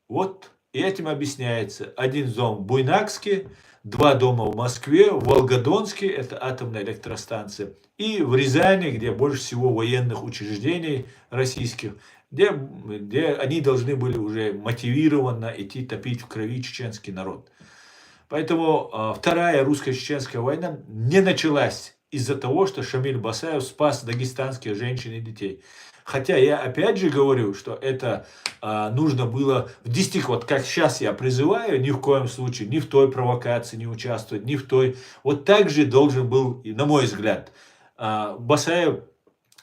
Вот и этим объясняется. Один дом в Буйнакске, два дома в Москве, в Волгодонске, это атомная электростанция, и в Рязани, где больше всего военных учреждений российских, где, где они должны были уже мотивированно идти топить в крови чеченский народ. Поэтому, а, Вторая русско-чеченская война не началась из-за того, что Шамиль Басаев спас дагестанских женщин и детей. Хотя я опять же говорю, что это, а, нужно было в действительности, вот как сейчас я призываю, ни в коем случае, ни в той провокации не участвовать, ни в той. Вот так же должен был, и, на мой взгляд, а, Басаев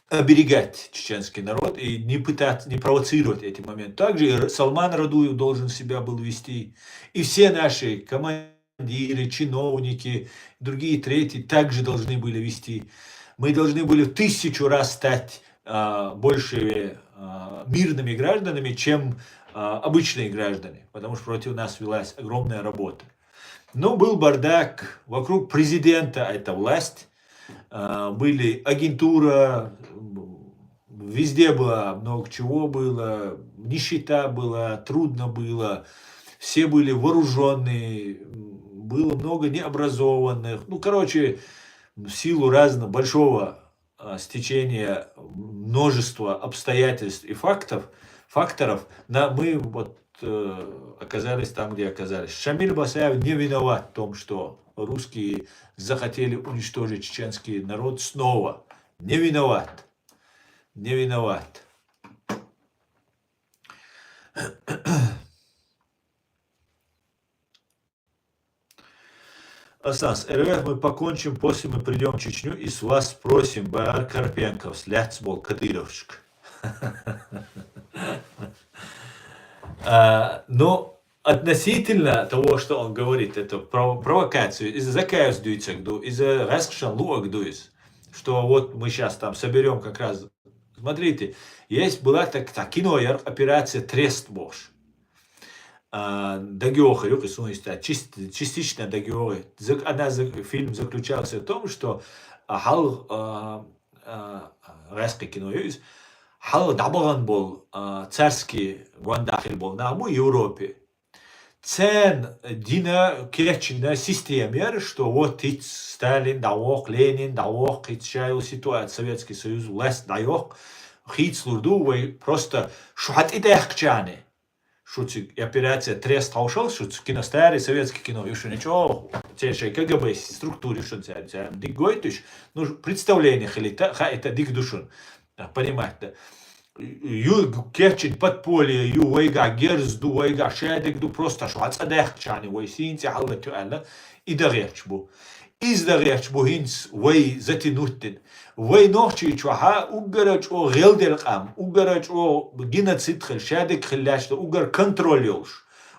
оберегать чеченский народ и не пытаться, не провоцировать эти моменты. Также и Р- Салман Радуев должен себя был вести, и все наши командиры, чиновники, другие, третьи также должны были вести. Мы должны были в тысячу раз стать, а, больше, а, мирными гражданами, чем, а, обычные граждане, потому что против нас велась огромная работа. Но был бардак, вокруг президента эта власть, а, были агентура, м, везде было много чего было, нищета была, трудно было, все были вооруженные, м, было много необразованных. Ну, короче, в силу разного большого, а, стечения множества обстоятельств и фактов, факторов, на, мы вот, э, оказались там, где оказались. Шамиль Басаев не виноват в том, что русские захотели уничтожить чеченский народ снова. Не виноват. Не виноват. Аслан, с Р Ф мы покончим, после мы придем в Чечню и с вас спросим, Баар Карпенков, слядь, мол, кадыровчик. А, но относительно того, что он говорит, это прово- провокацию, из-за закаевс дуйцагду, из-за раскшан луагдуис, что вот мы сейчас там соберем как раз. Смотрите, есть была так, так кино, яр- операция Трест Бош. А, дагёхы, юк, и сунистай, чис- частично дагёхы. Зак- Она, зак- фильм заключался в том, что, а, хал а, а, раскы кино юис, хал дабаган бол, а, царский гуандахил бол, на му Европе. Цен дина кечина системер, что вот хиц Сталин давох, Ленин давох, хиц шайл ситуация, Советский Союз власть давох, хиц лурду, вай просто шухат и дехчане. Шуца операция «Трест» хьовшал, шуца кино, старый советский кино, ю шуна чӀоагӀа. Церан шоай КГБ структура ю шуна цаьрга, цаьрга дика гойтуш. Ну, представление хилийта, ха, это дика ду шуна. Да, понимать, да. Ю кечин подполье, ю вайгахь герз ду, вайгахь шадерг ду, просто шу хьа цӀа даьхкачарна вай сийна цӀе хьаллатаю аьлла, и дан гӀерташ бу. Иза дан гӀерташ бу хӀинца вай затянуть дина. Вай Нохчийчохь уггара чӀогӀа гӀелделла къам, уггара чӀогӀа геноцид хилла, шадерг хилла лаьтташ да, уггар контроль йолуш,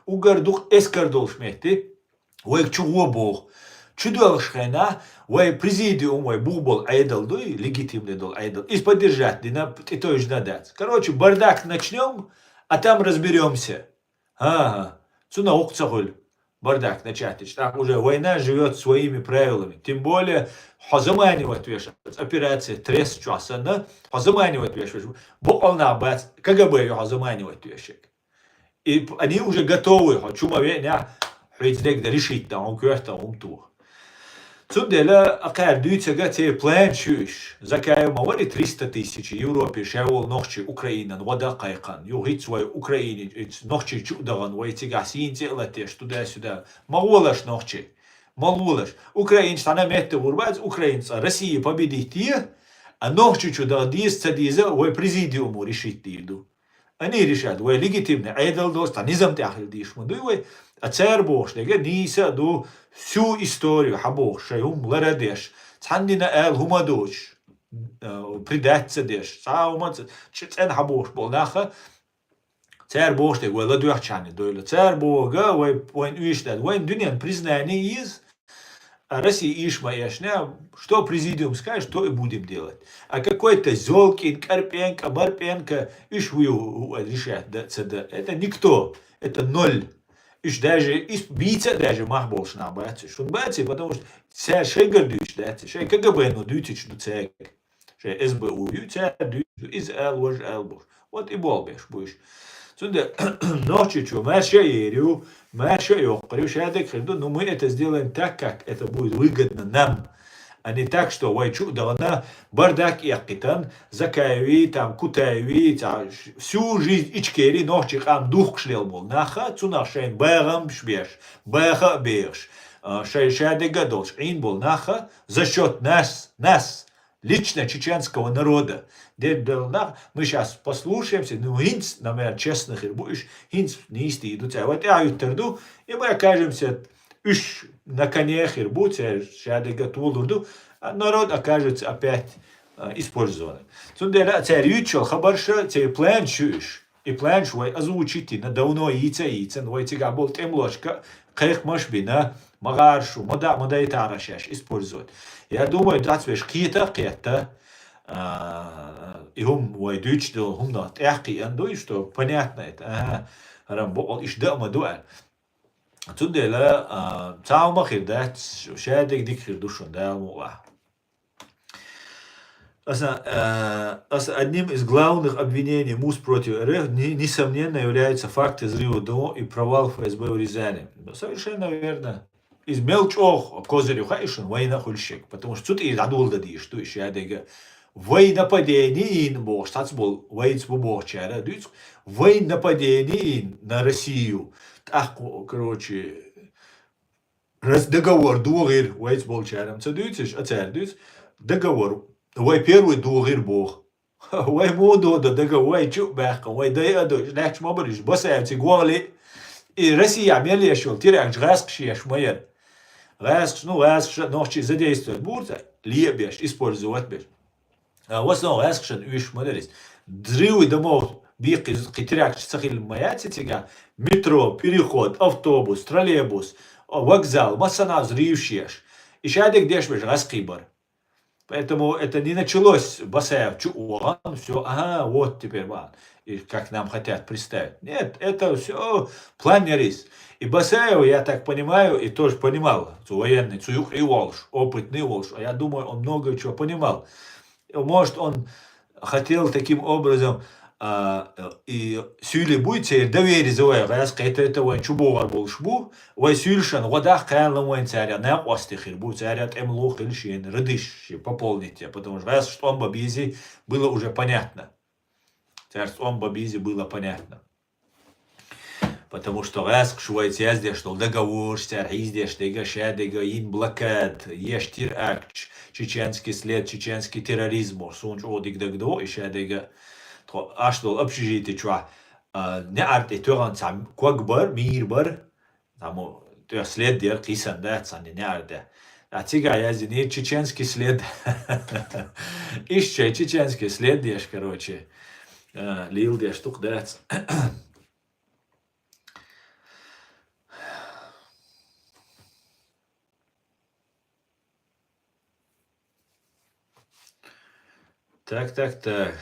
уггар дукха эскар долуш метте, вайга чу гӀо боху. Чу доьлхуш хенахь, вай президиум, вай бух болу Ӏедал дуй, легитимный долу Ӏедал, иза поддержать дина, тӀетевжина дац. Короче, бардак начнём, а там разберёмся. ХӀан-хӀа, цунах гӀуллакх ца хуьлу. Бардак начать дича, тӀаккха уже война живёт своими правилами. Тем более, хьо заманивать веш, операция «Трест» чохь санна, хьо заманивать веш, веш, бокъонца нах бац, КГБ ю хьо заманивать веш. И п-, они уже готовы, хьо чу ма веанехь, хьоьца дерг дан решить дан, хьуна коьрта хӀума тоха. Цундела, а кхара дуьйцург церан план ю уьш. Закаев ма вара и триста тысяч Европе ша волу нохчий Украинан гӀо дан кхайкхина. Юха хӀинца вай Украине, хӀинца Нохчийчу а дахана, вай цигахь сийна цӀе а латош, туда-сюда. Ма гӀолаш нохчий. Ма гӀолаш. Украинчу цхьана метта гӀур бац, украинца Россия победить е, а Нохчийчу даха деза, ца деза, вай президиумо решить дийр ду. Они решат, вай легитимный Ӏедал долуш, цхьа низам тӀехь хила дийш ма дуй вай, а цара бохуш дерг нийса а ду, всю историю хьабохуш, шайн хӀума лара а деш, цхьанна дина аьлла хӀума а доцуш, э, предать ца деш, цхьа а хӀума ц-, ч-, цӀена хьабохуш болу наха, цара бохуш дерг вай ладоьгӀчарна дойла. Цара бохург вай, вайна уьйш дац, вайна дуьненна признание еза, А Россия ийш ма эшна, что президиум скажет, то и будем делать. А какой-то Зёлкин, Карпенко, Марпенко, уьш вуй у, у, решать да, ца да. Это никто, это ноль. Уьш даже, ис-, бийца а даже мах болуш нах бац уьш. ХӀунда бац и? Потому что цара шайгара дуьйцуш дац, шайн КГБ-но дуьйцуш ду цаьрга. Шайн СБУ ю, цара дуьйцу, иза ала, важа ала бохуш. Вот и болх беш бу уьш. Цундела Нохчийчу маьрша а ер ю, маьрша а йоккхур ю, шадерг хир ду, но мы это сделаем так, как это будет выгодно нам, а не так, что вай чу а дахана, бардак а эккхийтина, Закаеви, там, Кутаеви, ца, всю жизнь Ичкери нохчий къам духкуш лелла болу наха, цунах шайн багӀамаш беш, баха а бехаш, а, шайн шадерг а долуш Ӏийна болу наха, за счёт нас, нас, лично чеченского народа. Дед дал нах, мы щас послушаемся, ну, хӀинца, наверное, честно хир бу уьш, хӀинца нийса дийр ду цара. Вай тӀаьхьа хӀуьттур ду, и мы окажемся, уьш на коне хир бу, цара шадерг а толур ду, а народ окажется опять, а, использованный. Цундела цара юьйцучу хабарша, церан план ю уьш. И планаш вай озвучить йина, давно йийца а йийцина, вай цигахь болу тӀемалошка кхайкхамаш а бина, ма гӀара шу, ма да-, ма дайтара шаьш использовать. Я думаю, дац веш кхета а кхетта, а, и хӀума вай дуьйцуш долу хӀуманах тӀаьхьа кхиъна дуй, что понятно это, ага, хӀара бокъал иштта да а ма ду аьлла. Цундела, а, цхьа хӀума хир дац, шадерг дика хир ду шуна, Дала мукъалахь. Аса, э, аса одним из главных обвинений МУС против РФ, не-, несомненно, являются факты взрыва домов и провал ФСБ в Рязани. Ну, совершенно верно. Иза мел чӀогӀа козырь ю хаьий шуна, вайна а хуьлуш ерг, потому что цу тӀера дӀадоладан дезаш ду и шадерг а. Вай нападение йина бохуш, цхьацца болу вайца бу бохучара а дуьйцу, вай нападение йина на Россию. ТӀаккха, короче, Раз договор догӀийра, вайца болчара-м ца дуьйцуш, а цара дуьйцу, договор вай первый догӀийра боху. Вай муха догӀу договор, вай чу а баьккхина, вай дай а дойуш, лаьтташ ма бара уьш, Басаевциг вогӀу ле. И Россия мел еш йолу теракташ гӀаскхаша еш ма яра. ГӀаскхаша, ну, гӀаскхаша а нохчий задействовать бора цара, ле а беш, использовать беш. А, в основном гӀаскхашна уьш ма дара иза. Взрывы домов бийккхи кхин теракташ ца хилла ма яц и цигахь. Метро, переход, автобус, троллейбус, а, вокзал, массанхьа взрываш еш. И шадерг деш берш гӀаскхий бара. Поэтому это не началось Басаев чу а вахана, всё, ага, вот теперь ма. И как нам хотят представить. Нет, это всё план яра иза. И Басаев, я так понимаю, и тоже понимал, цу военный, цу юкъе волуш, опытный волуш. А я думаю, он много чего понимал. Может, он хотел таким образом, а, и суьйлий буй церан доверие завоевать, кхета это вайн чу богӀур болуш бу, вай суьйлашна гӀо даха кхаьлла вайн цаьрга накъостий хир бу, цаьрга тӀемало хила шена радиш ши пополнить, потому что гӀаскхаша тӀом бан безий было уже понятно. Цаьрца тӀом бан безий было понятно. Потому что гӀаскхаша вайца яздеш долу договораш, цара хьийздеш дерг, шадерг, йина блокада, еш теракташ, чеченский след, чеченский терроризм бохуш, суна чӀогӀа дика дагадогӀу и шадерг. Тхо Ӏаш долу общежити чохь, а, неӀар тӀе тоьхна цхьа ког бара, мийра бара, там, тӀехь след яра, кхийсина дац цхьанна неӀар тӀе. А цигахь яздинера чеченский след. Иштта чеченский след еш, короче, а, леладеш дукха дац. Так, так, так.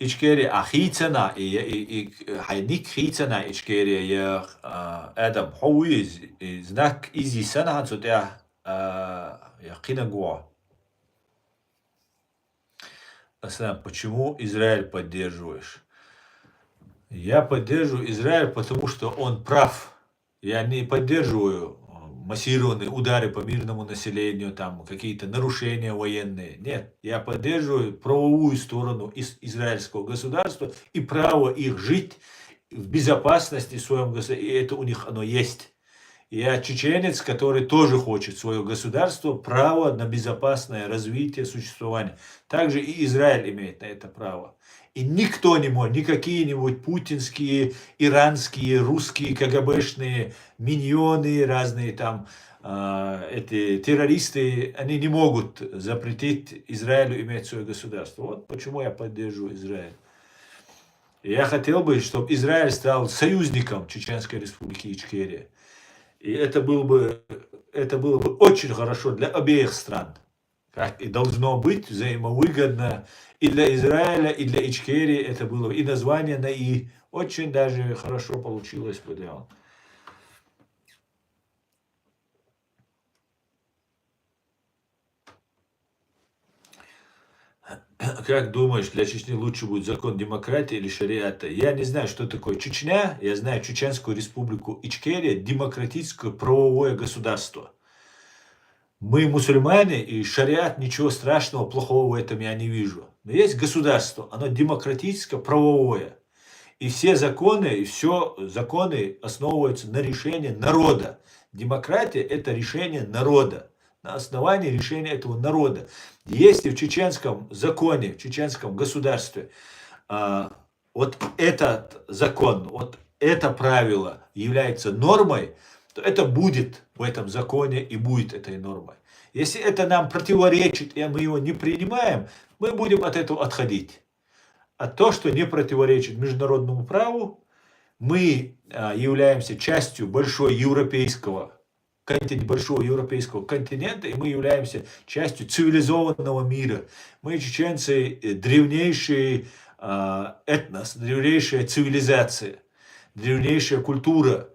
Ичкери, а хийцана, и, и, и, хьайн ник хийцана Ичкери, я, а, Адам, хьо вуй иза, и знак иза йисана хьан цу тӀехь, а, я кхинаг ву. Аслан, почему Израиль поддерживаешь? Я поддерживаю Израиль, потому что он прав. Я не поддерживаю, э, массированные удары по мирному населению, там, какие-то нарушения военные. Нет, я поддерживаю правовую сторону из-, израильского государства и право их жить в безопасности в своём государстве. И это у них оно есть. Я чеченец, который тоже хочет своё государство, право на безопасное развитие, существование. Также и Израиль имеет на это право. И никто не может, ни какие-нибудь путинские, иранские, русские, КГБшные миньоны, разные там, а, эти террористы, они не могут запретить Израилю иметь своё государство. Вот почему я поддерживаю Израиль. Я хотел бы, чтоб Израиль стал союзником Чеченской Республики Ичкерия. И это было бы, это было бы очень хорошо для обеих стран. Как и должно быть, взаимовыгодно и для Израиля, и для Ичкерии это было. И название на «и» очень даже хорошо получилось бы, да. Как думаешь, для Чечни лучше будет закон демократии или шариата? Я не знаю, что такое Чечня. Я знаю Чеченскую Республику Ичкерия, демократическое правовое государство. Мы мусульмане, и шариат, ничего страшного, плохого в этом я не вижу. Но есть государство, оно демократическое, правовое. И все законы, и все законы основываются на решении народа. Демократия — это решение народа. На основании решения этого народа. Если в чеченском законе, в чеченском государстве, а, вот этот закон, вот это правило является нормой, то это будет в этом законе и будет этой нормой. Если это нам противоречит, и мы его не принимаем, мы будем от этого отходить. А то, что не противоречит международному праву, мы, а, являемся частью большой европейского контин-, большого европейского континента, и мы являемся частью цивилизованного мира. Мы, чеченцы, э, древнейший, а, этнос, древнейшая цивилизация, древнейшая культура.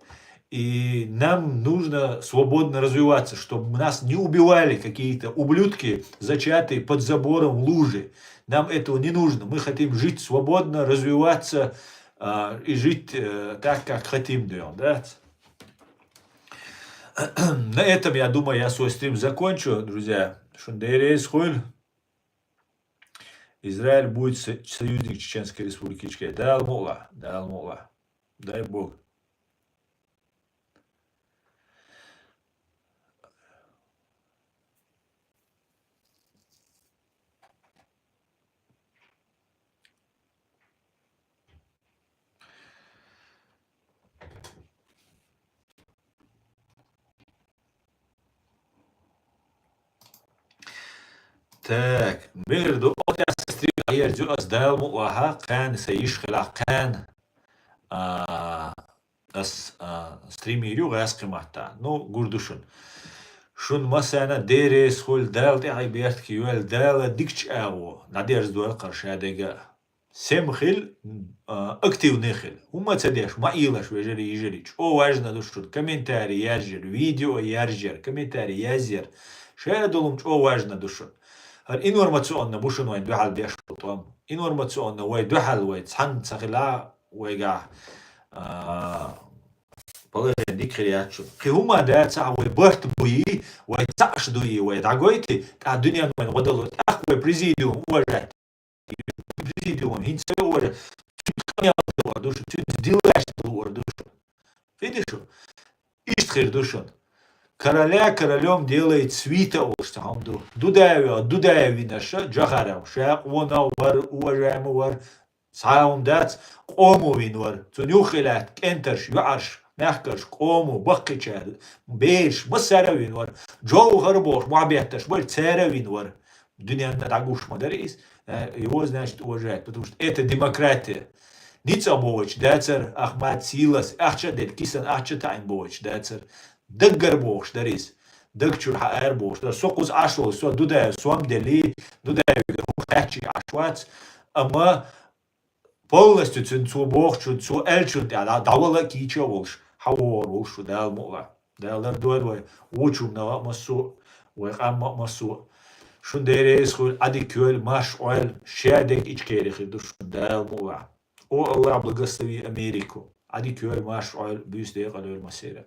И нам нужно свободно развиваться, чтобы нас не убивали какие-то ублюдки, зачатые под забором в луже. Нам этого не нужно. Мы хотим жить свободно, развиваться, а, и жить, э, так, как хотим, да? На этом, я думаю, я свой стрим закончу, друзья. Шун Дела реза хуьлда. Израиль будет со-, союзник Чеченской Республики Ичкерия. Дала мукъ лахь, Дала мукъ лахь. Дай Бог. Так, мегар ду, оцу тӀехь сан стрим дӀаерзайо ас, Дала мукъ лахь, кхана сан йиш хилахь, кхана, а, ас, а, стрим йийр ю гӀаьскхи маттахь. Ну, гур ду шуна. Шуна массарна Дела реза хуьлда, Дала тӀаьхье беркате йойла, Дала дикачу агӀор дӀадерзадойла кхара шадерг а. Сема хила, а, активный хила. ХӀумма ца деш, ма Ӏелаш, вежарий, йижарий. ЧӀогӀа важно ду шуна комментарий яржар, видео яржар, комментарий язъяр. Шадолу чӀогӀа важно ду шуна. ХӀара информационно бу шуна вайн дуьхьал деш болу тӀом. Информационно вай дуьхьал, вай цхьаьна ца хилахь, вайгахь, а, Положение дика хир яц шун. Кхин хӀума дац, а вай барт буй, вай цаӀаш дуй, вай дӀагойти, тӀаккха дуьнен вайна гӀо далу, тӀаккха вай президиум уважать. Президиум хӀинца а уважать. Цуьнца къамел далур ду шу, цуьнца диллаш далур ду шу. Видишь шу? Иштта хир ду шун. Короля королём делает свита олуш цхьа хӀума ду. Дудаев, Дудаев винарш, Джохаров, ша къона вар, уважаемый вар, цхьа хӀума дац, къомо вина вар. Цунна юххе лаьтта кӀентарш, йоӀарш, мехкарш, къомо, баккхийчара, бераш, массара а вина вар. Джовхар бохуш, мохь бетташ бара, цара а вина вар. Дуьненна дӀагуш ма дара иза. Э, его, значит, уважать, потому что это демократия. Ницкъ бохуьйтуш дацара, ахмат сийлас, ахча а делла кисан, ахча а таӀийна бохуьйтуш дацара. Даггара бохуш дара иза. Даг чуьра хьаара бохуш дара. Со кхуза Ӏаш волу, со Дудаев сом делли, Дудаевгара хӀума хаьттича Ӏаш вац, амма полностью цуьнан цо бохучун, цо аьллачун тӀехь дӀа-, дӀавала а кийча а волуш, хьан вогӀур волуш шу Дала мукъ лахь. Дала лардойла вай, вочу хӀуманах а массо а, вай къам а массо а. Шун Дела реза хуьлда, Ӏадика йойла, марша Ӏойла, шадерг Ичкери хир ду шун Дала мукъ лахь. О, Аллах, благослови Америку. Ӏадика йойла, марша Ӏойла, буьйса декъала йойла массеран.